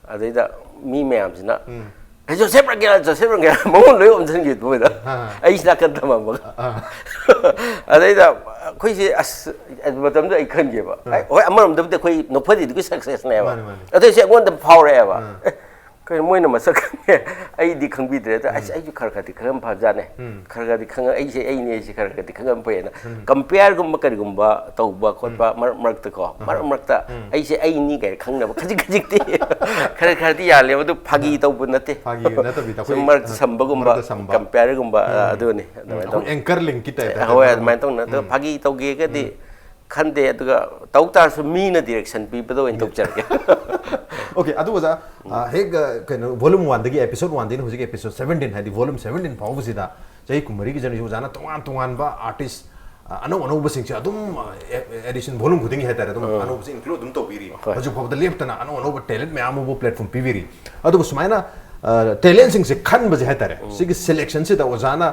ꯑꯗꯩꯗ ꯃꯤ ꯃꯌꯥꯝꯁꯤꯅ, "ꯑꯦ, ꯖꯣꯁꯦꯐ ꯔꯪꯒꯦꯂꯥ, ꯖꯣꯁꯦꯐ ꯔꯪꯒꯦꯂꯥ", ꯃꯉꯣꯟ ꯂꯣꯏ ꯑꯣꯝꯁꯤꯟꯈꯤꯕ ꯃꯣꯏꯗ꯫ ꯑꯩꯁꯤ ꯅꯥꯀꯟ ꯊꯝꯃꯝꯃꯒ꯫ ꯑꯗꯩꯗ ꯑꯩꯈꯣꯏꯁꯦ, ꯑꯁ, ꯑꯗꯨ ꯃꯇꯝꯗ ꯑꯩ ꯈꯟꯒꯦꯕ꯫ ꯑꯩ, ꯍꯣꯏ, ꯑꯃꯔꯣꯝꯗꯕꯨꯗꯤ ꯑꯩꯈꯣꯏ ꯅꯣꯛꯐꯗꯦꯗꯨꯒꯤ success ꯅꯦꯕ꯫ ꯃꯥꯅꯦ, ꯃꯥꯅꯦ꯫ ꯑꯗꯨ ꯑꯩꯁꯦ ꯑꯩꯉꯣꯟꯗ ꯐꯥꯎꯔꯛꯑꯦꯕ꯫ "ꯑꯦ, ꯀꯩꯅꯣ ꯃꯣꯏꯅ ꯃꯁꯛ ꯈꯪꯉꯦ? ꯑꯩꯗꯤ ꯈꯪꯕꯤꯗ꯭ꯔꯦ꯫ ꯑꯗ ꯑꯩꯁ, ꯑꯩꯁꯨ ꯈꯔ ꯈꯔꯗꯤ ꯈꯪꯉꯝ ꯐꯕꯖꯥꯠꯅꯦ꯫ ꯈꯔ ꯈꯔꯗꯤ ꯈꯪꯉ-, ꯑꯩꯁꯦ ꯑꯩꯅꯦ, ꯑꯩꯁꯦ ꯈꯔ ꯈꯔꯗꯤ ꯈꯪꯉꯝ ꯐꯩꯌꯦꯅ꯫ ꯀꯝꯄꯤꯌꯔꯒꯨꯝꯕ ꯀꯔꯤꯒꯨꯝꯕ ꯇꯧꯕ ꯈꯣꯠꯄ ꯃꯔꯛ ꯃꯔꯛꯇꯀꯣ, ꯃꯔꯛ ꯃꯔꯛꯇ ꯑꯩꯁꯦ ꯑꯩꯅꯤ ꯀꯥꯏꯅ ꯈꯪꯅꯕ ꯈꯖꯤꯛ ꯈꯖꯤꯛꯇꯤ ꯈꯔ ꯈꯔꯗꯤ ꯌꯥꯜꯂꯦꯕ꯫ ꯑꯗꯨ ꯐꯥꯒꯤ ꯇꯧꯕ ꯅꯠꯇꯦ꯫ ꯐꯥꯒꯤ ꯅꯠꯇꯕꯤꯗ ꯁꯨꯝ ꯑꯩꯈꯣꯏ, ꯃꯔꯛꯇ ꯑ, ꯁꯝꯕꯒꯨꯝꯕ, ꯃꯔꯛꯇ ꯁꯝꯕ꯫ ꯀꯝꯄꯤꯌꯔꯒꯨꯝꯕ, ꯑ, ꯑꯗꯨꯅꯤ꯫ ꯑꯗꯨꯃꯥꯏꯅ ꯑꯩꯈꯣꯏ ꯇꯧꯅ꯫ ꯑꯦꯡꯀꯔ ꯂꯤꯡꯀꯤ ꯇꯥꯏꯞꯇ ꯍꯣꯏ, ꯍꯥꯏꯇꯥꯔꯦ꯫ ꯑꯗꯨꯃꯥꯏꯅ ꯇꯧꯅ꯫ ꯑꯗꯣ ꯐꯥꯒꯤ ꯇꯧꯒꯦꯒꯗꯤ ꯈꯟꯗꯦ꯫ ꯑꯗꯨꯒ ꯇꯧ ꯇꯥꯔꯁꯨ ꯃꯤꯅ ꯗꯤꯔꯦꯛꯁꯟ ꯄꯤꯕꯗ ꯑꯣꯏꯅ ꯇꯧꯖꯔꯒꯦ꯫ ꯑꯣꯀꯦ, ꯑꯗꯨ ꯑꯣꯖꯥ, ꯑ, ꯍꯦꯛ, ꯑ, ꯀꯩꯅꯣ, volume one ꯗꯒꯤ, episode one ꯗꯒꯤꯅ ꯍꯧꯖꯤꯛ episode seventeen, ꯍꯥꯏꯗꯤ volume seventeen ꯐꯥꯎꯕꯁꯤꯗ ꯆꯍꯤ ꯀꯨꯟꯃꯔꯤꯒꯤ journey ꯁꯤ ꯑꯣꯖꯥꯅ ꯇꯣꯉꯥꯟ ꯇꯣꯉꯥꯟꯕ artist, ꯑ, ꯑꯅꯧ ꯑꯅꯧꯕꯁꯤꯡꯁꯦ ꯑꯗꯨꯝ, ꯑ, ꯑꯦ-, edition volume ꯈꯨꯗꯤꯡꯒꯤ ꯍꯥꯏꯇꯥꯔꯦ, ꯑꯗꯨꯝ ꯑꯅꯧꯕꯁꯤ include ꯑꯗꯨꯝ ꯇꯧꯕꯤꯔꯤ꯫ ꯍꯣꯏ꯫ ꯍꯧꯖꯤꯛ ꯐꯥꯎꯕꯗ ꯂꯦꯞꯇꯅ ꯑꯅꯧ ꯑꯅꯧꯕ talent ꯃꯌꯥꯝ ꯑꯃꯕꯨ platform ꯄꯤꯕꯤꯔꯤ꯫ ꯑꯗꯨꯒ ꯁꯨꯃꯥꯏꯅ, ꯑ, talent ꯁꯤꯡꯁꯦ ꯈꯟꯕꯁꯦ ꯍꯥꯏꯇꯥꯔꯦ, ꯁꯤꯒꯤ selection ꯁꯤꯗ ꯑꯣꯖꯥꯅ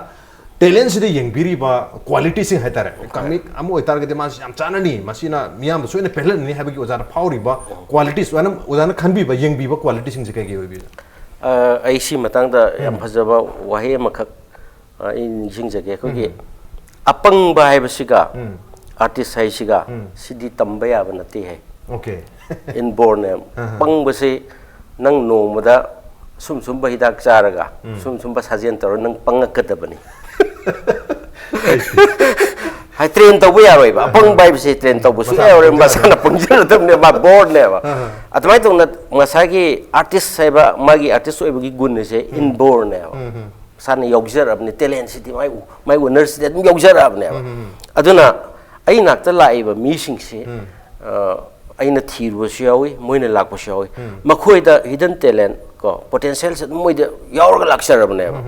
talent ꯁꯤꯗ ꯌꯦꯡꯕꯤꯔꯤꯕ quality ꯁꯤꯡ ꯍꯥꯏꯇꯥꯔꯦ, ꯀꯃꯤꯛ ꯑꯃ ꯑꯣꯏꯇꯥꯔꯒꯗꯤ ꯃꯥꯁꯤ ꯌꯥꯝ ꯆꯥꯟꯅꯅꯤ, ꯃꯁꯤꯅ ꯃꯤꯌꯥꯝꯗ ꯁꯣꯏꯅ ꯄꯦꯜꯍꯟꯅꯤ ꯍꯥꯏꯕꯒꯤ ꯑꯣꯖꯥꯅ ꯐꯥꯎꯔꯤꯕ qualities, ꯑꯣꯖꯥꯅ, ꯑꯣꯖꯥꯅ ꯈꯟꯕꯤꯕ, ꯌꯦꯡꯕꯤꯕ quality ꯁꯤꯡꯁꯦ ꯀꯩ ꯀꯩ ꯑꯣꯏꯕꯤꯕꯅꯣ? ꯑ, ꯑꯩ ꯁꯤ ꯃꯇꯥꯡꯗ ꯌꯥꯝ ꯐꯖꯕ ꯋꯥꯍꯩ ꯑꯃꯈꯛ, ꯑ, ꯑꯩ ꯅꯤꯡꯁꯤꯡꯖꯒꯦ꯫ ꯑꯩꯈꯣꯏꯒꯤ ꯑꯄꯪꯕ ꯍꯥꯏꯕꯁꯤꯒ artist ꯍꯥꯏꯁꯤꯒ ꯁꯤꯗꯤ ꯇꯝꯕ ꯌꯥꯕ ꯅꯠꯇꯦ ꯍꯥꯏ꯫ ꯑꯣꯀꯦ꯫ Inborn ꯅꯦ꯫ ꯄꯪꯕꯁꯤ ꯅꯪ ꯅꯣꯡꯃꯗ ꯁꯨꯝ ꯁꯨꯝꯕ ꯍꯤꯗꯥꯛ ꯆꯥꯔꯒ, ꯁꯨꯝ ꯁꯨꯝꯕ ꯁꯥꯖꯦꯜ ꯇꯧꯔꯒ ꯅꯪ ꯄꯪꯉꯛꯀꯗꯕꯅꯤ꯫ ꯍꯥꯏ, train ꯇꯧꯕ ꯌꯥꯔꯣꯏꯕ꯫ ꯑꯄꯪꯕ ꯍꯥꯏꯕꯁꯤ train ꯇꯧꯕ ꯁꯨꯡꯌꯥ ꯌꯥꯔꯣꯏ꯫ ꯃꯁꯥꯅ ꯄꯪꯖꯔꯗꯕꯅꯦ, ꯃꯥ born ꯅꯦꯕ꯫ ꯑꯗꯨꯃꯥꯏꯅ ꯇꯧꯅ ꯉꯁꯥꯏꯒꯤ artist ꯍꯥꯏꯕ ꯃꯥꯒꯤ artist ꯑꯣꯏꯕꯒꯤ ꯒꯨꯟ ꯑꯁꯦ inborn ꯅꯦꯕ꯫ ꯃꯁꯥꯅ ꯌꯥꯎꯖꯔꯕꯅꯤ, talent ꯁꯤꯗꯤ ꯃꯥꯏ, ꯃꯥꯏ owner ꯁꯤꯗꯤ ꯑꯗꯨꯝ ꯌꯥꯎꯖꯔꯛꯑꯕꯅꯦꯕ꯫ ꯑꯗꯨꯅ ꯑꯩ ꯅꯥꯛꯇ ꯂꯥꯛꯏꯕ ꯃꯤꯁꯤꯡꯁꯤ, ꯑ, ꯑꯩꯅ ꯊꯤꯔꯨꯕꯁꯨ ꯌꯥꯎꯏ, ꯃꯣꯏꯅ ꯂꯥꯛꯄꯁꯨ ꯌꯥꯎꯏ꯫ ꯃꯈꯣꯏꯗ hidden talent ꯀꯣ, potential ꯁꯦ ꯑꯗꯨꯝ ꯃꯣꯏꯗ ꯌꯥꯎꯔꯒ ꯂꯥꯛꯆꯔꯕꯅꯦꯕ꯫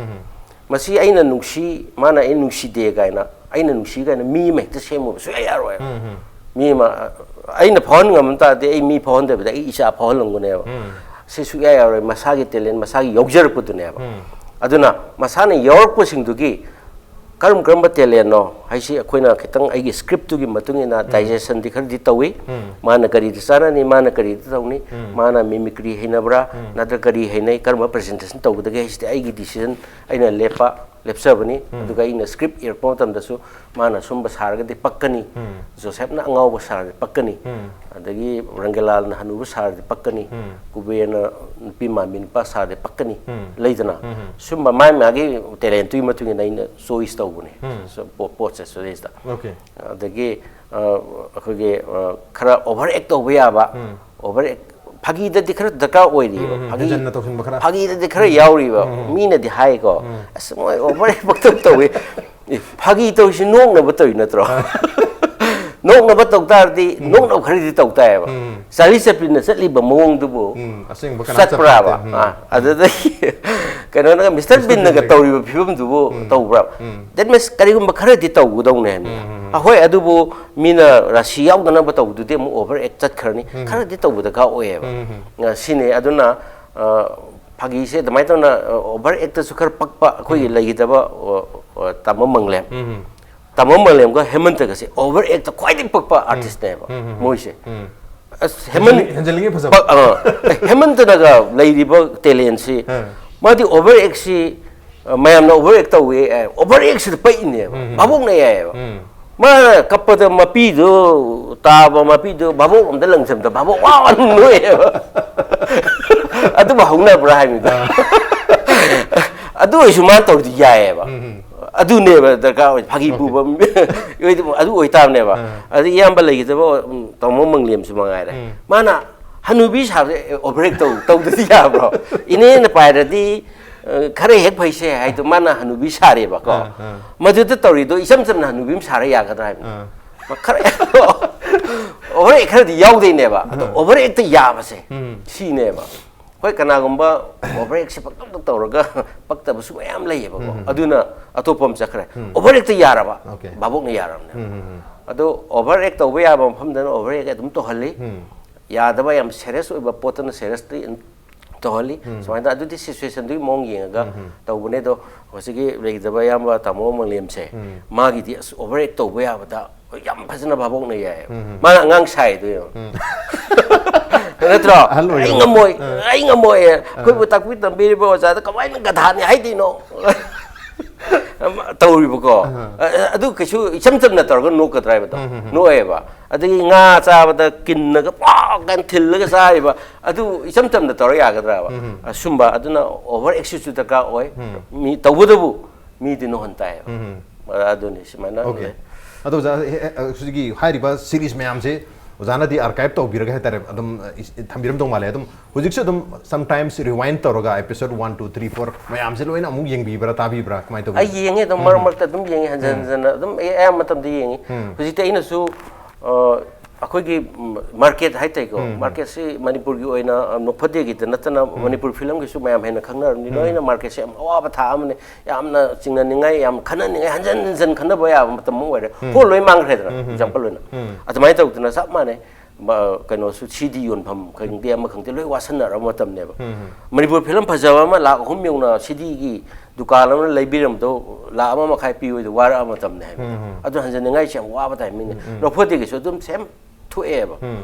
ꯃꯁꯤ ꯑꯩꯅ ꯅꯨꯡꯁꯤ, ꯃꯥꯅ ꯑꯩ ꯅꯨꯡꯁꯤꯗꯦ ꯀꯥꯏꯅ, ꯑꯩꯅ ꯅꯨꯡꯁꯤ ꯀꯥꯏꯅ ꯃꯤ ꯑꯃ ꯍꯦꯛꯇ ꯁꯦꯝꯃꯨꯕ ꯁꯨꯡꯌꯥ ꯌꯥꯔꯣꯏꯕ꯫ ꯃꯤ ꯑꯃ, ꯑꯩꯅ ꯐꯥꯎꯍꯟ ꯉꯝ ꯇꯥꯔꯗꯤ ꯑꯩ ꯃꯤ ꯐꯥꯎꯍꯟꯗꯕꯤꯗ ꯑꯩ ꯏꯆꯥ ꯐꯥꯎꯍꯜꯂꯝꯒꯅꯦꯕ꯫ ꯁꯤ ꯁꯨꯡꯌꯥ ꯌꯥꯔꯣꯏ꯫ ꯃꯁꯥꯒꯤ talent ꯃꯁꯥꯒꯤ ꯌꯥꯎꯖꯔꯛꯄꯗꯨꯅꯦꯕ꯫ ꯑꯗꯨꯅ ꯃꯁꯥꯅ ꯌꯥꯎꯔꯛꯄꯁꯤꯡꯗꯨꯒꯤ ꯀꯔꯝ ꯀꯔꯝꯕ talent ꯅꯣ ꯍꯥꯏꯁꯤ ꯑꯩꯈꯣꯏꯅ ꯈꯤꯇꯪ ꯑꯩꯒꯤ script ꯇꯨꯒꯤ ꯃꯇꯨꯡ ꯏꯟꯅ digression ꯗꯤ ꯈꯔꯗꯤ ꯇꯧꯏ꯫ ꯃꯥꯅ ꯀꯔꯤꯗ ꯆꯥꯟꯅꯅꯤ, ꯃꯥꯅ ꯀꯔꯤꯗ ꯇꯧꯅꯤ, ꯃꯥꯅ mimicry ꯍꯩꯅꯕ꯭ꯔꯥ, ꯅꯠꯇ꯭ꯔꯒ ꯀꯔꯤ ꯍꯩꯅꯩ, ꯀꯔꯝꯕ presentation ꯇꯧꯒꯗꯒꯦ ꯍꯥꯏꯁꯤꯗꯤ ꯑꯩꯒꯤ decision, ꯑꯩꯅ ꯂꯦꯞꯄ ꯂꯦꯞꯆꯕꯅꯤ꯫ ꯑꯗꯨꯒ ꯑꯩꯅ ꯁ꯭ꯀ꯭ꯔꯤꯞ ꯏꯔꯛꯄ ꯃꯇꯝꯗꯁꯨ ꯃꯥꯅ ꯁꯨꯝꯕ ꯁꯥꯔꯒꯗꯤ ꯄꯛꯀꯅꯤ, ꯖꯣꯁꯦꯐꯅ ꯑꯉꯥꯎꯕ ꯁꯥꯔꯗꯤ ꯄꯛꯀꯅꯤ, ꯑꯗꯒꯤ ꯔꯪꯒꯦꯂꯥꯜꯅ ꯍꯅꯨꯕ ꯁꯥꯔꯗꯤ ꯄꯛꯀꯅꯤ, ꯀꯨꯕꯦꯔꯅ ꯅꯨꯄꯤ ꯃꯥꯟꯕꯤ ꯅꯨꯄꯥ ꯁꯥꯔꯗꯤ ꯄꯛꯀꯅꯤ, ꯂꯩꯗꯅ꯫ ꯁꯨꯝꯕ ꯃꯥꯏ ꯃꯥꯒꯤ ꯇꯦꯂꯦꯟꯇꯨꯒꯤ ꯃꯇꯨꯡ ꯏꯟꯅ ꯑꯩꯅ ꯆꯣꯏꯁ ꯇꯧꯕꯅꯦ꯫ ꯁꯣ-, ꯄꯣ-, ꯄꯣꯠꯁꯦ ꯁꯤꯗꯩꯁꯤꯗ꯫ ꯑꯣꯀꯦ꯫ ꯑꯗꯒꯤ ꯑ, ꯑꯩꯈꯣꯏꯒꯤ ꯑ, ꯈꯔ ꯑꯣꯚꯔ ꯑꯦꯛ ꯇꯧꯕ ꯌꯥꯕ, ꯑꯣꯚꯔ ꯑꯦꯛ, ꯐꯥꯒꯤꯗꯗꯤ ꯈꯔ ꯗꯔꯀꯥꯔ ꯑꯣꯏꯔꯤꯕ꯫ ꯎꯝ, ꯎꯝ, ꯐꯥꯒꯤ ꯍꯦꯟꯖꯟꯅ ꯇꯧꯁꯤꯟꯕ ꯈꯔ꯫ ꯐꯥꯒꯤꯗꯗꯤ ꯈꯔ ꯌꯥꯎꯔꯤꯕ꯫ ꯃꯤꯅꯗꯤ ꯍꯥꯏꯀꯣ, "ꯑꯁ, ꯃꯣꯏ ꯑꯣꯚꯔ ꯑꯦꯛ ꯄꯪꯇꯧ ꯇꯧꯏ"꯫ ꯑꯦ, ꯐꯥꯒꯤ ꯇꯧꯔꯤꯁꯤ ꯅꯣꯛꯅꯕ ꯇꯧꯔꯤ ꯅꯠꯇ꯭ꯔꯣ? ꯅꯣꯛꯅꯕ ꯇꯧ ꯇꯥꯔꯗꯤ ꯅꯣꯛꯅꯕ ꯈꯔꯗꯤ ꯇꯧ ꯇꯥꯏꯌꯦꯕ꯫ ꯆꯥꯔꯂꯤ ꯆꯦꯄ꯭ꯂꯤꯟꯅ ꯆꯠꯂꯤꯕ ꯃꯑꯣꯡꯗꯨꯕꯨ ꯎꯝ, ꯑꯁꯦꯡꯕ ꯀꯅꯥ ꯆꯠꯄ꯭ꯔꯥꯕ? ꯆꯠꯄ ꯅꯠꯇꯦ꯫ ꯎꯝ꯫ ꯑꯥ, ꯑꯗꯨꯗꯒꯤ ꯀꯩꯅꯣꯅꯒ ꯃꯤꯁꯇꯔ ꯃꯤꯁꯇꯔ ꯕꯤꯟꯅꯒ ꯕꯤꯟꯅꯒ꯫ ꯇꯧꯔꯤꯕ ꯐꯤꯕꯝꯗꯨꯕꯨ ꯇꯧꯕ꯭ꯔꯥ? That means ꯀꯔꯤꯒꯨꯝꯕ ꯈꯔꯗꯤ ꯇꯧꯒꯗꯧꯅꯦ ꯍꯥꯏꯕꯅꯤꯗ꯫ ꯑ, ꯍꯣꯏ, ꯑꯗꯨꯕꯨ ꯃꯤꯅ ꯔꯥꯁꯤ ꯌꯥꯎꯗꯅꯕ ꯇꯧꯕꯗꯨꯗꯤ ꯑꯃꯨꯛ ꯑꯣꯚꯔ ꯑꯦꯛ ꯆꯠꯈ꯭ꯔꯅꯤ꯫ ꯈꯔꯗꯤ ꯇꯧꯕ ꯗꯔꯀꯥꯔ ꯑꯣꯏꯌꯦꯕ꯫ ꯑ, ꯁꯤꯅꯤ꯫ ꯑꯗꯨꯅ ꯑ, ꯐꯥꯒꯤꯁꯦ ꯑꯗꯨꯃꯥꯏꯅ ꯇꯧꯅ, ꯑ, ꯑꯣꯚꯔ ꯑꯦꯛꯇꯁꯨ ꯈꯔ ꯄꯛꯄ ꯑꯩꯈꯣꯏꯒꯤ ꯂꯩꯈꯤꯗꯕ, ꯑ, ꯑ, ꯇꯥꯃꯣ ꯃꯪꯂꯦꯝ꯫ ꯇꯥꯃꯣ ꯃꯪꯂꯦꯝꯒ ꯍꯦꯃꯟꯇꯒꯁꯦ ꯑꯣꯚꯔ ꯑꯦꯛꯇ ꯈ꯭ꯋꯥꯏꯗꯒꯤ ꯄꯛꯄ ꯑꯥꯔꯇꯤꯁꯅꯦꯕ ꯃꯣꯏꯁꯦ꯫ ꯑꯁ, ꯍꯦꯃꯟ ꯍꯦꯟꯖꯜꯂꯤꯉꯩ ꯐꯖꯕ꯫ ꯄꯛ-, ꯑ, ꯑꯦ, ꯍꯦꯃꯟꯇꯅꯒ ꯂꯩꯔꯤꯕ ꯇꯦꯂꯦꯟꯁꯤ, ꯑ꯫ ꯃꯥꯗꯤ ꯑꯣꯚꯔ ꯑꯦꯛꯁꯤ, ꯑ, ꯃꯌꯥꯝꯅ ꯑꯣꯚꯔ ꯑꯦꯛ ꯇꯧꯋꯦ, ꯑꯦ, ꯑꯣꯚꯔ ꯑꯦꯛꯁꯤꯗ ꯄꯛꯏꯅꯦꯕ꯫ ꯚꯥꯕꯣꯛꯅ ꯌꯥꯏꯌꯦꯕ꯫ ꯎꯝ꯫ ꯃꯥꯅ ꯀꯞꯄꯗ ꯃꯄꯤꯗꯨ ꯇꯥꯕ, ꯃꯄꯤꯗꯨ ꯚꯥꯕꯣꯛ ꯑꯝꯗ ꯂꯪꯁꯟꯕꯗ ꯚꯥꯕꯣꯛ ꯋꯥ ꯋꯥ ꯅꯣꯛꯑꯦꯕ꯫ ꯑꯗꯨꯕꯨ ꯍꯧꯅꯕ꯭ꯔꯥ ꯍꯥꯏꯕꯅꯤꯗ꯫ ꯑꯗꯨ ꯑꯣꯏꯔꯁꯨ ꯃꯥꯅ ꯇꯧꯔꯤꯗꯨ ꯌꯥꯏꯌꯦꯕ꯫ ꯑꯗꯨꯅꯦꯕ ꯗꯔꯀꯥꯔ ꯑꯣꯏ, ꯐꯥꯒꯤ ꯄꯨꯕ ꯃꯤ-, ꯑꯗꯨ ꯑꯣꯏꯇꯥꯕꯅꯦꯕ꯫ ꯑꯗ ꯏꯌꯥꯝꯕ ꯂꯩꯈꯤꯗꯕ, ꯎꯝ, ꯇꯥꯃꯣ ꯃꯪꯂꯦꯝꯁꯨ ꯃꯉꯥꯏꯔꯦ꯫ ꯃꯥꯅ ꯍꯅꯨꯕꯤ ꯁꯥꯕꯁꯦ ꯑꯣꯚꯔ ꯑꯦꯛ ꯇꯧ-, ꯇꯧꯗꯗꯤ ꯌꯥꯕ꯭ꯔꯣ? ꯏꯅꯦꯅ ꯄꯥꯏꯔꯗꯤ, ꯑ, ꯈꯔ ꯍꯦꯛ ꯐꯩꯁꯦ ꯍꯥꯏꯗꯣ ꯃꯥꯅ ꯍꯅꯨꯕꯤ ꯁꯥꯔꯦꯕꯀꯣ꯫ ꯑꯥ, ꯑꯥ꯫ ꯃꯗꯨꯗ ꯇꯧꯔꯤꯗꯣ ꯏꯆꯝ ꯆꯝꯅ ꯍꯅꯨꯕꯤ ꯑꯃ ꯁꯥꯔ ꯌꯥꯒꯗ꯭ꯔꯥ ꯍꯥꯏꯕꯅꯤ꯫ ꯑꯥ꯫ ꯃ-, ꯈꯔ ꯑꯣꯚꯔ ꯑꯦꯛ ꯈꯔꯗꯤ ꯌꯥꯎꯗꯣꯏꯅꯦꯕ꯫ ꯑꯗꯣ ꯑꯣꯚꯔ ꯑꯦꯛꯇ ꯌꯥꯕꯁꯦ, ꯁꯤꯅꯦꯕ꯫ ꯍꯣꯏ, ꯀꯅꯥꯒꯨꯝꯕ ꯑꯣꯚꯔ ꯑꯦꯛꯁꯦ ꯄꯪꯇꯧꯗ ꯇꯧꯔꯒ ꯄꯛꯇꯕꯁꯨ ꯃꯌꯥꯝ ꯂꯩꯌꯦꯕꯀꯣ꯫ ꯑꯗꯨꯅ ꯑꯇꯣꯞꯄ ꯑꯃ ꯆꯠꯈ꯭ꯔꯦ꯫ ꯑꯣꯚꯔ ꯑꯦꯛꯇ ꯌꯥꯔꯕ, ꯑꯣꯀꯦ꯫ ꯚꯥꯕꯣꯛꯅ ꯌꯥꯔꯕꯅꯦꯕ꯫ ꯎꯝ, ꯎꯝ, ꯎꯝ꯫ ꯑꯗꯣ ꯑꯣꯚꯔ ꯑꯦꯛ ꯇꯧꯕ ꯌꯥꯕ ꯃꯐꯝꯗꯅ ꯑꯣꯚꯔ ꯑꯦꯛ ꯑꯗꯨꯝ ꯇꯧꯍꯜꯂꯤ꯫ ꯌꯥꯗꯕ, ꯌꯥꯝ ꯁꯦꯔꯤꯌꯁ ꯑꯣꯏꯕ ꯄꯣꯠꯇꯅ ꯁꯦꯔꯤꯌꯁꯇꯤ ꯇꯧꯍꯜꯂꯤ꯫ ꯁꯨꯃꯥꯏꯅ ꯑꯗꯨꯗꯤ ꯁꯤꯆꯨꯋꯦꯁꯟꯗꯨꯒꯤ ꯃꯑꯣꯡ ꯌꯦꯡꯉꯒ ꯇꯧꯕꯅꯦ꯫ ꯑꯗꯣ ꯍꯧꯖꯤꯛꯀꯤ ꯂꯩꯈꯤꯗꯕ ꯏꯌꯥꯝꯕ ꯇꯥꯃꯣ ꯃꯪꯂꯦꯝꯁꯦ, ꯃꯥꯒꯤꯗꯤ ꯑꯁ ꯑꯣꯚꯔ ꯑꯦꯛ ꯇꯧꯕ ꯌꯥꯕꯗ ꯌꯥꯝ ꯐꯖꯅ ꯚꯥꯕꯣꯛꯅ ꯌꯥꯏꯌꯦꯕ꯫ ꯃꯥꯅ ꯑꯉꯥꯡ ꯁꯥꯏꯗꯣ ꯌꯦꯡꯉꯣ꯫ ꯅꯠꯇ꯭ꯔꯣ? ꯑꯍꯜ ꯑꯣꯏꯔꯕ꯫ "ꯑꯩ ꯉꯝꯃꯣꯏ, ꯑꯩ ꯉꯝꯃꯣꯏ, ꯑꯩꯈꯣꯏꯕꯨ ꯇꯥꯛꯄꯤ ꯇꯝꯕꯤꯔꯤꯕ ꯑꯣꯖꯥꯗ ꯀꯃꯥꯏꯅ ꯒꯙꯥꯅꯤ ꯍꯥꯏꯗꯣꯏꯅꯣ?" ꯇꯧꯔꯤꯕꯀꯣ꯫ ꯑꯗꯨ ꯀꯩꯁꯨ ꯏꯆꯝ ꯆꯝꯅ ꯇꯧꯔꯒ ꯅꯣꯛꯀꯗ꯭ꯔꯥ ꯍꯥꯏꯕꯗꯣ ꯅꯣꯛꯑꯦꯕ꯫ ꯑꯗꯒꯤ ꯉꯥ ꯆꯥꯕꯗ ꯀꯤꯟꯅꯒ ꯄꯥꯛ ꯀꯥꯏꯅ ꯊꯤꯜꯂꯒ ꯆꯥꯔꯤꯕ, ꯑꯗꯨ ꯏꯆꯝ ꯆꯝꯅ ꯇꯧꯔ ꯌꯥꯒꯗ꯭ꯔꯕ? ꯑꯁꯨꯝꯕ ꯑꯗꯨꯅ ꯑꯣꯚꯔ ꯑꯦꯛꯁꯔꯁꯥꯏꯁꯁꯨ ꯗꯔꯀꯥꯔ ꯑꯣꯏ꯫ ꯃꯤ ꯇꯧꯕꯗꯕꯨ ꯃꯤꯗꯤ ꯅꯣꯛꯍꯟ ꯇꯥꯏꯌꯦꯕ꯫ ꯑꯗꯨꯅꯤ ꯁꯨꯃꯥꯏꯅ ꯑꯣꯀꯦ꯫ ꯂꯩ꯫ ꯑꯗꯣ ꯑꯣꯖꯥ, ꯍꯦ- ꯍꯦ- ꯍꯧꯖꯤꯛꯀꯤ ꯍꯥꯏꯔꯤꯕ ꯁꯤꯔꯤꯁ ꯃꯌꯥꯝꯁꯦ ꯑꯣꯖꯥꯅꯗꯤ ꯑꯥꯔꯀꯥꯏꯞ ꯇꯧꯕꯤꯔꯒ ꯍꯥꯏꯇꯥꯔꯦ, ꯑꯗꯨꯝ ꯑ, ꯏꯁ- ꯊꯝꯕꯤꯔꯝꯗꯧ ꯃꯥꯜꯂꯦ꯫ ꯑꯗꯨꯝ ꯍꯧꯖꯤꯛꯁꯨ ꯑꯗꯨꯝ sometimes rewind ꯇꯧꯔꯒ episode one, two, three, four ꯃꯌꯥꯝꯁꯦ ꯂꯣꯏꯅ ꯑꯃꯨꯛ ꯌꯦꯡꯕꯤꯕ꯭ꯔꯥ, ꯇꯥꯕꯤꯕ꯭ꯔꯥ, ꯀꯃꯥꯏꯅ ꯇꯧꯒꯦ? ꯑꯩ ꯌꯦꯡꯉꯦ ꯑꯗꯨꯝ, ꯃꯔꯛ ꯃꯔꯛꯇ ꯑꯗꯨꯝ ꯌꯦꯡꯉꯦ, ꯍꯟꯖꯟ ꯍꯟꯖꯟꯅ ꯑꯗꯨꯝ ꯑꯩ ꯑꯌꯥꯝꯕ ꯃꯇꯝꯗ ꯌꯦꯡꯉꯤ꯫ ꯍꯧꯖꯤꯛꯇꯤ ꯑꯩꯅꯁꯨ ꯑ, ꯑꯩꯈꯣꯏꯒꯤ ꯃꯥꯔꯀꯦꯠ ꯍꯥꯏꯇꯥꯔꯦꯀꯣ, ꯃꯥꯔꯀꯦꯠꯁꯤ ꯃꯅꯤꯄꯨꯔꯒꯤ ꯑꯣꯏꯅ ꯑ, ꯅꯣꯛꯐꯗꯦꯒꯤꯗ ꯅꯠꯇꯅ ꯃꯅꯤꯄꯨꯔ ꯐꯤꯂꯝꯒꯤꯁꯨ ꯃꯌꯥꯝ ꯍꯦꯟꯅ ꯈꯪꯅꯔꯕꯅꯤ꯫ ꯂꯣꯏꯅ ꯃꯥꯔꯀꯦꯠꯁꯦ ꯌꯥꯝ ꯑꯋꯥꯕ ꯊꯥ ꯑꯃꯅꯤ, ꯌꯥꯝꯅ ꯆꯤꯡꯅꯅꯤꯡꯉꯥꯏ, ꯌꯥꯝ ꯈꯟꯅꯅꯤꯡꯉꯥꯏ, ꯍꯟꯖꯟ ꯍꯟꯖꯟ ꯈꯟꯅꯕ ꯌꯥꯕ ꯃꯇꯝ ꯑꯃ ꯑꯣꯏꯔꯦ꯫ ꯍꯣꯜ ꯂꯣꯏ ꯃꯥꯡꯈ꯭ꯔꯦꯗꯅ, ꯑꯦꯛꯖꯥꯝꯄꯜ ꯑꯣꯏꯅ꯫ ꯑꯗꯨꯃꯥꯏꯅ ꯇꯧꯗꯅ ꯆꯞ ꯃꯥꯟꯅꯩ꯫ ꯃ- ꯀꯩꯅꯣꯁꯨ ꯁꯤ ꯗꯤ ꯌꯣꯟꯐꯝ ꯈꯪꯗꯦ, ꯑꯃ ꯈꯪꯗꯦ, ꯂꯣꯏ ꯋꯥꯁꯟꯅꯔꯕ ꯃꯇꯝꯅꯦꯕ꯫ ꯃꯅꯤꯄꯨꯔ ꯐꯤꯂꯝ ꯐꯖꯕ ꯑꯃ ꯂꯥꯛ ꯑꯍꯨꯝ ꯌꯧꯅ ꯁꯤ ꯗꯤꯒꯤ ꯗꯨꯀꯥꯟ ꯑꯃꯅ ꯂꯩꯕꯤꯔꯝꯕꯗꯣ ꯂꯥꯛ ꯑꯃ ꯃꯈꯥꯏ ꯄꯤꯕꯗꯣ ꯋꯥꯔꯛꯑ ꯃꯇꯝꯅꯦ ꯍꯥꯏꯕ꯫ ꯑꯗꯨ ꯍꯟꯖꯟꯅꯤꯡꯉꯥꯏꯁꯦ ꯌꯥꯝ ꯋꯥꯕ ꯇꯥꯏꯃꯤꯡꯅꯦ꯫ ꯅꯣꯛꯐꯗꯦꯒꯤꯁꯨ ꯑꯗꯨꯝ ꯁꯦꯝ ꯊꯣꯛꯑꯦꯕ꯫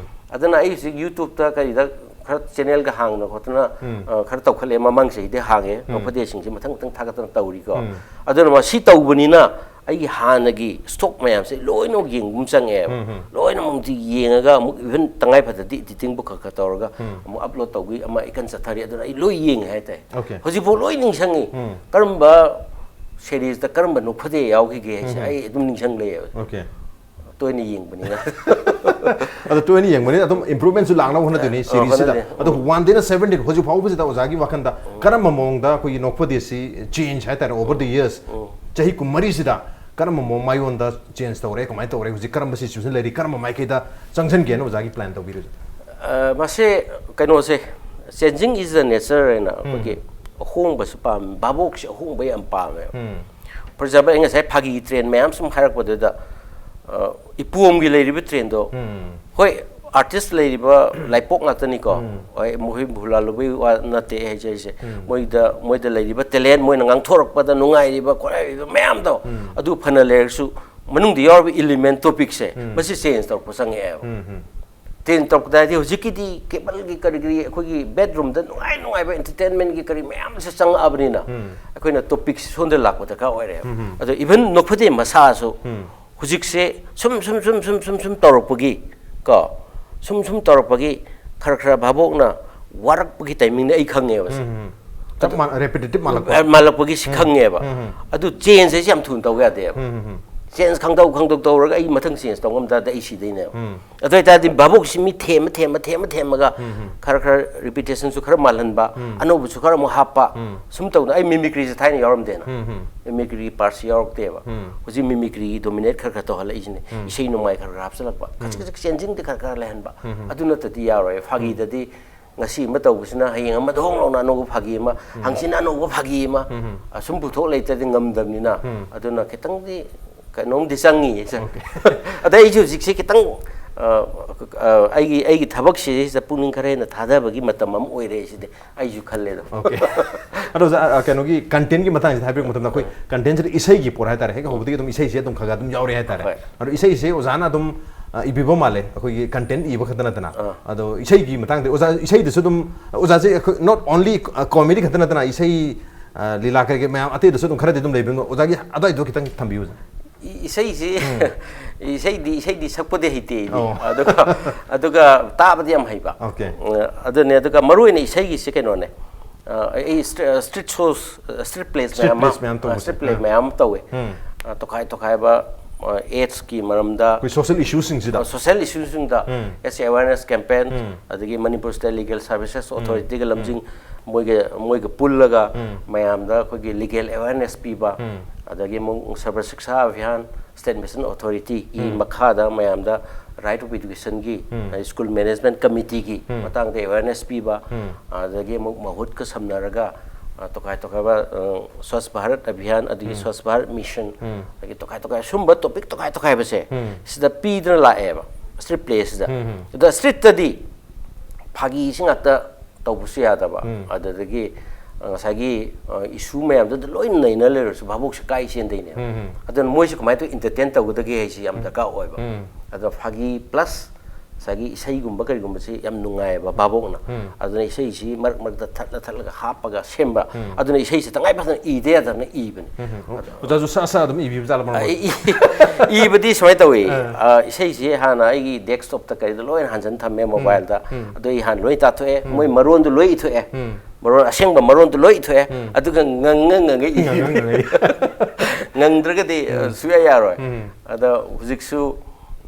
ꯑꯗꯨꯅ ꯑꯩ ꯍꯧꯖꯤꯛ ꯌꯨꯇ꯭ꯌꯨꯕꯇ ꯀꯔꯤꯗ ꯈꯔ ꯆꯦꯅꯦꯜꯒ ꯍꯥꯡꯗꯅ ꯈꯣꯠꯇꯅ ꯑ, ꯈꯔ ꯇꯧꯈꯠꯂꯛꯑꯦ꯫ ꯃꯃꯥꯡ ꯆꯍꯤꯗꯩ ꯍꯥꯡꯉꯦ꯫ ꯅꯣꯛꯐꯗꯦꯁꯤꯡꯁꯦ ꯃꯊꯪ ꯃꯊꯪ ꯊꯥꯒꯠꯇꯅ ꯇꯧꯔꯤꯀꯣ꯫ ꯑꯗꯨꯅ ꯃꯁꯤ ꯇꯧꯕꯅꯤꯅ ꯑꯩꯒꯤ ꯍꯥꯟꯅꯒꯤ ꯁ꯭ꯇꯣꯛ ꯃꯌꯥꯝꯁꯦ ꯂꯣꯏꯅꯃꯛ ꯌꯦꯡꯕ ꯑꯃ ꯆꯪꯉꯛꯑꯦꯕ꯫ ꯂꯣꯏꯅꯃꯛꯇꯤ ꯌꯦꯡꯉꯒ ꯑꯃꯨꯛ ꯏꯚꯟ ꯇꯉꯥꯏ ꯐꯗꯗꯤ ꯏꯗꯤꯇꯤꯡꯕꯨ ꯈꯔ ꯈꯔ ꯇꯧꯔꯒ ꯑꯃꯨꯛ ꯑꯞꯂꯣꯗ ꯇꯧꯕꯤ ꯑꯃ ꯏꯀꯟ ꯆꯠꯊꯔꯤ꯫ ꯑꯗꯨꯅ ꯑꯩ ꯂꯣꯏ ꯌꯦꯡꯉꯦ ꯍꯥꯏꯇꯥꯔꯦ꯫ ꯑꯣꯀꯦ꯫ ꯍꯧꯖꯤꯛꯐꯥꯎ ꯂꯣꯏ ꯅꯤꯡꯁꯤꯡꯉꯤ꯫ ꯀꯔꯝꯕ ꯁꯦꯔꯤꯁꯇ ꯀꯔꯝꯕ ꯅꯣꯛꯐꯗꯦ ꯌꯥꯎꯈꯤꯒꯦ ꯍꯥꯏꯁꯦ ꯑꯩ ꯑꯗꯨꯝ ꯅꯤꯡꯁꯤꯡ ꯂꯩꯌꯦꯕ꯫ ꯑꯣꯀꯦ꯫ ꯇꯣꯏꯅ ꯌꯦꯡꯕꯅꯤꯅ꯫ ꯑꯗꯣ ꯇꯣꯏꯅ ꯌꯦꯡꯕꯅꯤꯅ ꯑꯗꯨꯝ ꯏꯝꯄ꯭ꯔꯨꯚꯃꯦꯟꯠꯁꯨ ꯂꯥꯛꯅꯕ ꯍꯣꯠꯅꯗꯣꯏꯅꯤ ꯁꯤꯔꯤꯁꯁꯤꯗ꯫ ꯍꯣꯠꯅꯗꯣꯏꯅꯤ꯫ ꯑꯗꯣ ꯋꯥꯟꯗꯩꯅ ꯁꯚꯦꯟꯗꯩ ꯍꯧꯖꯤꯛ ꯐꯥꯎꯕꯁꯤꯗ ꯑꯣꯖꯥꯒꯤ ꯋꯥꯈꯜꯗ ꯀꯔꯝꯕ ꯃꯑꯣꯡꯗ ꯑꯩꯈꯣꯏꯒꯤ ꯅꯣꯛꯐꯗꯦꯁꯤ ꯆꯦꯟꯖ ꯍꯥꯏꯇꯥꯔꯦ, over the years ꯆꯍꯤ ꯀꯨꯟꯃꯔꯤꯁꯤꯗ ꯀꯔꯝꯕ ꯃꯑꯣꯡ ꯃꯥꯏꯌꯣꯟꯗ ꯆꯦꯟꯖ ꯇꯧꯔꯦ, ꯀꯃꯥꯏꯅ ꯇꯧꯔꯦ, ꯍꯧꯖꯤꯛ ꯀꯔꯝꯕ ꯁꯤꯆꯨꯋꯦꯁꯟ ꯂꯩꯔꯤ, ꯀꯔꯝꯕ ꯃꯥꯏꯀꯩꯗ ꯆꯪꯁꯤꯟꯒꯦꯅ ꯑꯣꯖꯥꯒꯤ ꯄ꯭ꯂꯥꯟ ꯇꯧꯕꯤꯔꯤꯁꯦ? ꯑ, ꯃꯁꯦ ꯀꯩꯅꯣꯁꯦ, ꯆꯦꯟꯖꯤꯡ ꯏꯁ ꯗ ꯅꯦꯆꯔ ꯍꯥꯏꯅ ꯑꯩꯈꯣꯏꯒꯤ ꯑꯍꯣꯡꯕꯁꯨ ꯄꯥꯝꯃꯤ, ꯚꯥꯕꯣꯛꯁꯦ ꯑꯍꯣꯡꯕ ꯌꯥꯝ ꯄꯥꯝꯃꯦꯕ꯫ ꯐꯣꯔ ꯑꯦꯛꯖꯥꯝꯄꯜ, ꯑꯩ ꯉꯁꯥꯏ ꯐꯥꯒꯤ ꯇ꯭ꯔꯦꯟ ꯃꯌꯥꯝ ꯁꯨꯝ ꯍꯥꯏꯔꯛꯄꯗꯨꯗ, ꯑ, ꯏꯄꯣꯝꯒꯤ ꯂꯩꯔꯤꯕ ꯇ꯭ꯔꯦꯟꯗꯣ, ꯍꯣꯏ, ꯑꯥꯔꯇꯤꯁ ꯂꯩꯔꯤꯕ ꯂꯥꯏꯄꯣꯛ ꯉꯥꯛꯇꯅꯤꯀꯣ꯫ ꯍꯣꯏ, ꯃꯈꯣꯏ ꯚꯨꯂꯥ ꯂꯨꯕꯩ ꯋꯥ ꯅꯠꯇꯦ ꯑꯩ ꯍꯥꯏꯖꯔꯤꯁꯦ꯫ ꯃꯣꯏꯗ, ꯃꯣꯏꯗ ꯂꯩꯔꯤꯕ ꯇꯦꯂꯦꯟ, ꯃꯣꯏꯅ ꯉꯥꯡꯊꯣꯔꯛꯄꯗ ꯅꯨꯡꯉꯥꯏꯔꯤꯕ ꯈꯣꯠꯅꯔꯤꯕ ꯃꯌꯥꯝꯗꯣ, ꯑꯗꯨ ꯐꯅ ꯂꯩꯔꯁꯨ ꯃꯅꯨꯡꯗ ꯌꯥꯎꯔꯤꯕ ꯏꯂꯤꯃꯦꯟ ꯇꯣꯄꯤꯛꯁꯦ ꯃꯁꯤ ꯆꯦꯟꯖ ꯇꯧꯔꯛꯄ ꯆꯪꯉꯛꯑꯦꯕ꯫ ꯇ꯭ꯔꯦꯟ ꯇꯧꯔꯛꯄꯗ ꯍꯥꯏꯗꯤ ꯍꯧꯖꯤꯛꯀꯤꯗꯤ ꯀꯦꯕꯜꯒꯤ ꯀꯔꯤ ꯀꯔꯤ ꯑꯩꯈꯣꯏꯒꯤ ꯕꯦꯗꯔꯨꯝꯗ ꯅꯨꯡꯉꯥꯏ ꯅꯨꯡꯉꯥꯏꯕ ꯑꯦꯟꯇꯔꯇꯦꯟꯃꯦꯟꯒꯤ ꯀꯔꯤ ꯃꯌꯥꯝꯁꯦ ꯆꯪꯉꯛꯑꯕꯅꯤꯅ ꯑꯩꯈꯣꯏꯅ ꯇꯣꯄꯤꯛꯁꯤ ꯁꯣꯝꯗ ꯂꯥꯛꯄ ꯗꯔꯀꯥꯔ ꯑꯣꯏꯔꯦꯕ꯫ ꯑꯗꯣ ꯏꯚꯟ ꯅꯣꯛꯐꯗꯦ ꯃꯁꯥꯁꯨ ꯍꯧꯖꯤꯛꯁꯦ ꯁꯨꯝ ꯁꯨꯝ ꯁꯨꯝ ꯁꯨꯝ ꯁꯨꯝ ꯁꯨꯝ ꯇꯧꯔꯛꯄꯒꯤ ꯀꯣ ꯁꯨꯝ ꯁꯨꯝ ꯇꯧꯔꯛꯄꯒꯤ ꯈꯔ ꯈꯔ ꯚꯥꯕꯣꯛꯅ ꯋꯥꯔꯛꯄꯒꯤ ꯇꯥꯏꯃꯤꯡꯅꯦ ꯑꯩ ꯈꯪꯉꯦꯕ ꯁꯦ꯫ ꯔꯦꯄꯤꯇꯦꯇꯤꯞ ꯃꯥꯜꯂꯛꯄ꯫ ꯃꯥꯜꯂꯛꯄꯒꯤ ꯁꯤ ꯈꯪꯉꯦꯕ꯫ ꯑꯗꯨ ꯆꯦꯟꯖ ꯍꯥꯏꯁꯦ ꯌꯥꯝ ꯊꯨꯅ ꯇꯧꯕ ꯌꯥꯗꯦꯕ꯫ ꯆꯦꯟꯖ ꯈꯪꯗꯧ ꯈꯪꯗꯧ ꯇꯧꯔꯒ ꯑꯩ ꯃꯊꯪ ꯆꯦꯟꯖ ꯇꯧ ꯉꯝ ꯇꯥꯔꯗꯤ ꯑꯩ ꯁꯤꯗꯣꯏꯅꯦꯕ꯫ ꯑꯗꯨ ꯑꯣꯏꯇꯥꯔꯗꯤ ꯚꯥꯕꯣꯛꯁꯤ ꯃꯤ ꯊꯦꯝꯃ ꯊꯦꯝꯃ ꯊꯦꯝꯃ ꯊꯦꯝꯃꯒ ꯈꯔ ꯈꯔ ꯔꯤꯄꯤꯇꯦꯁꯟꯁꯨ ꯈꯔ ꯃꯥꯜꯍꯟꯕ, ꯑꯅꯧꯕꯁꯨ ꯈꯔ ꯑꯃꯨꯛ ꯍꯥꯞꯄ, ꯁꯨꯝ ꯇꯧꯗꯅ ꯑꯩ ꯃꯤꯃꯤꯀ꯭ꯔꯤꯁꯦ ꯊꯥꯏꯅ ꯌꯥꯎꯔꯝꯗꯦꯅ꯫ ꯃꯤꯃꯤꯀ꯭ꯔꯤꯒꯤ ꯄꯥꯔꯠꯁꯤ ꯌꯥꯎꯔꯛꯇꯦꯕ꯫ ꯍꯧꯖꯤꯛ ꯃꯤꯃꯤꯀ꯭ꯔꯤꯒꯤ ꯗꯣꯃꯤꯅꯦꯠ ꯈꯔ ꯈꯔ ꯇꯧꯍꯜꯂꯛꯏꯁꯤꯅꯦ꯫ ꯏꯁꯩ ꯅꯣꯡꯃꯥꯏ ꯈꯔ ꯈꯔ ꯍꯥꯞꯆꯤꯜꯂꯛꯄ, ꯈꯖꯤꯛ ꯈꯖꯤꯛ ꯆꯦꯟꯖꯤꯡꯗꯤ ꯈꯔ ꯈꯔ ꯂꯩꯍꯟꯕ꯫ ꯑꯗꯨ ꯅꯠꯇꯗꯤ ꯌꯥꯔꯣꯏ꯫ ꯐꯥꯒꯤꯗꯗꯤ ꯉꯁꯤ ꯑꯃ ꯇꯧꯕꯁꯤꯅ ꯍꯌꯦꯡ ꯑꯃ ꯙꯣꯡ ꯂꯥꯎꯅ ꯑꯅꯧꯕ ꯐꯥꯒꯤ ꯑꯃ, ꯍꯪꯆꯤꯠꯅ ꯑꯅꯧꯕ ꯐꯥꯒꯤ ꯑꯃ, ꯑꯁꯨꯝ ꯄꯨꯊꯣꯛ ꯂꯩꯇ꯭ꯔꯗꯤ ꯉꯝꯗꯕꯅꯤꯅ꯫ ꯑꯗꯨꯅ ꯈꯤꯇꯪꯗꯤ ꯀꯩꯅꯣꯝꯗꯤ ꯆꯪꯉꯤ꯫ ꯑꯗ ꯑꯩꯁꯨ ꯍꯧꯖꯤꯛꯁꯦ ꯈꯤꯇꯪ, ꯑ, ꯑ, ꯑꯩꯒꯤ, ꯑꯩꯒꯤ ꯊꯕꯛꯁꯤꯗꯩꯁꯤꯗ ꯄꯨꯛꯅꯤꯡ ꯈꯔ ꯍꯦꯟꯅ ꯊꯥꯗꯕꯒꯤ ꯃꯇꯝ ꯑꯃ ꯑꯣꯏꯔꯦ ꯁꯤꯗꯤ ꯑꯩꯁꯨ ꯈꯜꯂꯦ ꯑꯗꯨꯝ꯫ ꯑꯣꯀꯦ꯫ ꯑꯗꯣ ꯑꯣꯖꯥ, ꯑ, ꯀꯩꯅꯣꯒꯤ ꯀꯟꯇꯦꯟꯒꯤ ꯃꯇꯥꯡꯁꯤꯗ ꯍꯥꯏꯕꯤꯔꯛꯄ ꯃꯇꯝꯗ ꯑꯩꯈꯣꯏ ꯀꯟꯇꯦꯟꯁꯤꯗ ꯏꯁꯩꯒꯤ ꯄꯣꯠ ꯍꯥꯏꯇꯥꯔꯦ, ꯍꯦꯛ ꯍꯧꯕꯗꯒꯤ ꯑꯗꯨꯝ ꯏꯁꯩꯁꯦ ꯑꯗꯨꯝ ꯈꯔ ꯈꯔ ꯑꯗꯨꯝ ꯌꯥꯎꯔꯦ ꯍꯥꯏꯇꯥꯔꯦ꯫ ꯍꯣꯏ꯫ ꯑꯗꯣ ꯏꯁꯩꯁꯦ ꯑꯣꯖꯥꯅ ꯑꯗꯨꯝ, ꯑ, ꯏꯕꯤꯕ ꯃꯥꯜꯂꯦ, ꯑꯩꯈꯣꯏꯒꯤ ꯀꯟꯇꯦꯟ ꯏꯕ ꯈꯛꯇ ꯅꯠꯇꯅ꯫ ꯑꯥ꯫ ꯑꯗꯣ ꯏꯁꯩꯒꯤ ꯃꯇꯥꯡꯗ ꯑꯣꯖꯥ, ꯏꯁꯩꯗꯁꯨ ꯑꯗꯨꯝ ꯑꯣꯖꯥꯁꯦ ꯑꯩꯈꯣꯏ not only, ꯑ, ꯀꯣꯃꯦꯗꯤ ꯈꯛꯇ ꯅꯠꯇꯅ ꯏꯁꯩ, ꯑ, ꯂꯤꯂꯥ ꯀꯔꯤ ꯀꯔꯤ ꯃꯌꯥꯝ ꯑꯇꯩꯗꯁꯨ ꯑꯗꯨꯝ ꯈꯔꯗꯤ ꯑꯗꯨꯝ ꯂꯩꯕꯅꯤꯅ ꯑꯣꯖꯥꯒꯤ ꯑꯗꯨꯋꯥꯏꯗꯣ ꯈꯤꯇꯪ ꯊꯝꯕꯤꯌꯨ ꯑꯣꯖꯥ꯫ ꯏ-, ꯏꯁꯩꯁꯤ, ꯏꯁꯩꯗꯤ, ꯏꯁꯩꯗꯤ ꯁꯛꯄꯗꯤ ꯍꯩꯇꯦ ꯑꯩꯗꯤ꯫ ꯑꯣ꯫ ꯑꯗꯨꯒ, ꯑꯗꯨꯒ ꯇꯥꯕꯗꯤ ꯌꯥꯝ ꯍꯩꯕ꯫ ꯑꯣꯀꯦ꯫ ꯑ, ꯑꯗꯨꯅꯦ, ꯑꯗꯨꯒ ꯃꯔꯨ ꯑꯣꯏꯅ ꯏꯁꯩꯒꯤꯁꯦ ꯀꯩꯅꯣꯅꯦ꯫ ꯑ, ꯑꯩ ꯁ꯭ꯇ꯭ꯔꯤ-, ꯑ, ꯁ꯭ꯇ꯭ꯔꯤꯠ ꯁꯣꯁ, ꯑ, ꯁ꯭ꯇ꯭ꯔꯤꯠ ꯄ꯭ꯂꯦꯁ ꯁ꯭ꯇ꯭ꯔꯤꯠ ꯃꯌꯥꯝ ꯑꯃ, ꯄ꯭ꯂꯦꯁ ꯃꯌꯥꯝ ꯑ, ꯇꯧꯕꯁꯦ꯫ ꯁ꯭ꯇ꯭ꯔꯤꯠ ꯄ꯭ꯂꯦ ꯑꯥ꯫ ꯃꯌꯥꯝ ꯑꯃ ꯇꯧꯋꯦ꯫ ꯎꯝ꯫ ꯑ, ꯇꯣꯈꯥꯏ ꯇꯣꯈꯥꯏꯕ, ꯑ, ꯑꯦꯗꯁꯀꯤ ꯃꯔꯝꯗ, ꯑꯩꯈꯣꯏ ꯁꯣꯁꯤꯌꯦꯜ ꯏꯁꯨꯁꯤꯡꯁꯤꯗ꯫ ꯑ, ꯁꯣꯁꯤꯌꯦꯜ ꯏꯁꯨꯁꯤꯡꯗ, ꯎꯝ꯫ ꯑꯦꯗꯁ ꯑꯦꯋꯦꯔꯅꯦꯁ ꯀꯦꯝꯄꯦꯟ, ꯎꯝ꯫ ꯑꯗꯒꯤ ꯃꯅꯤꯄꯨꯔ ꯁ꯭ꯇꯦꯠ ꯂꯤꯒꯦꯜ ꯁꯥꯔꯚꯤꯁꯦꯁ ꯎꯝ꯫ ꯑꯣꯊꯣꯔꯤꯇꯤꯒ ꯂꯝꯖꯤꯡ, ꯃꯣꯏꯒ, ꯃꯣꯏꯒ ꯄꯨꯜꯂꯒ ꯎꯝ꯫ ꯃꯌꯥꯝꯗ ꯑꯩꯈꯣꯏꯒꯤ ꯂꯤꯒꯦꯜ ꯑꯦꯋꯦꯔꯅꯦꯁ ꯄꯤꯕ, ꯎꯝ꯫ ꯑꯗꯒꯤ ꯑꯃꯨꯛ ꯁꯔꯕ ꯁꯤꯛꯁꯥ ꯑꯚꯤꯌꯥꯟ, ꯁ꯭ꯇꯦꯠ ꯃꯤꯁꯟ ꯑꯣꯊꯣꯔꯤꯇꯤꯒꯤ ꯎꯝ꯫ ꯃꯈꯥꯗ ꯃꯌꯥꯝꯗ ꯔꯥꯏꯠ ꯑꯣꯐ ꯏꯗꯨꯀꯦꯁꯟꯒꯤ, ꯎꯝ꯫ ꯁ꯭ꯀꯨꯜ ꯃꯦꯅꯦꯖꯃꯦꯟꯠ ꯀꯃꯤꯇꯤꯒꯤ ꯎꯝ꯫ ꯃꯇꯥꯡꯗ ꯑꯦꯋꯦꯔꯅꯦꯁ ꯄꯤꯕ, ꯎꯝ꯫ ꯑꯗꯒꯤ ꯑꯃꯨꯛ ꯃꯍꯨꯠꯀ ꯁꯝꯅꯔꯒ, ꯑ, ꯇꯣꯈꯥꯏ ꯇꯣꯈꯥꯏꯕ, ꯑ, ꯁ꯭ꯋꯥꯁ ꯚꯥꯔꯠ ꯑꯚꯤꯌꯥꯟ, ꯑꯗꯒꯤ ꯎꯝ꯫ ꯁ꯭ꯋꯥꯁ ꯚꯥꯔꯠ ꯃꯤꯁꯟ, ꯎꯝ꯫ ꯑꯗꯒꯤ ꯇꯣꯈꯥꯏ ꯇꯣꯈꯥꯏ ꯁꯨꯝꯕ ꯇꯣꯄꯤꯛ ꯇꯣꯈꯥꯏ ꯇꯣꯈꯥꯏꯕꯁꯦ ꯎꯝ꯫ ꯁꯤꯗ ꯄꯤꯗꯅ ꯂꯥꯛꯑꯦꯕ ꯁ꯭ꯇ꯭ꯔꯤꯠ ꯄ꯭ꯂꯦꯁꯤꯗ꯫ ꯎꯝ, ꯎꯝ꯫ ꯑꯗ ꯁ꯭ꯇ꯭ꯔꯤꯠꯇꯗꯤ ꯐꯥꯒꯤꯁꯤ ꯉꯥꯛꯇ ꯇꯧꯕꯁꯨ ꯌꯥꯗꯕ, ꯎꯝ꯫ ꯑꯗꯨꯗꯒꯤ, ꯑ, ꯉꯁꯥꯏꯒꯤ, ꯑ, ꯏꯁꯨ ꯃꯌꯥꯝꯗꯨꯗ ꯂꯣꯏ ꯅꯩꯅ ꯂꯩꯔꯁꯨ ꯚꯥꯕꯣꯛꯁꯦ ꯀꯥꯏ ꯆꯦꯟꯗꯣꯏꯅꯦꯕ꯫ ꯎꯝ, ꯎꯝ꯫ ꯑꯗꯨꯅ ꯃꯣꯏꯁꯦ ꯀꯃꯥꯏꯅ ꯇꯧꯔ ꯏꯟꯇꯔꯇꯦꯟ ꯇꯧꯒꯗꯒꯦ ꯍꯥꯏꯁꯤ ꯌꯥꯝ ꯗꯔꯀꯥꯔ ꯑꯣꯏꯕ꯫ ꯎꯝ꯫ ꯑꯗꯣ ꯐꯥꯒꯤ ꯄ꯭ꯂꯁ ꯉꯁꯥꯏꯒꯤ ꯏꯁꯩꯒꯨꯝꯕ ꯀꯔꯤꯒꯨꯝꯕꯁꯤ ꯌꯥꯝ ꯅꯨꯡꯉꯥꯏꯌꯦꯕ ꯚꯥꯕꯣꯛꯅ꯫ ꯑꯗꯨꯅ ꯏꯁꯩꯁꯤ ꯃꯔꯛ ꯃꯔꯛꯇ ꯊꯠꯂ ꯊꯠꯂꯒ ꯍꯥꯞꯄꯒ ꯁꯦꯝꯕ꯫ ꯑꯗꯨꯅ ꯏꯁꯩꯁꯤ ꯇꯉꯥꯏ ꯐꯗꯅ ꯏꯗ ꯌꯥꯗꯅ ꯏꯕꯅꯤ꯫ ꯑꯣꯖꯥꯁꯨ ꯁꯥ ꯁꯥ ꯑꯗꯨꯝ ꯏꯕꯤꯕ ꯖꯥꯠꯂ ꯃꯔꯛ ꯃꯔꯛꯇ? ꯏꯕꯗꯤ ꯁꯨꯃꯥꯏꯅ ꯇꯧꯏ꯫ ꯏꯁꯩꯁꯤ ꯍꯥꯟꯅ ꯑꯩꯒꯤ ꯗꯦꯁꯛꯇꯣꯞꯇ ꯀꯔꯤꯗ ꯂꯣꯏꯅ ꯍꯥꯟꯖꯟ ꯊꯝꯃꯦ, ꯃꯣꯕꯥꯏꯜꯗ꯫ ꯑꯗꯨ ꯑꯩ ꯍꯥꯟꯅ ꯂꯣꯏ ꯇꯥꯊꯣꯛꯑꯦ, ꯃꯣꯏ ꯃꯔꯣꯟꯗꯨ ꯂꯣꯏ ꯏꯊꯣꯛꯑꯦ꯫ ꯃꯔꯣꯟ, ꯑꯁꯦꯡꯕ ꯃꯔꯣꯟꯗꯨ ꯂꯣꯏ ꯏꯊꯣꯛꯑꯦ꯫ ꯑꯗꯨꯒ ꯉꯪꯉ ꯉꯪꯉ ꯏ ꯉꯪꯉ ꯉꯪꯉ ꯏ꯫ ꯉꯪꯗ꯭ꯔꯒꯗꯤ ꯁꯨꯌꯥ ꯌꯥꯔꯣꯏ꯫ ꯑꯗ ꯍꯧꯖꯤꯛꯁꯨ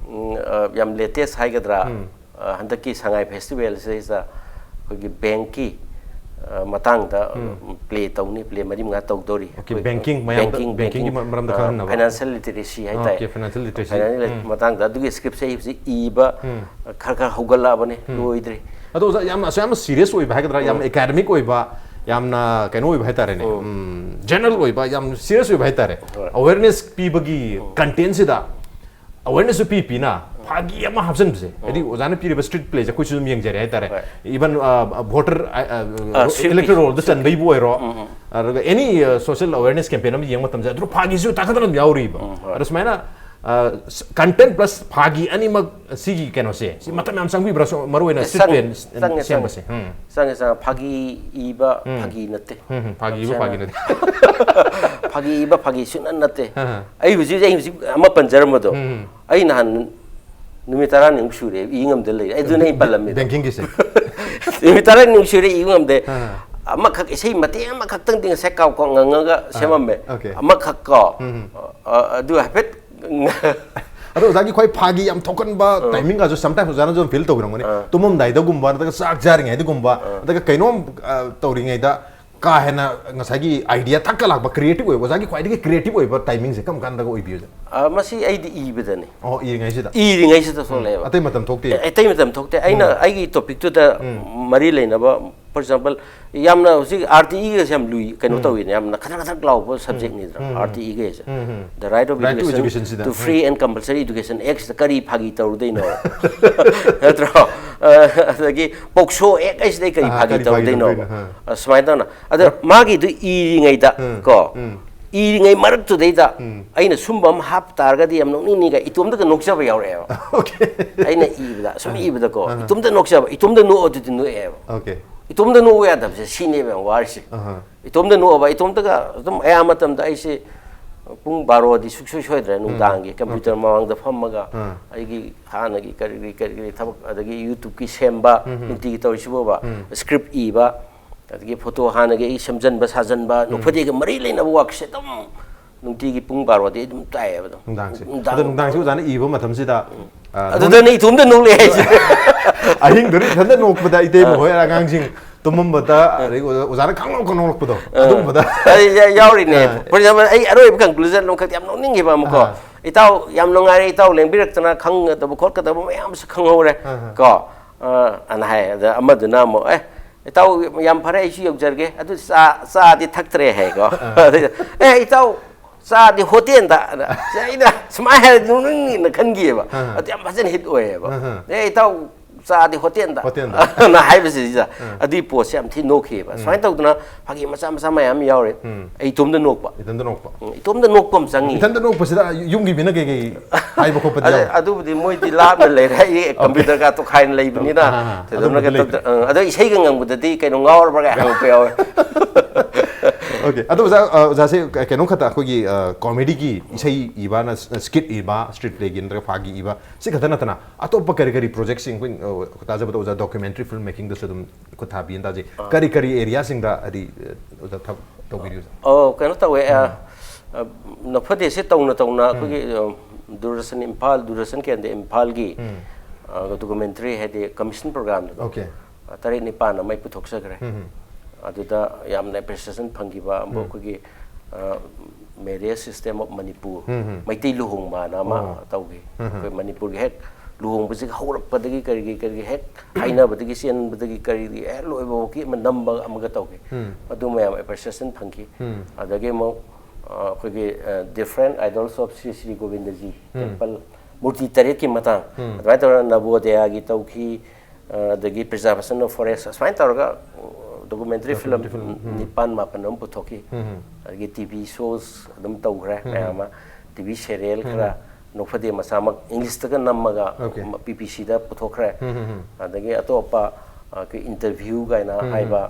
ꯎꯝ, ꯑ, ꯌꯥꯝ latest ꯍꯥꯏꯒꯗ꯭ꯔꯥ, ꯑ, ꯍꯟꯗꯛꯀꯤ ꯁꯉꯥꯏ ꯐꯦꯁꯇꯤꯚꯦꯜꯁꯤꯗ ꯑꯩꯈꯣꯏꯒꯤ ꯕꯦꯡꯀꯤ, ꯑ, ꯃꯇꯥꯡꯗ ꯄ꯭ꯂꯦ ꯇꯧꯅꯤ, ꯄ꯭ꯂꯦ ꯃꯔꯤ ꯃꯉꯥ ꯇꯧꯗꯣꯔꯤ꯫ ꯑꯣꯀꯦ, ꯕꯦꯡꯀꯤꯡ ꯃꯌꯥꯝꯗ, ꯕꯦꯡꯀꯤꯡꯒꯤ ꯃ- ꯃꯔꯝꯗ ꯈꯔ ꯍꯪꯅꯕ꯫ ꯐꯥꯏꯅꯥꯟꯁꯤꯌꯦꯜ ꯂꯤꯇꯔꯦꯁꯤ ꯍꯥꯏꯇꯥꯔꯦ꯫ Okay, financial literacy. ꯐꯥꯏꯅꯥꯟꯁꯤꯌꯦꯜ ꯃꯇꯥꯡꯗ ꯑꯗꯨꯒꯤ ꯁ꯭ꯀ꯭ꯔꯤꯞꯁꯦ ꯑꯩ ꯍꯧꯖꯤꯛ ꯏꯕ ꯈꯔ ꯈꯔ ꯍꯧꯒꯠꯂꯛꯑꯕꯅꯤ, ꯂꯣꯏꯗ꯭ꯔꯤ꯫ ꯑꯗꯣ ꯑꯣꯖꯥ, ꯌꯥꯝ ꯑꯁꯨꯛ ꯌꯥꯝꯅ ꯁꯤꯔꯤꯌꯁ ꯑꯣꯏꯕ ꯍꯥꯏꯒꯗ꯭ꯔꯥ, ꯌꯥꯝ ꯑꯦꯀꯥꯗꯃꯤꯛ ꯑꯣꯏꯕ, ꯌꯥꯝꯅ ꯀꯩꯅꯣ ꯑꯣꯏꯕ ꯍꯥꯏꯇꯥꯔꯦꯅꯦ, ꯖꯦꯅꯔꯦꯜ ꯑꯣꯏꯕ, ꯌꯥꯝ ꯁꯤꯔꯤꯌꯁ ꯑꯣꯏꯕ ꯍꯥꯏꯇꯥꯔꯦ꯫ ꯍꯣꯏ꯫ ꯑꯋꯦꯔꯅꯦꯁ ꯄꯤꯕꯒꯤ ꯀꯟꯇꯦꯟꯁꯤꯗ ꯑꯋꯦꯔꯅꯦꯁꯁꯨ ꯄꯤ ꯄꯤꯅ ꯐꯥꯒꯤ ꯑꯃ ꯍꯥꯞꯆꯤꯟꯕꯁꯦ, ꯍꯥꯏꯗꯤ ꯑꯣꯖꯥꯅ ꯄꯤꯔꯤꯕ ꯁ꯭ꯇ꯭ꯔꯤꯠ ꯄ꯭ꯂꯦꯁꯦ ꯑꯩꯈꯣꯏꯁꯨ ꯑꯗꯨꯝ ꯌꯦꯡꯖꯔꯦ ꯍꯥꯏꯇꯥꯔꯦ꯫ ꯍꯣꯏ꯫ ꯏꯚꯟ ꯚꯣꯇꯔ ꯑ, sweep ꯏꯂꯦꯛꯇꯣꯔꯦꯜꯗ sweep ꯆꯟꯕꯩꯕꯨ ꯑꯣꯏꯔꯣ, ꯑꯗꯨꯒ ꯑꯦꯅꯤ ꯁꯣꯁꯤꯌꯦꯜ ꯑꯋꯦꯔꯅꯦꯁ ꯀꯦꯝꯄꯦꯟ ꯑꯃ ꯌꯦꯡꯕ ꯃꯇꯝꯗ ꯑꯗꯨ ꯐꯥꯒꯤꯁꯨ ꯇꯥꯈꯠꯇꯅ ꯑꯗꯨꯝ ꯌꯥꯎꯔꯤꯕ꯫ ꯎꯝ, ꯍꯣꯏ꯫ ꯑꯗꯣ ꯁꯨꯃꯥꯏꯅ ꯀꯟꯇꯦꯟ ꯄ꯭ꯂꯁ ꯐꯥꯒꯤ ꯑꯅꯤꯃꯛ ꯁꯤꯒꯤ ꯀꯩꯅꯣꯁꯦ, ꯁꯤ ꯃꯇꯝ ꯌꯥꯝ ꯆꯪꯕꯤꯕ꯭ꯔꯥ? ꯁꯨꯝ ꯃꯔꯨ ꯑꯣꯏꯅ ꯑꯦ, ꯁ꯭ꯇ꯭ꯔꯤꯠ ꯆꯪꯉꯦ, ꯄ꯭ꯂꯦ ꯆꯪꯉꯦ, ꯁꯦꯝꯕꯁꯦ꯫ ꯆꯪꯉꯦ, ꯆꯪꯉꯦ꯫ ꯐꯥꯒꯤ ꯏꯕ ꯐꯥꯒꯤ ꯅꯠꯇꯦ꯫ ꯎꯝ, ꯎꯝ, ꯐꯥꯒꯤ ꯏꯕ ꯐꯥꯒꯤ ꯅꯠꯇꯦ꯫ ꯐꯥꯒꯤ ꯏꯕ ꯐꯥꯒꯤ ꯁꯨꯡꯅꯠ ꯅꯠꯇꯦ꯫ ꯑꯍ꯫ ꯑꯩ ꯍꯧꯖꯤꯛ, ꯑꯩ ꯍꯧꯖꯤꯛ ꯑꯃ ꯄꯟꯖꯔꯝꯕꯗꯣ, ꯎꯝ꯫ ꯑꯩ ꯅꯍꯥꯟ ꯅꯨꯃꯤꯠ ꯇꯔꯥꯅꯤꯃꯨꯛ ꯁꯨꯔꯦ ꯏ ꯉꯝꯗ ꯂꯩꯔꯦ꯫ ꯑꯗꯨꯅ ꯑꯩ ꯄꯜꯂꯝꯃꯤꯗꯣ꯫ ꯕꯦꯡꯀꯤꯡꯒꯤꯁꯦ꯫ ꯅꯨꯃꯤꯠ ꯇꯔꯥꯅꯤꯃꯨꯛ ꯁꯨꯔꯦ ꯏ ꯉꯝꯗꯦ꯫ ꯑꯥ꯫ ꯑꯃꯈꯛ, ꯏꯁꯩ ꯃꯇꯦꯛ ꯑꯃꯈꯛꯇꯪꯗꯤ ꯉꯁꯥꯏ ꯀꯥꯎ ꯀꯥꯎ ꯉꯪꯉꯒ ꯁꯦꯝꯃꯝꯃꯦ꯫ ꯑꯣꯀꯦ꯫ ꯑꯃꯈꯛ ꯀꯣ꯫ ꯎꯝ꯫ ꯑ, ꯑꯗꯨ ꯍꯥꯏꯐꯦꯠ ꯉ- ꯑꯗꯣ ꯑꯣꯖꯥꯒꯤ ꯈ꯭ꯋꯥꯏ ꯐꯥꯒꯤ ꯌꯥꯝ ꯊꯣꯛꯀꯟꯕ ꯇꯥꯏꯃꯤꯡꯒꯁꯨ ꯁꯝꯇꯥꯏꯝꯁ ꯑꯣꯖꯥꯅꯁꯨ ꯑꯗꯨꯝ ꯐꯤꯜ ꯇꯧꯕꯤꯔꯝꯒꯅꯤ꯫ ꯑꯥ꯫ ꯇꯨꯝꯃꯝꯗꯥꯏꯗꯒꯨꯝꯕ, ꯅꯠꯇ꯭ꯔꯒ ꯆꯥꯛ ꯆꯥꯔꯤꯉꯩꯗꯒꯨꯝꯕ, ꯅꯠꯇ꯭ꯔꯒ ꯀꯩꯅꯣꯝ ꯑ, ꯇꯧꯔꯤꯉꯩꯗ ꯀꯥ ꯍꯦꯟꯅ ꯉꯁꯥꯏꯒꯤ ꯑꯥꯏꯗꯤꯌꯥ ꯊꯛꯀ ꯂꯥꯛꯄ, ꯀ꯭ꯔꯤꯌꯦꯇꯤꯚ ꯑꯣꯏꯕ, ꯑꯣꯖꯥꯒꯤ ꯈ꯭ꯋꯥꯏꯗꯒꯤ ꯀ꯭ꯔꯤꯌꯦꯇꯤꯚ ꯑꯣꯏꯕ ꯇꯥꯏꯃꯤꯡꯁꯦ ꯀꯔꯝ ꯀꯥꯟꯗꯒ ꯑꯣꯏꯕꯤꯒꯦ? ꯑ, ꯃꯁꯤ ꯑꯩꯗꯤ ꯏꯕꯗꯅꯤ꯫ ꯑꯣ, ꯏꯔꯤꯉꯩꯁꯤꯗ? ꯏꯔꯤꯉꯩꯁꯤꯗ ꯊꯣꯛꯂꯛꯑꯦꯕ꯫ ꯑꯇꯩ ꯃꯇꯝ ꯊꯣꯛꯇꯦ? ꯑꯦ, ꯑꯇꯩ ꯃꯇꯝ ꯊꯣꯛꯇꯦ꯫ ꯑꯩꯅ ꯑꯩꯒꯤ ꯇꯣꯄꯤꯛꯇꯨꯗ ꯃꯔꯤ ꯂꯩꯅꯕ, for example, ꯌꯥꯝꯅ ꯍꯧꯖꯤꯛ ꯑꯥꯔ ꯇꯤ ꯏꯒꯁꯦ ꯌꯥꯝ ꯂꯨꯏ, ꯀꯩꯅꯣ ꯇꯧꯋꯤꯅꯦ, ꯌꯥꯝꯅ ꯈꯗ꯭ꯔꯛ ꯈꯗ꯭ꯔꯛ ꯂꯥꯎꯕ ꯁꯕꯖꯦꯛꯅꯤꯗꯅ ꯑꯥꯔ ꯇꯤ ꯏꯒꯁꯦ꯫ The right of Right to education education ꯁꯤꯗ꯫ to free and compulsory education act ꯁꯤꯗ ꯀꯔꯤ ꯐꯥꯒꯤ ꯇꯧꯔꯨꯗꯣꯏꯅꯣ? ꯅꯠꯇ꯭ꯔꯣ? ꯑ, ꯑꯗꯒꯤ ꯄꯣꯛꯁꯣ ꯑꯦꯛ ꯍꯥꯏꯁꯤꯗ ꯑꯩ ꯀꯔꯤ ꯑꯥ, ꯐꯥꯒꯤ ꯀꯔꯤ ꯐꯥꯒꯤ ꯇꯧꯔꯨꯗꯣꯏꯅꯣ? ꯇꯧꯗꯣꯏꯅꯣ? ꯑꯥ꯫ ꯑ, ꯁꯨꯃꯥꯏꯅ ꯇꯧꯅ꯫ ꯑꯗ ꯃꯥꯒꯤꯗꯨ ꯏꯔꯤꯉꯩꯗ ꯎꯝ, ꯀꯣ, ꯎꯝ꯫ ꯏꯔꯤꯉꯩ ꯃꯔꯛꯇꯨꯗꯩꯗ ꯑꯩꯅ ꯁꯨꯝꯕ ꯑꯃ ꯍꯥꯞ ꯇꯥꯔꯒꯗꯤ ꯌꯥꯝ ꯅꯣꯛꯅꯤꯡꯅꯤꯒ ꯏꯇꯣꯝꯇꯒ ꯅꯣꯛꯆꯕ ꯌꯥꯎꯔꯛꯑꯦꯕ꯫ Okay. ꯑꯩꯅ ꯏꯕꯗ ꯁꯨꯝ ꯏꯕꯗꯀꯣ, ꯏꯇꯣꯝꯇ ꯅꯣꯛꯆꯕ, ꯏꯇꯣꯝꯇ ꯅꯣꯛꯑꯣ ꯑꯗꯨꯗꯤ ꯅꯣꯛꯑꯦꯕ꯫ Okay. ꯏꯇꯣꯝꯇ ꯅꯣꯛꯎ ꯌꯥꯗꯕꯁꯦ ꯁꯤꯅꯦꯕ ꯌꯥꯝ ꯋꯥꯔꯤꯁꯦ꯫ Uh-huh. ꯏꯇꯣꯝꯇ ꯅꯣꯛꯑꯕ, ꯏꯇꯣꯝꯇꯒ ꯑꯗꯨꯝ ꯑꯌꯥꯝꯕ ꯃꯇꯝꯗ ꯑꯩꯁꯦ ꯄꯨꯡ ꯕꯥꯔꯣꯗꯤ ꯁꯨꯡꯁꯣꯏ ꯁꯣꯏꯗ꯭ꯔꯦ, ꯅꯨꯡꯗꯥꯡꯒꯤ ꯀꯝꯄ꯭ꯌꯨꯇꯔ ꯃꯃꯥꯡꯗ ꯐꯝꯃꯒ ꯑꯩꯒꯤ ꯍꯥꯟꯅꯒꯤ ꯀꯔꯤ ꯀꯔꯤ ꯀꯔꯤ ꯀꯔꯤ ꯊꯕꯛ, ꯑꯗꯒꯤ ꯌꯨꯇ꯭ꯌꯨꯕꯀꯤ ꯁꯦꯝꯕ, ꯅꯨꯡꯇꯤꯒꯤ ꯇꯧꯔꯤꯁꯤꯕꯣꯕ, ꯁꯀ꯭ꯔꯤꯞ ꯏꯕ, ꯑꯗꯒꯤ ꯐꯣꯇꯣ ꯍꯥꯟꯅꯒꯤ ꯑꯩ ꯁꯦꯝꯖꯟꯕ ꯁꯥꯖꯟꯕ, ꯅꯣꯛꯐꯗꯦꯒ ꯃꯔꯤ ꯂꯩꯅꯕ ꯋꯥꯛꯁꯦ ꯑꯗꯨꯝ ꯅꯨꯡꯇꯤꯒꯤ ꯄꯨꯡ ꯕꯥꯔꯣꯗꯤ ꯑꯗꯨꯝ ꯇꯥꯏꯌꯦꯕ ꯑꯗꯨꯝ꯫ ꯅꯨꯡꯗꯥꯡꯁꯦ꯫ ꯅꯨꯡꯗꯥꯡ꯫ ꯑꯗꯣ ꯅꯨꯡꯗꯥꯡꯁꯦ ꯑꯣꯖꯥꯅ ꯏꯕ ꯃꯇꯝꯁꯤꯗ, ꯑ, ꯑꯗꯨꯗꯅ ꯏꯇꯣꯝꯇ ꯅꯣꯛꯂꯛꯑꯦ ꯍꯥꯏꯁꯦ꯫ ꯑꯍꯤꯡꯗꯨꯗ ꯏꯊꯟꯇ ꯅꯣꯛꯄꯗ ꯏꯇꯩꯃ ꯍꯣꯏ ꯑꯉꯥꯡꯁꯤꯡ ꯇꯨꯝꯃꯝꯕꯗ, ꯑꯗꯒꯤ ꯑꯣꯖꯥ-, ꯑꯣꯖꯥꯅ ꯈꯪꯅꯣꯛ ꯈꯪꯅꯣꯛꯂꯛꯄꯗꯣ, ꯑꯗꯨꯝꯕꯗ꯫ ꯑꯩ ꯌꯥ-, ꯌꯥꯎꯔꯤꯅꯦ꯫ ꯑꯥ꯫ For example, ꯑꯩ ꯑꯔꯣꯏꯕ conclusion ꯑꯃꯈꯛ ꯌꯥꯝ ꯅꯣꯛꯅꯤꯡꯈꯤꯕ ꯑꯃꯀꯣ꯫ ꯑꯥ꯫ "ꯏꯇꯥꯎ, ꯌꯥꯝ ꯅꯨꯡꯉꯥꯏꯔꯦ, ꯏꯇꯥꯎ ꯂꯦꯡꯕꯤꯔꯛꯇꯅ ꯈꯪꯒꯗꯕ ꯈꯣꯠꯀꯗꯕ ꯃꯌꯥꯝꯁꯨ ꯈꯪꯍꯧꯔꯦ", ꯑꯥ꯫ ꯀꯣ꯫ ꯑ, ꯑꯅ ꯍꯥꯏ꯫ ꯑꯗ ꯑꯃꯗꯨꯅ ꯑꯃꯨꯛ, "ꯑꯦ, ꯏꯇꯥꯎ, ꯌꯥꯝ ꯐꯔꯦ, ꯑꯩꯁꯨ ꯌꯧꯖꯔꯒꯦ꯫ ꯑꯗꯨ ꯆꯥ, ꯆꯥꯗꯤ ꯊꯛꯇ꯭ꯔꯦ", ꯍꯥꯏꯀꯣ꯫ ꯑꯗꯩꯗ, "ꯑꯦ, ꯏꯇꯥꯎ, ꯆꯥꯗꯤ ꯍꯣꯇꯦꯜꯗ", ꯑꯅ꯫ ꯑꯩꯅ ꯁꯨꯃꯥꯏꯅ ꯍꯥꯏꯔꯗꯤ ꯅꯣꯛꯅꯤꯡꯅꯤꯅ ꯈꯟꯈꯤꯑꯕ꯫ ꯑꯥ꯫ ꯑꯗꯨ ꯌꯥꯝ ꯐꯖꯅ hit ꯑꯣꯏꯌꯦꯕ꯫ ꯑꯥ꯫ "ꯑꯦ, ꯏꯇꯥꯎ, ꯆꯥꯗꯤ ꯍꯣꯇꯦꯜꯗ", ꯍꯣꯇꯦꯜꯗ꯫ ꯑꯅ ꯍꯥꯏꯕꯁꯤꯗ ꯑꯗꯨꯒꯤ ꯄꯣꯠꯁꯦ ꯌꯥꯝ ꯊꯤꯅ ꯅꯣꯛꯈꯤꯑꯕ꯫ ꯁꯨꯃꯥꯏꯅ ꯇꯧꯗꯅ ꯐꯥꯒꯤ ꯃꯆꯥ ꯃꯆꯥ ꯃꯌꯥꯝ ꯌꯥꯎꯔꯦ꯫ ꯑꯩ ꯏꯇꯣꯝꯗ ꯅꯣꯛꯄ꯫ ꯏꯊꯟꯇ ꯅꯣꯛꯄ꯫ ꯎꯝ, ꯏꯇꯣꯝꯗ ꯅꯣꯛꯄ ꯑꯃ ꯆꯪꯉꯤ꯫ ꯏꯊꯟꯇ ꯅꯣꯛꯄꯁꯤꯗ ꯌꯨꯝꯒꯤ ꯃꯤꯅ ꯀꯩ ꯀꯩ ꯍꯥꯏꯕ ꯈꯣꯠꯄꯗꯤ ꯑꯗ-, ꯌꯥꯎꯕ꯭ꯔꯥ? ꯑꯗꯨꯕꯨꯗꯤ ꯃꯣꯏꯗꯤ ꯂꯥꯞꯅ ꯂꯩꯔꯦ, ꯑꯩ ꯀꯝꯄ꯭꯭ꯌꯨꯇꯔꯒ ꯇꯣꯈꯥꯏꯅ ꯂꯩꯕꯅꯤꯅ꯫ ꯑꯥ, ꯑꯥ, ꯊꯣꯏꯗꯣꯛꯅ ꯑꯗꯨꯝꯕꯗꯤ ꯀꯩꯅꯣ ꯇꯧꯗ-, ꯑꯥ, ꯑꯗꯣ ꯏꯁꯩꯒ ꯉꯪꯕꯗꯗꯤ ꯀꯩꯅꯣ ꯉꯥꯎꯔꯕ꯭ꯔꯥ ꯀꯥꯏ ꯍꯪꯉꯛꯄ ꯌꯥꯎꯋꯦ꯫ Okay, ꯑꯗꯣ ꯑꯣꯖꯥ, ꯑ, ꯑꯣꯖꯥꯁꯦ ꯀꯩꯅꯣꯝ ꯈꯛꯇ ꯑꯩꯈꯣꯏꯒꯤ, ꯑ, ꯀꯣꯃꯦꯗꯤꯒꯤ ꯏꯁꯩ ꯏꯕ, ꯅ-, ꯁ꯭ꯀꯤꯠ ꯏꯕ, ꯁ꯭ꯇ꯭ꯔꯤꯠ ꯄ꯭ꯂꯦꯒꯤ ꯅꯠꯇ꯭ꯔꯒ ꯐꯥꯒꯤ ꯏꯕ, ꯁꯤ ꯈꯛꯇ ꯅꯠꯇꯅ ꯑꯇꯣꯞꯄ ꯀꯔꯤ ꯀꯔꯤ ꯄ꯭ꯔꯣꯖꯦꯛꯁꯤꯡ ꯑꯩꯈꯣꯏ, ꯑ, ꯇꯥꯖꯕꯗ ꯑꯣꯖꯥ ꯗꯣꯀꯨꯃꯦꯟꯇꯔꯤ ꯐꯤꯜꯝ ꯃꯦꯀꯤꯡꯗꯁꯨ ꯑꯗꯨꯝ ꯈꯨꯠ ꯊꯥꯕꯤꯅ ꯇꯥꯖꯩ꯫ ꯀꯔꯤ ꯀꯔꯤ ꯑꯦꯔꯤꯌꯥꯁꯤꯡꯗ ꯍꯥꯏꯗꯤ, ꯑ, ꯑꯣꯖꯥ ꯊꯕꯛ ꯇꯧꯕꯤꯔꯤ ꯑꯣꯖꯥ? ꯑꯣ, ꯀꯩꯅꯣ ꯇꯧꯋꯦ, ꯑ, ꯑ, ꯅꯣꯛꯐꯗꯦꯁꯦ ꯇꯧꯅ ꯇꯧꯅ ꯑꯩꯈꯣꯏꯒꯤ, ꯑ, ꯗꯨꯔꯗꯔꯁꯟ ꯏꯝꯐꯥꯜ, ꯗꯨꯔꯗꯔꯁꯟ ꯀꯦꯟꯗ꯭ꯔ ꯏꯝꯐꯥꯜꯒꯤ, ꯑ, ꯗꯣꯀꯨꯃꯦꯟꯇꯔꯤ ꯍꯥꯏꯗꯤ ꯀꯃꯤꯁꯟ ꯄ꯭ꯔꯣꯒ꯭ꯔꯥꯝꯗꯣ, Okay. ꯑ, ꯇꯔꯦꯠ ꯅꯤꯄꯥꯟ ꯑꯃ ꯑꯩ ꯄꯨꯊꯣꯛꯆꯈ꯭ꯔꯦ꯫ ꯎꯝ, ꯎꯝ꯫ ꯑꯗꯨꯗ ꯌꯥꯝꯅ ꯑꯦꯄ꯭ꯔꯤꯁꯤꯌꯦꯁꯟ ꯐꯪꯈꯤꯕ ꯑꯃ ꯑꯩꯈꯣꯏꯒꯤ, ꯑ, Marriage System of Manipur, ꯎꯝ, ꯎꯝ꯫ ꯃꯩꯇꯩ ꯂꯨꯍꯣꯡꯕꯅ ꯑꯃ ꯑꯣ꯫ ꯇꯧꯈꯤ꯫ ꯎꯝ, ꯎꯝ꯫ ꯑꯩꯈꯣꯏ ꯃꯅꯤꯄꯨꯔꯒꯤ ꯍꯦꯛ ꯂꯨꯍꯣꯡꯕꯁꯤꯒꯤ ꯍꯧꯔꯛꯄꯗꯒꯤ ꯀꯔꯤꯒꯤ ꯀꯔꯤꯒꯤ ꯍꯦꯛ ꯍꯥꯏꯅꯕꯗꯒꯤ ꯆꯦꯟꯕꯗꯒꯤ ꯀꯔꯤꯒꯤ ꯍꯦꯛ ꯂꯣꯏꯕꯐꯥꯎꯒꯤ ꯑꯃ ꯅꯝꯕ ꯑꯃꯒ ꯇꯧꯈꯤ꯫ ꯎꯝ꯫ ꯑꯗꯨ ꯃꯌꯥꯝ ꯑꯦꯄ꯭ꯔꯤꯁꯤꯌꯦꯁꯟ ꯐꯪꯈꯤ꯫ ꯎꯝ꯫ ꯑꯗꯒꯤ ꯑꯃꯨꯛ, ꯑ, ꯑꯩꯈꯣꯏꯒꯤ, ꯑ, Different Idols of Sri Sri Govindaji um. Temple, ꯃꯨꯔꯇꯤ ꯇꯔꯦꯠꯀꯤ ꯃꯇꯥꯡ, ꯎꯝ꯫ ꯑꯗꯨꯃꯥꯏꯅ ꯇꯧꯔꯒ ꯅꯕꯣꯗꯌꯥꯒꯤ ꯇꯧꯈꯤ, ꯑ, ꯑꯗꯒꯤ Preservation of Forest, ꯑꯁꯨꯃꯥꯏꯅ ꯇꯧꯔꯒ, ꯑ, ꯗꯣꯀꯨꯃꯦꯟꯇꯔꯤ ꯐꯤꯂꯝ Documentary film, ꯎꯝ. ꯅꯤꯄꯥꯟ ꯃꯥꯄꯟ ꯑꯃ ꯄꯨꯊꯣꯛꯈꯤ꯫ ꯎꯝ. ꯑꯗꯒꯤ ꯇꯤ ꯚꯤ ꯁꯣꯁ ꯑꯗꯨꯝ ꯇꯧꯈ꯭ꯔꯦ ꯃꯌꯥꯝ ꯑꯃ꯫ ꯇꯤ ꯚꯤ ꯁꯦꯔꯤꯌꯦꯜ ꯈꯔ, ꯅꯣꯛꯐꯗꯦ ꯃꯆꯥꯃꯛ ꯏꯪꯂꯤꯁꯇꯒ ꯅꯝꯃꯒ Okay. ꯄꯤ ꯄꯤ ꯁꯤꯗ ꯄꯨꯊꯣꯛꯈ꯭ꯔꯦ꯫ ꯎꯝ, ꯎꯝ, ꯎꯝ. ꯑꯗꯒꯤ ꯑꯇꯣꯞꯄ ꯑꯩꯈꯣꯏ ꯏꯟꯇꯔꯚ꯭ꯌꯨ ꯀꯥꯏꯅ ꯎꯝ. ꯍꯥꯏꯕ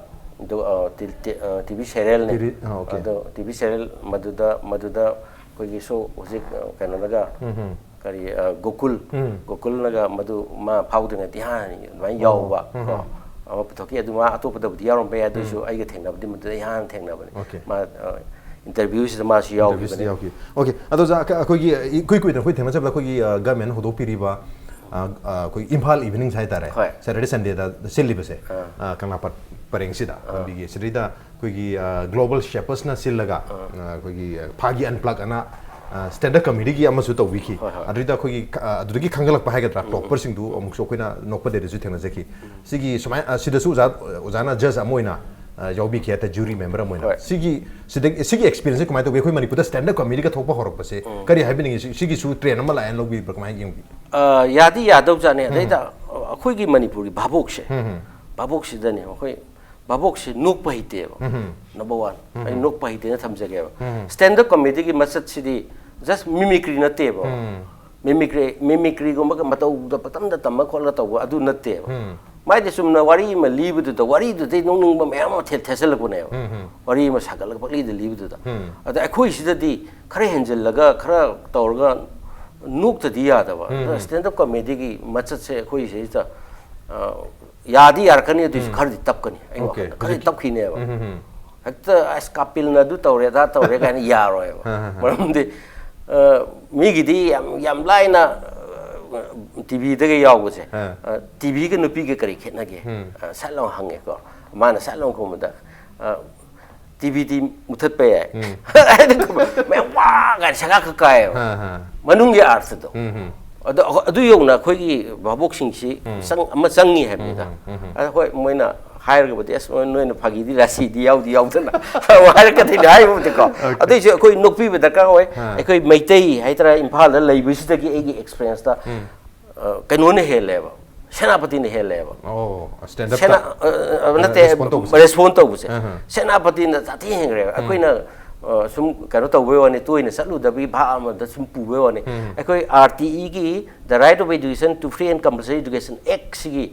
ꯑꯗꯨ, ꯑ, ꯇꯤ- ꯇꯤ- ꯑ, ꯇꯤ ꯚꯤ ꯁꯦꯔꯤꯌꯦꯜꯅꯤ꯫ ꯇꯤ ꯚꯤ, ꯑ, okay. ꯑꯗꯣ ꯇꯤ ꯚꯤ ꯁꯦꯔꯤꯌꯦꯜ ꯃꯗꯨꯗ ꯃꯗꯨꯗ ꯑꯩꯈꯣꯏꯒꯤ ꯁꯣ ꯍꯧꯖꯤꯛ, ꯑ, ꯀꯩꯅꯣꯅꯒ ꯎꯝ, ꯎꯝ. ꯀꯔꯤ, ꯑ, ꯒꯣꯀꯨꯜ ꯎꯝ. ꯒꯣꯀꯨꯜꯅꯒ ꯃꯗꯨ ꯃꯥ ꯐꯥꯎꯗ꯭ꯔꯤꯉꯩꯗ ꯏꯍꯥꯟ ꯑꯗꯨꯃꯥꯏꯅ ꯑꯣ. ꯌꯥꯎꯕ ꯎꯝ, ꯀꯣ, ꯎꯝ. ꯑꯃ ꯄꯨꯊꯣꯛꯈꯤ꯫ ꯑꯗꯨ ꯃꯥ ꯑꯇꯣꯞꯄꯗꯕꯨꯗꯤ ꯌꯥꯎꯔꯝꯕ ꯌꯥꯏ, ꯑꯗꯨꯑꯣꯏꯁꯨ ꯑꯩꯒ ꯊꯦꯡꯅꯕꯗꯤ ꯃꯗꯨꯗ ꯏꯍꯥꯟ ꯍꯥꯟꯅ ꯊꯦꯡꯅꯕꯅꯤ꯫ Okay. ꯃꯥ, ꯑ, ꯏꯟꯇꯔꯚ꯭ꯌꯨꯁꯤꯗ ꯃꯥꯁꯨ ꯏꯟꯇꯔꯚ꯭ꯌꯨꯁꯤꯗ ꯌꯥꯎꯈꯤꯕꯅꯤ꯫ ꯌꯥꯎꯈꯤ꯫ Okay. ꯑꯗꯣ ꯑꯣꯖꯥ, ꯑꯩꯈꯣꯏꯒꯤ ꯏꯀꯨꯏ ꯀꯨꯏꯗꯅ ꯑꯩꯈꯣꯏ ꯊꯦꯡꯅꯖꯕꯗ ꯑꯩꯈꯣꯏꯒꯤ, ꯑ, ꯒꯚꯔꯟꯃꯦꯟꯠꯅ ꯍꯧꯗꯣꯛꯄꯤꯔꯤꯕ, ꯑ, ꯑ, ꯑꯩꯈꯣꯏ ꯏꯝꯐꯥꯜ ꯏꯚꯤꯅꯤꯡꯁ ꯍꯥꯏꯇꯥꯔꯦ, ꯍꯣꯏ꯫ Saturday Sundayꯗ ꯁꯤꯜꯂꯤꯕꯁꯦ, ꯑꯥ꯫ ꯑ, ꯀꯪꯂꯥꯄꯥꯠ ꯄꯔꯦꯡꯁꯤꯗ ꯂꯝꯕꯤꯒꯤ, ꯁꯤꯗꯩꯗ ꯑꯩꯈꯣꯏꯒꯤ, ꯑ, ꯒ꯭ꯂꯣꯕꯜ ꯁꯦꯄꯔꯁꯅ ꯁꯤꯜꯂꯒ, ꯑ, ꯑꯩꯈꯣꯏꯒꯤ, ꯑ, ꯐꯥꯒꯤ ꯑꯟꯄ꯭ꯂꯛ ꯑꯅ, ꯑ, ꯁ꯭ꯇꯦꯟꯗꯞ ꯀꯃꯦꯗꯤꯒꯤ ꯑꯃꯁꯨ ꯇꯧꯕꯤꯈꯤ꯫ ꯍꯣꯏ, ꯍꯣꯏ꯫ ꯑꯗꯨꯗ ꯑꯩꯈꯣꯏꯒꯤ, ꯑ, ꯑꯗꯨꯗꯒꯤ ꯈꯪꯒꯠꯂꯛꯄ ꯍꯥꯏꯒꯗ꯭ꯔꯥ, ꯇꯣꯞꯄꯔꯁꯤꯡꯗꯨ ꯑꯃꯨꯛꯁꯨ ꯑꯩꯈꯣꯏꯅ ꯅꯣꯛꯄꯗꯦꯗꯁꯨ ꯊꯦꯡꯅꯖꯈꯤ꯫ ꯁꯤꯒꯤ ꯁꯨꯃꯥꯏꯅ, ꯑ, ꯁꯤꯗꯁꯨ ꯑꯣꯖꯥ, ꯑꯣꯖꯥꯅ ꯖꯖ ꯑꯃ ꯑꯣꯏꯅ, ꯑ, ꯌꯥꯎꯕꯤꯈꯤ ꯍꯥꯏꯇꯥꯔꯦ, ꯖꯨꯔꯤ ꯃꯦꯝꯕꯔ ꯑꯃ ꯑꯣꯏꯅ꯫ ꯍꯣꯏ꯫ ꯁꯤꯒꯤ, ꯁꯤꯗ, ꯁꯤꯒꯤ ꯑꯦꯛꯁꯄꯤꯔꯤꯌꯦꯟꯁꯁꯦ ꯀꯃꯥꯏꯅ ꯇꯧꯒꯦ? ꯑꯩꯈꯣꯏ ꯃꯅꯤꯄꯨꯔꯗ ꯁ꯭ꯇꯦꯟꯗꯞ ꯀꯃꯦꯗꯤꯒ ꯊꯣꯛꯄ ꯍꯧꯔꯛꯄꯁꯦ ꯀꯔꯤ ꯍꯥꯏꯕꯤꯅꯤꯡꯉꯤ? ꯁꯤ-, ꯁꯤꯒꯤꯁꯨ ꯇ꯭ꯔꯦꯟ ꯑꯃ ꯂꯥꯛꯑꯦꯅ ꯂꯧꯕꯤꯕ꯭ꯔꯥ? ꯀꯃꯥꯏꯅ ꯌꯦꯡꯕꯤ? ꯑ, ꯌꯥꯗꯤ ꯌꯥꯗꯧꯖꯥꯠꯅꯤ꯫ ꯑꯗꯩꯗ ꯑꯩꯈꯣꯏꯒꯤ ꯃꯅꯤꯄꯨꯔꯒꯤ ꯚꯥꯕꯣꯛꯁꯦ, ꯚꯥꯕꯣꯛꯁꯤꯗꯅꯦ ꯑꯩꯈꯣꯏ ꯚꯥꯕꯣꯛꯁꯦ ꯅꯣꯛꯄ ꯍꯩꯇꯦꯕ꯫ ꯅꯝꯕꯔ ꯋꯥꯟ, ꯑꯩ ꯅꯣꯛꯄ ꯍꯩꯇꯦꯅ ꯊꯝꯖꯒꯦꯕ꯫ ꯁ꯭ꯇꯦꯟꯗꯞ ꯀꯃꯦꯗꯤꯒꯤ ꯃꯆꯠꯁꯤꯗꯤ ꯖꯁ ꯃꯤꯃꯤꯀ꯭ꯔꯤ ꯅꯠꯇꯦꯕ꯫ ꯃꯤꯃꯤꯀ꯭ꯔꯤ, ꯃꯤꯃꯤꯀ꯭ꯔꯤꯒꯨꯝꯕ ꯃꯇꯧꯗ ꯄꯪꯇꯝꯗ ꯇꯝꯃ ꯈꯣꯠꯂ ꯇꯧꯕ ꯑꯗꯨ ꯅꯠꯇꯦꯕ꯫ ꯃꯥꯏꯗꯤ ꯆꯨꯝꯅ ꯋꯥꯔꯤ ꯑꯃ ꯂꯤꯕꯗꯨꯗ, ꯋꯥꯔꯤꯗꯨꯗꯩ ꯅꯣꯛꯅꯤꯡꯕ ꯃꯌꯥꯝ ꯑꯃ ꯊꯦ-, ꯊꯦꯠꯆꯜꯂꯛꯄꯅꯦꯕ꯫ ꯋꯥꯔꯤ ꯑꯃ ꯁꯥꯒꯠꯂꯒ ꯄꯪꯂꯤꯗ ꯂꯤꯕꯗꯨꯗ꯫ ꯑꯗ ꯑꯩꯈꯣꯏ ꯁꯤꯗꯗꯤ ꯈꯔ ꯍꯦꯟꯖꯤꯜꯂꯒ ꯈꯔ ꯇꯧꯔꯒ ꯅꯣꯛꯇꯗꯤ ꯌꯥꯗꯕ꯫ ꯑꯗꯨꯅ ꯁ꯭ꯇꯦꯟꯗꯞ ꯀꯃꯦꯗꯤꯒꯤ ꯃꯆꯠꯁꯦ ꯑꯩꯈꯣꯏ ꯁꯤꯗꯩꯗ, ꯑ, ꯌꯥꯗꯤ ꯌꯥꯔꯛꯀꯅꯤ, ꯑꯗꯨꯏꯁꯨ ꯈꯔꯗꯤ ꯇꯞꯀꯅꯤ꯫ ꯑꯩ Okay. ꯋꯥꯈꯜꯗ ꯈꯔꯗꯤ ꯍꯧꯖꯤꯛ ꯇꯞꯈꯤꯅꯦꯕ꯫ ꯎꯝ, ꯎꯝ, ꯎꯝ. ꯍꯦꯛꯇ ꯑꯁ ꯀꯥꯄꯤꯜꯅ ꯑꯗꯨ ꯇꯧꯔꯦ ꯑꯗꯥ ꯇꯧꯔꯦ ꯀꯥꯏꯅ ꯌꯥꯔꯣꯏꯕ꯫ ꯑ, ꯑ, ꯑ. ꯃꯔꯝꯗꯤ, ꯑ, ꯃꯤꯒꯤꯗꯤ ꯌꯥꯝ, ꯌꯥꯝ ꯂꯥꯏꯅ, ꯑ, ꯇꯤ ꯚꯤꯗꯒ ꯌꯥꯎꯕꯁꯦ, ꯑ. ꯑ, ꯇꯤ ꯚꯤꯒ ꯅꯨꯄꯤꯒ ꯀꯔꯤ ꯈꯦꯠꯅꯒꯦ? ꯎꯝ. ꯑ, ꯁꯠ ꯂꯥꯎ ꯍꯪꯉꯦꯀꯣ꯫ ꯃꯥꯅ ꯁꯠ ꯂꯥꯎ ꯈꯨꯝꯕꯗ, ꯑ, ꯇꯤ ꯚꯤꯗꯤ ꯃꯨꯊꯠꯄ ꯌꯥꯏ꯫ ꯎꯝ. ꯃꯌꯥꯝ ꯋꯥ ꯀꯥꯏꯅ ꯁꯒꯥ ꯈꯛ ꯀꯥꯏꯌꯦꯕ꯫ ꯑ, ꯑ. ꯃꯅꯨꯡꯒꯤ ꯑꯥꯔꯊꯗꯣ꯫ ꯎꯝ, ꯎꯝ. ꯑꯗꯣ ꯑꯗꯨ ꯌꯧꯅ ꯑꯩꯈꯣꯏꯒꯤ ꯚꯥꯕꯣꯛꯁꯤꯡꯁꯤ ꯆꯪ-, ꯑꯃ ꯆꯪꯉꯤ ꯍꯥꯏꯕꯅꯤꯗ꯫ ꯎꯝ, ꯎꯝ. ꯑꯗ ꯍꯣꯏ, ꯃꯣꯏꯅ ꯍꯥꯏꯔꯒꯕꯨꯗꯤ, "ꯑꯁ, ꯅꯣꯏꯅ ꯐꯥꯒꯤꯗꯤ ꯔꯥꯁꯤꯗꯤ ꯌꯥꯎꯗꯤ ꯌꯥꯎꯗꯅ" ꯍꯥꯏꯔꯛꯀꯗꯣꯏꯅꯤ ꯍꯥꯏꯕꯕꯨꯗꯤꯀꯣ꯫ ꯑꯗꯨꯏꯁꯨ ꯑꯩꯈꯣꯏ ꯅꯣꯛꯄꯤꯕ ꯗꯔꯀꯥꯔ ꯑꯣꯏ꯫ ꯑꯥ. ꯑꯩꯈꯣꯏ ꯃꯩꯇꯩ ꯍꯥꯏꯇꯥꯔꯦ, ꯏꯝꯐꯥꯜꯗ ꯂꯩꯕꯁꯤꯗꯒꯤ ꯑꯩꯒꯤ ꯑꯦꯛꯁꯄꯤꯔꯤꯌꯦꯟꯁꯇ, ꯑ, ꯀꯩꯅꯣꯅ ꯍꯦꯜꯂꯦꯕ, ꯁꯦꯅꯥꯄꯇꯤꯅ ꯍꯦꯜꯂꯦꯕ꯫ ꯑꯣ ꯁ꯭ꯇꯦꯟꯗꯞ ꯁꯦꯅꯥ ꯑ, ꯑ, ꯅꯠꯇꯦ, respond ꯇꯧꯕꯁꯦ꯫ ꯔꯦꯁꯄꯣꯟ ꯇꯧꯕꯁꯦ ꯑꯍ꯫ ꯁꯦꯅꯥꯄꯇꯤꯅ ꯁꯥꯊꯤ ꯍꯦꯟꯈ꯭ꯔꯦꯕ꯫ ꯑꯩꯈꯣꯏꯅ ꯑ, ꯁꯨꯝ ꯀꯩꯅꯣ ꯇꯧꯕꯩ ꯋꯥꯅꯤ, ꯇꯣꯏꯅ ꯆꯠꯂꯨꯗꯕꯒꯤ ꯚꯥꯞ ꯑꯃꯗ ꯁꯨꯝ ꯄꯨꯕꯩ ꯋꯥꯅꯤ꯫ ꯑꯩꯈꯣꯏ R T E ꯒꯤ The Right of Education to Free and Compulsory Education Act ꯁꯤꯒꯤ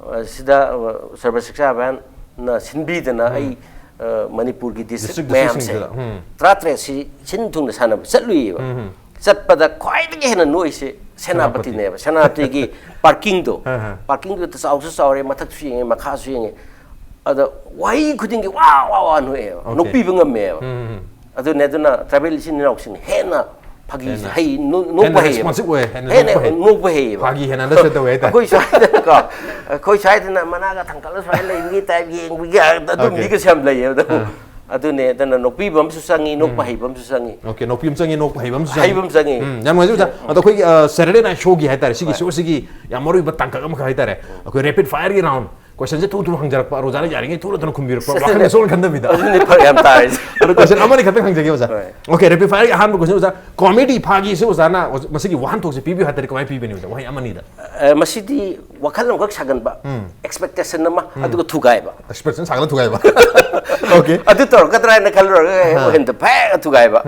ꯑ, ꯁꯤꯗ ꯑ, ꯁꯔꯕ ꯁꯤꯛꯁꯥ ꯑꯚꯤꯌꯥꯟꯅ ꯁꯤꯟꯕꯤꯗꯅ ꯑꯩ ꯑ, ꯃꯅꯤꯄꯨꯔꯒꯤ ꯗꯤꯁꯇ꯭ꯔꯤꯛ District, ꯃꯌꯥꯝꯁꯦ district ꯁꯤꯡꯗ, ꯎꯝ꯫ ꯇꯔꯥꯇꯔꯦꯠꯁꯤ ꯁꯤꯟ ꯊꯨꯡꯅ ꯁꯥꯟꯅꯕ ꯆꯠꯂꯨꯏꯌꯦꯕ꯫ ꯆꯠꯄꯗ ꯈ꯭ꯋꯥꯏꯗꯒꯤ ꯍꯦꯟꯅ ꯅꯣꯛꯏꯁꯦ ꯁꯦꯅꯥꯄꯇꯤꯅꯦꯕ꯫ ꯁꯦꯅꯥꯄꯇꯤꯒꯤ ꯄꯥꯔꯀꯤꯡꯗꯣ, ꯑꯍ꯫ ꯄꯥꯔꯀꯤꯡꯗꯨꯗ ꯆꯥꯎꯁꯨ ꯆꯥꯎꯔꯦ, ꯃꯊꯛꯁꯨ ꯌꯦꯡꯉꯦ, ꯃꯈꯥꯁꯨ ꯌꯦꯡꯉꯦ, ꯑꯗ ꯋꯥꯍꯩ ꯈꯨꯗꯤꯡꯒꯤ ꯋꯥ ꯋꯥ ꯋꯥ ꯅꯣꯛꯑꯦꯕ꯫ Okay. ꯅꯣꯛꯄꯤꯕ ꯉꯝꯃꯦꯕ꯫ ꯎꯝ, ꯎꯝ, ꯎꯝ꯫ ꯑꯗꯨꯅꯦ, ꯑꯗꯨꯅ ꯇ꯭ꯔꯥꯏꯕꯦꯜ ꯏꯆꯤꯟ ꯏꯅꯥꯎꯁꯤꯡꯅ ꯍꯦꯟꯅ ꯐꯥꯒꯤꯁꯦ ꯍꯦꯟꯅ ꯍꯩ, ꯅꯣ- ꯍꯦꯟꯅ ꯅꯣꯛꯄ ꯍꯩꯌꯦꯕ꯫ responsive ꯑꯣꯏ, ꯍꯦꯟꯅ ꯍꯦꯟꯅ ꯅꯣꯛꯄ ꯍꯩ꯫ ꯅꯣꯛꯄ ꯍꯩꯌꯦꯕ꯫ ꯐꯥꯒꯤ ꯍꯦꯟꯅ understand ꯇꯧꯋꯦ ꯍꯥꯏꯇꯥꯔꯦ꯫ ꯑꯩꯈꯣꯏ ꯁ꯭ꯋꯥꯏꯗꯅꯀꯣ, ꯑꯩꯈꯣꯏ ꯁ꯭ꯋꯥꯏꯗꯅ ꯃꯅꯥꯒ ꯊꯥꯡꯒꯠꯂ ꯁꯨꯃꯥꯏꯅ ꯂꯩꯕꯒꯤ ꯇꯥꯏꯞ ꯌꯦꯡꯕꯒꯤ ꯑꯗꯨꯝ Okay. ꯃꯤꯒꯁꯨ ꯌꯥꯝ ꯂꯩꯌꯦꯕ꯫ ꯑꯗꯨꯅꯦ, ꯑꯗꯨꯅ ꯅꯣꯛꯄꯤꯕ ꯑꯃꯁꯨ ꯆꯪꯉꯤ, ꯅꯣꯛꯄ ꯍꯩꯕ ꯑꯃꯁꯨ ꯆꯪꯉꯤ꯫ Okay, ꯅꯣꯛꯄꯤ ꯑꯃ ꯆꯪꯉꯤ, ꯅꯣꯛꯄ ꯍꯩꯕ ꯑꯃꯁꯨ ꯆꯪꯉꯤ꯫ ꯍꯩꯕ ꯑꯃ ꯆꯪꯉꯤ꯫ ꯎꯝ, ꯌꯥꯝ ꯅꯨꯡꯉꯥꯏꯖꯩ ꯑꯣꯖꯥ꯫ ꯑꯗꯣ ꯑꯩꯈꯣꯏꯒꯤ ꯁꯦꯇꯔꯗꯦ ꯅꯥꯏꯠ ꯁꯣꯒꯤ ꯍꯥꯏꯇꯥꯔꯦ, ꯁꯤꯒꯤ ꯁꯣꯁꯤꯒꯤ ꯌꯥꯝ ꯃꯔꯨ ꯑꯣꯏꯕ ꯇꯥꯡꯀꯛ ꯑꯃꯈꯛ ꯍꯥꯏꯇꯥꯔꯦ, ꯑꯩꯈꯣꯏ ꯔꯦꯄꯤꯗ ꯐꯥꯌꯔꯒꯤ ꯔꯥꯎꯟ꯫ ꯀꯣꯏꯁꯟꯁꯦ ꯊꯨ ꯊꯨ ꯍꯪꯖꯔꯛꯄ, ꯑꯣꯖꯥꯅ ꯌꯥꯔꯤꯉꯩ ꯊꯨꯅ ꯊꯨꯅ ꯈꯨꯝꯕꯤꯔꯛꯄ, ꯋꯥꯈꯜꯗ ꯁꯣꯛꯅ ꯈꯟꯗꯕꯤꯗ꯫ ꯑꯗꯨꯅꯤ ꯐꯔꯛ ꯌꯥꯝ ꯇꯥꯔꯤꯁꯦ꯫ ꯑꯗꯣ ꯀꯣꯏꯁꯟ ꯑꯃꯅꯤ ꯈꯛꯇꯪ ꯍꯪꯖꯒꯦ ꯑꯣꯖꯥ꯫ ꯍꯣꯏ꯫ Okay, ꯔꯦꯄꯤꯗ ꯐꯥꯌꯔꯒꯤ ꯑꯍꯥꯟꯕ ꯀꯣꯏꯁꯟ ꯑꯣꯖꯥ, ꯀꯣꯃꯦꯗꯤ ꯐꯥꯒꯤꯁꯦ ꯑꯣꯖꯥꯅ ꯃꯁꯤꯒꯤ ꯋꯥꯍꯟꯊꯣꯛꯁꯦ ꯄꯤꯕꯤꯌꯨ ꯍꯥꯏꯇꯥꯔꯗꯤ ꯀꯃꯥꯏꯅ ꯄꯤꯕꯤꯅꯤ ꯑꯣꯖꯥ? ꯋꯥꯍꯩ ꯑꯃꯅꯤꯗ꯫ ꯑ, ꯃꯁꯤꯗꯤ ꯋꯥꯈꯜ ꯑꯃꯈꯛ ꯁꯥꯒꯟꯕ, ꯑꯦꯛꯁꯄꯦꯛꯇꯦꯁꯟ ꯑꯃ, ꯑꯗꯨꯒ ꯊꯨꯒꯥꯏꯕ꯫ ꯑꯦꯛꯁꯄ꯭ꯔꯦꯁꯟ ꯁꯥꯒꯠꯂ ꯊꯨꯒꯥꯏꯕ꯫ Okay. ꯑꯗꯨ ꯇꯧꯔꯛꯀꯗ꯭ꯔꯥ ꯍꯥꯏꯅ ꯈꯜꯂꯨꯔꯒ ꯑꯣꯏꯍꯟꯗ ꯐꯦꯛ ꯊꯨꯒꯥꯏꯕ꯫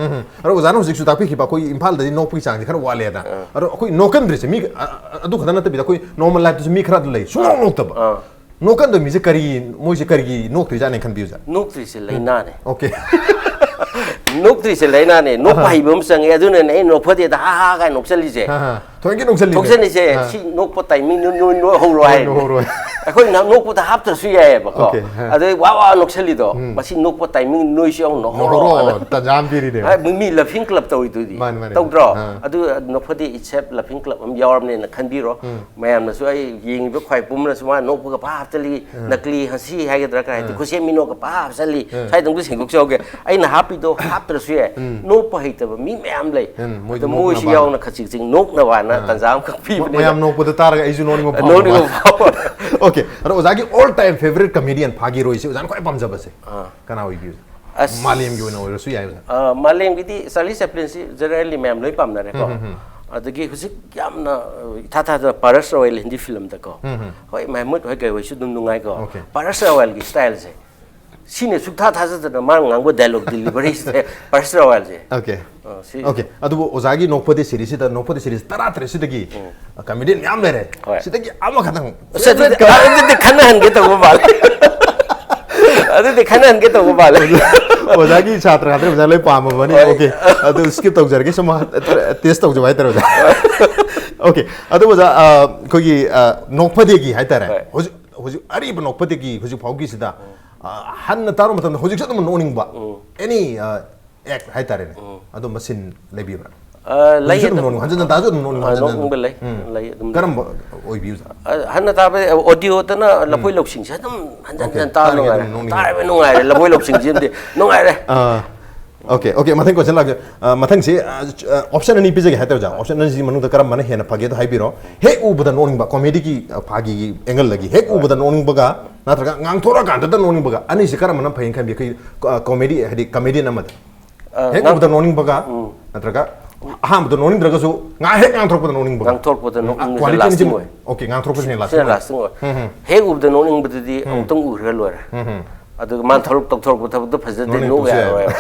ꯑꯗꯣ ꯑꯣꯖꯥꯅ ꯍꯧꯖꯤꯛꯁꯨ ꯇꯥꯛꯄꯤꯈꯤꯕ ꯑꯩꯈꯣꯏ ꯏꯝꯐꯥꯜꯗꯗꯤ ꯅꯣꯛꯄꯒꯤ ꯆꯥꯡꯁꯦ ꯈꯔ ꯋꯥꯠꯂꯦꯅ꯫ ꯑꯗꯣ ꯑꯩꯈꯣꯏ ꯅꯣꯛꯀꯟꯗ꯭ꯔꯤꯁꯦ ꯃꯤ ꯑ, ꯑ, ꯑꯗꯨ ꯈꯛꯇ ꯅꯠꯇꯕꯤꯗ ꯑꯩꯈꯣꯏ ꯅꯣꯔꯃꯦꯜ ꯂꯥꯏꯐꯇꯁꯨ ꯃꯤ ꯈꯔ ꯑꯗꯨ ꯂꯩ, ꯁꯨꯡꯅꯣꯛ ꯅꯣꯛꯇꯕ꯫ ꯑꯥ꯫ ꯅꯣꯛꯀꯟꯗꯕ ꯃꯤꯁꯦ ꯀꯔꯤ, ꯃꯣꯏꯁꯦ ꯀꯔꯤꯒꯤ ꯅꯣꯛꯇ꯭ꯔꯤꯖꯥꯠꯅꯦ ꯈꯟꯕꯤꯌꯨꯖꯥ? ꯅꯣꯛꯇ꯭ꯔꯤꯁꯦ ꯂꯥꯏꯅꯥꯅꯦ꯫ Okay. ꯅꯣꯛꯇ꯭ꯔꯤꯁꯦ ꯂꯥꯏꯅꯥꯅꯦ꯫ ꯅꯣꯛꯄ ꯍꯩꯕ ꯑꯃ ꯆꯪꯉꯦ, ꯑꯗꯨꯅꯅꯦ ꯑꯩ ꯅꯣꯛꯐꯗꯦꯗ ꯍꯥ ꯍꯥ ꯀꯥꯏꯅ ꯅꯣꯛꯆꯜꯂꯤꯁꯦ꯫ ꯍꯥ, ꯍꯥ꯫ ꯊꯣꯏꯒꯤ ꯅꯣꯛꯆꯜꯂꯤꯁꯦ꯫ ꯅꯣꯛꯆꯜꯂꯤꯁꯦ ꯑꯥ꯫ ꯁꯤ ꯅꯣꯛꯄ ꯇꯥꯏꯃꯤꯡ ꯅꯣꯏ ꯅꯣꯏ ꯅꯣꯏ ꯍꯧꯔꯣ ꯍꯣꯏ, ꯍꯥꯏ꯫ ꯅꯣꯏ ꯍꯧꯔꯣ ꯍꯥꯏ꯫ ꯑꯩꯈꯣꯏ ꯅ- ꯅꯣꯛꯄꯗ ꯍꯥꯞꯇ꯭ꯔꯁꯨ ꯌꯥꯏꯑꯕꯀꯣ꯫ Okay, ꯍꯥ꯫ ꯑꯗꯩ ꯋꯥ ꯋꯥ ꯅꯣꯛꯁꯜꯂꯤꯗꯣ, ꯃꯁꯤ ꯅꯣꯛꯄ ꯇꯥꯏꯃꯤꯡ ꯅꯣꯏꯁꯨ ꯌꯥꯎꯅ ꯅꯣꯛꯍꯧꯔꯣ ꯅꯣꯛꯍꯧꯔꯣ, ꯍꯥꯏꯅ꯫ ꯇꯟꯖꯥ ꯑꯃ ꯄꯤꯔꯤꯅꯦꯕ꯫ ꯍꯥꯏ, ꯃꯤ ꯂꯐꯤꯡ ꯀ꯭ꯂꯕ ꯇꯧꯔꯤꯗꯨꯗꯤ꯫ ꯃꯥꯅꯤ, ꯃꯥꯅꯤ꯫ ꯇꯧꯗ꯭ꯔꯣ? ꯑꯥ꯫ ꯑꯗꯨ ꯅꯣꯛꯐꯗꯦ ꯏꯠꯁꯦꯞ ꯂꯐꯤꯡ ꯀ꯭ꯂꯕ ꯑꯃ ꯌꯥꯎꯔꯕꯅꯦꯅ ꯈꯟꯕꯤꯔꯣ꯫ ꯃꯌꯥꯝꯅꯁꯨ ꯑꯩ ꯌꯦꯡꯉꯤꯕ ꯈ꯭ꯋꯥꯏ ꯄꯨꯝꯅꯁꯨ ꯃꯥ ꯅꯣꯛꯄꯒ ꯄꯥ ꯍꯥꯞꯆꯜꯂꯤ, ꯅꯀꯂꯤ ꯍꯁꯤ ꯍꯥꯏꯒꯗ꯭ꯔꯥ ꯀꯩ ꯍꯥꯏꯗꯤ ꯈꯨꯠꯁꯦꯝ ꯃꯤꯅꯣꯛꯒ ꯄꯥ ꯍꯥꯞꯆꯜꯂꯤ꯫ ꯁ꯭ꯋꯥꯏꯗ ꯑꯃꯨꯛ ꯁꯦꯡꯗꯣꯛꯆꯍꯧꯒꯦ꯫ ꯑꯩꯅ ꯍꯥꯞꯄꯤꯗꯣ ꯍꯥꯞꯇ꯭ꯔꯁꯨ ꯌꯥꯏ꯫ ꯅꯣꯛꯄ ꯍꯩꯇꯕ ꯃꯤ ꯃꯌꯥꯝ ꯂꯩ꯫ ꯎꯝ, ꯃꯣꯏꯗꯣ ꯑꯗꯣ ꯃꯣꯏꯁꯨ ꯅꯣꯛꯅꯕ꯫ ꯌꯥꯎꯅ ꯈꯖꯤꯛ ꯈꯖꯤꯛ ꯅꯣꯛꯅꯕꯅ ꯑꯥ꯫ ꯇꯟꯖꯥ ꯑꯃꯈꯛ ꯄꯤꯕꯅꯤꯗ꯫ ꯃꯌꯥꯝ ꯅꯣꯛꯄꯗ ꯇꯥꯔꯒ ꯑꯩꯁꯨ ꯅꯣꯛꯅꯤꯡꯕ ꯐꯥꯎꯕ꯫ ꯅꯣꯛꯅꯤꯡꯕ ꯐꯥꯎꯕ꯫ Okay, ꯑꯗꯣ ꯑꯣꯖꯥꯒꯤ all time favorite comedian ꯐꯥꯒꯤꯔꯣꯏꯁꯦ ꯑꯣꯖꯥꯅ ꯈ꯭ꯋꯥꯏ ꯄꯥꯝꯖꯕꯁꯦ ꯑꯥ꯫ ꯀꯅꯥ ꯑꯣꯏꯕꯤꯌꯨ? ꯑꯁ꯫ ꯃꯥꯂꯦꯝꯒꯤ ꯑꯣꯏꯅ ꯑꯣꯏꯔꯁꯨ ꯌꯥꯏ ꯑꯣꯖꯥ꯫ ꯑ, ꯃꯥꯂꯦꯝꯒꯤꯗꯤ ꯆꯥꯔꯂꯤ ꯆꯦꯄ꯭ꯂꯤꯟꯁꯤ ꯖꯦꯅꯔꯦꯜꯂꯤ ꯃꯌꯥꯝ ꯂꯣꯏ ꯄꯥꯝꯅꯔꯦꯀꯣ꯫ ꯎꯝ, ꯎꯝ, ꯎꯝ꯫ ꯑꯗꯒꯤ ꯍꯧꯖꯤꯛ ꯌꯥꯝꯅ ꯏꯊꯥ ꯊꯥꯗ ꯄꯥꯔꯁ ꯔꯥꯋꯦꯜ ꯍꯤꯟꯗꯤ ꯐꯤꯂꯝꯗꯀꯣ, ꯎꯝ, ꯎꯝ꯫ ꯍꯣꯏ, ꯃꯍꯃꯨꯗ ꯍꯣꯏ ꯀꯩ ꯍꯣꯏꯁꯨ ꯑꯗꯨꯝ ꯅꯨꯡꯉꯥꯏꯀꯣ꯫ Okay. ꯄꯥꯔꯁ ꯔꯥꯋꯦꯜꯒꯤ ꯁ꯭ꯇꯥꯏꯜꯁꯦ ꯁꯤꯅ ꯁꯨꯛꯊꯥ ꯊꯥꯖꯗꯅ ꯃꯥꯅ ꯉꯥꯡꯕ ꯗꯥꯏꯂꯣꯛ ꯗꯤꯂꯤꯚꯔꯤꯁꯦ ꯄꯥꯔꯁ ꯔꯥꯋꯦꯜꯁꯦ꯫ Okay. ꯑ, ꯁꯤ Okay. ꯑꯗꯨꯕꯨ ꯑꯣꯖꯥꯒꯤ ꯅꯣꯛꯐꯗꯦ ꯁꯤꯔꯤꯁꯤꯗ, ꯅꯣꯛꯐꯗꯦ ꯁꯤꯔꯤꯁ ꯇꯔꯥ ꯇꯔꯦꯠꯁꯤꯗꯒꯤ ꯀꯃꯦꯗꯤꯌꯟ ꯃꯌꯥꯝ ꯂꯩꯔꯦ꯫ ꯍꯣꯏ꯫ ꯁꯤꯗꯒꯤ ꯑꯃꯈꯛꯇꯪ ꯑꯁ, ꯑꯗꯨꯗꯤ ꯑꯗꯨꯗꯤ ꯈꯟꯅꯍꯟꯒꯦ ꯇꯧꯕ ꯃꯥꯜꯂꯦ꯫ ꯑꯗꯨꯗꯤ ꯈꯟꯅꯍꯟꯒꯦ ꯇꯧꯕ ꯃꯥꯜꯂꯦ꯫ ꯑꯣꯖꯥꯒꯤ ꯁꯥꯇ꯭ꯔ ꯉꯥꯛꯇ ꯑꯣꯖꯥ ꯂꯣꯏ ꯄꯥꯝꯃꯕꯅꯤ꯫ ꯍꯣꯏ꯫ Okay. ꯑꯗꯨ skip ꯇꯧꯖꯔꯒꯦ, ꯁꯨꯝ ꯇꯦꯁ ꯇꯧꯖꯕ ꯍꯥꯏꯇꯥꯔꯦ ꯑꯣꯖꯥ꯫ Okay. ꯑꯗꯨ ꯑꯣꯖꯥ, ꯑ, ꯑꯩꯈꯣꯏꯒꯤ, ꯑ, ꯅꯣꯛꯐꯗꯦꯒꯤ ꯍꯥꯏꯇꯥꯔꯦ, ꯍꯣꯏ꯫ ꯍꯧꯖꯤꯛ ꯍꯧꯖꯤꯛ ꯑꯔꯤꯕ ꯅꯣꯛꯐꯗꯦꯒꯤ ꯍꯧꯖꯤꯛ ꯐꯥꯎꯒꯤꯁꯤꯗ, ꯑ, ꯍꯟꯅ ꯇꯥꯔꯨꯕ ꯃꯇꯝꯗ ꯍꯧꯖꯤꯛꯁꯨ ꯑꯗꯨꯝ ꯅꯣꯛꯅꯤꯡꯕ, any, ꯑ, act ꯍꯥꯏꯇꯥꯔꯦꯅꯦ, ꯑꯗꯨꯝꯕ ꯁꯤꯟ ꯂꯩꯕꯤꯕ꯭ꯔꯥ? ꯑ, ꯂꯩ ꯍꯧꯖꯤꯛꯁꯨ ꯑꯗꯨꯝ ꯑꯗꯨꯝ꯫ ꯅꯣꯛꯅꯤꯡ-, ꯍꯟꯖꯤꯟ ꯍꯟꯖꯤꯟ ꯇꯥꯔꯁꯨ ꯑꯗꯨꯝ ꯅꯣꯛꯅꯤꯡ-, ꯑ, ꯍꯟꯖꯤꯟ ꯍꯟꯖꯤꯟ꯫ ꯅꯣꯛꯅꯤꯡꯕ ꯂꯩ꯫ ꯎꯝ꯫ ꯂꯩ ꯑꯗꯨꯝ꯫ ꯀꯔꯝꯕ ꯑꯣꯏꯕꯤꯕ? ꯑ, ꯍꯟꯅ ꯇꯥꯕ ꯑꯣꯗꯤꯑꯣꯗꯅ ꯂꯐꯣꯏ ꯂꯧꯁꯤꯡꯁꯦ ꯑꯗꯨꯝ ꯍꯟꯖꯟ Okay. ꯍꯟꯖꯟ ꯇꯥꯕ ꯇꯥꯔꯒꯗꯤ ꯅꯨꯡꯉꯥꯏꯔꯦ꯫ ꯑꯗꯨꯝ ꯅꯣꯛꯅꯤꯡꯉꯦ꯫ ꯇꯥꯔꯤꯕ ꯅꯨꯡꯉꯥꯏꯔꯦ, ꯂꯐꯣꯏ ꯂꯧꯁꯤꯡꯁꯤꯃꯗꯤ ꯅꯨꯡꯉꯥꯏꯔꯦ꯫ ꯑꯥ, okay, okay, ꯃꯊꯪ question ꯂꯥꯛꯀꯦ꯫ ꯑ, ꯃꯊꯪꯁꯤ, ꯑ, option ꯑꯅꯤ ꯄꯤꯖꯒꯦ ꯍꯥꯏꯇꯥꯔꯦ ꯑꯣꯖꯥ꯫ Option ꯑꯅꯤꯁꯤ ꯃꯅꯨꯡꯗ ꯀꯔꯝꯕꯅ ꯍꯦꯟꯅ ꯐꯒꯦꯗꯣ ꯍꯥꯏꯕꯤꯔꯣ꯫ ꯍꯦꯛ ꯎꯕꯗ ꯅꯣꯛꯅꯤꯡꯕ, ꯀꯣꯃꯦꯗꯤꯒꯤ, ꯑ, ꯐꯥꯒꯤꯒꯤ angle ꯗꯒꯤ ꯍꯦꯛ ꯎꯕꯗ ꯅꯣꯛꯅꯤꯡꯕꯒ ꯅꯠꯇ꯭ꯔꯒ ꯉꯥꯡꯊꯣꯔꯛꯑꯀꯥꯟꯗꯗ ꯅꯣꯛꯅꯤꯡꯕꯒ, ꯑꯅꯤꯁꯤ ꯀꯔꯝꯕꯅ ꯐꯩꯅ ꯈꯟꯕꯤ? ꯑꯩꯈꯣꯏ, ꯑ, ꯀꯣꯃꯦꯗꯤ ꯍꯥꯏꯗꯤ ꯀꯃꯦꯗꯤꯌꯟ ꯑꯃꯗ ꯑ, ꯍꯦꯛ ꯉꯥꯡ- ꯎꯕꯗ ꯅꯣꯛꯅꯤꯡꯕꯒ ꯅꯠꯇ꯭ꯔꯒ ꯑꯍꯥꯟꯕꯗ ꯅꯣꯛꯅꯤꯡꯗ꯭ꯔꯒꯁꯨ ꯉꯥꯏꯍꯥꯛ ꯍꯦꯛ ꯉꯥꯡꯊꯣꯔꯛꯄꯗ ꯅꯣꯛꯅꯤꯡꯕꯒ? ꯉꯥꯡꯊꯣꯔꯛꯄꯗ ꯎꯝ, ꯅꯣꯛꯅꯤꯡꯕꯁꯦ quality ꯑꯅꯤꯁꯤ lasting ꯑꯣꯏ꯫ Okay, ꯉꯥꯡꯊꯣꯔꯛꯄꯁꯤꯅ lasting ꯁꯤꯅ ꯑꯣꯏ꯫ lasting ꯑꯣꯏ꯫ ꯎꯝ, ꯎꯝ꯫ ꯍꯦꯛ ꯎꯕꯗ ꯅꯣꯛꯅꯤꯡꯕꯗꯗꯤ ꯑꯃꯨꯛꯇꯪ ꯎꯈ꯭ꯔ ꯂꯣꯏꯔꯦ꯫ ꯎꯝ, ꯎꯝ꯫ ꯑꯗꯨꯒ ꯃꯥꯅ ꯊꯧꯔꯛ ꯇꯧꯊꯣꯔꯛꯄ ꯊꯕꯛꯇꯣ ꯐꯖꯗꯦ, ꯅꯣꯛꯅꯤꯡ ꯅꯣꯛ ꯊꯣꯛꯁꯨ ꯌꯥꯏꯑꯕ꯫ ꯌꯥꯔꯣꯏꯕ꯫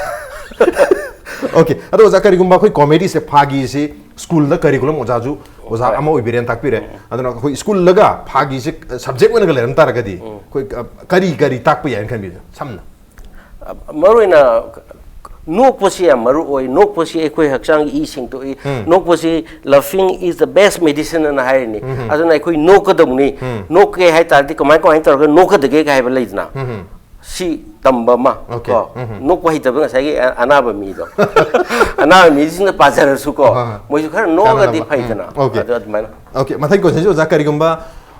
Okay, ꯑꯗꯣ ꯑꯣꯖꯥ, ꯀꯔꯤꯒꯨꯝꯕ ꯑꯩꯈꯣꯏ ꯀꯣꯃꯦꯗꯤꯁꯦ, ꯐꯥꯒꯤꯁꯤ ꯁ꯭ꯀꯨꯜꯗ curriculum ꯑꯣꯖꯥꯁꯨ, ꯑꯣꯖꯥ ꯍꯣꯏ꯫ ꯑꯃ ꯑꯣꯏꯕꯤꯔꯦꯅ ꯇꯥꯛꯄꯤꯔꯦ꯫ ꯑꯗꯨꯅ ꯑꯩꯈꯣꯏ ꯁ꯭ꯀꯨꯜꯗꯒ ꯐꯥꯒꯤꯁꯦ subject ꯑꯣꯏꯅꯒ ꯂꯩꯔꯝ ꯇꯥꯔꯒꯗꯤ ꯑꯩꯈꯣꯏ, ꯑ, ꯀꯔꯤ ꯀꯔꯤ ꯇꯥꯛꯄ ꯌꯥꯏꯅ ꯈꯟꯕꯤꯕ ꯁꯝꯅ? ꯃꯔꯨ ꯑꯣꯏꯅ ꯅꯣꯛꯄꯁꯤ ꯌꯥꯝ ꯃꯔꯨ ꯑꯣꯏ꯫ ꯅꯣꯛꯄꯁꯤ ꯑꯩꯈꯣꯏ ꯍꯛꯆꯥꯡꯒꯤ ꯏ ꯁꯦꯡꯗꯣꯛꯏ꯫ ꯎꯝ꯫ ꯅꯣꯛꯄꯁꯤ, "Laughing is the best medicine" ꯑꯅ ꯍꯥꯏꯔꯤꯅꯤ꯫ ꯎꯝ꯫ ꯑꯗꯨꯅ ꯑꯩꯈꯣꯏ ꯅꯣꯛꯀꯗꯧꯅꯤ꯫ ꯎꯝ꯫ ꯅꯣꯛꯀꯦ ꯍꯥꯏ ꯇꯥꯔꯗꯤ ꯀꯃꯥꯏ ꯀꯃꯥꯏꯅ ꯇꯧꯔꯒ ꯅꯣꯛꯀꯗꯒꯦ ꯀꯥꯏ ꯍꯥꯏꯕ ꯂꯩꯗꯅ꯫ ꯎꯝ꯫ ꯁꯤ ꯇꯝꯕ ꯑꯃ Okay. ꯀꯣ꯫ ꯎꯝ꯫ ꯅꯣꯛꯄ ꯍꯩꯇꯕ ꯉꯁꯥꯏꯒꯤ ꯑ-, ꯑꯅꯥꯕ ꯃꯤꯗꯣ꯫ ꯑꯅꯥꯕ ꯃꯤꯁꯤꯡꯅ ꯄꯥꯖꯔꯁꯨꯀꯣ, ꯍꯣꯏ, ꯍꯣꯏ꯫ ꯃꯣꯏꯁꯨ ꯈꯔ ꯅꯣꯛꯑꯒꯗꯤ ꯀꯥꯟꯅꯕ꯫ ꯐꯩꯗꯅ꯫ ꯎꯝ, okay꯫ ꯑꯗꯨ ꯑꯗꯨꯃꯥꯏꯅ꯫ Okay, ꯃꯊꯪ questionꯁꯤ ꯑꯣꯖꯥ, ꯀꯔꯤꯒꯨꯝꯕ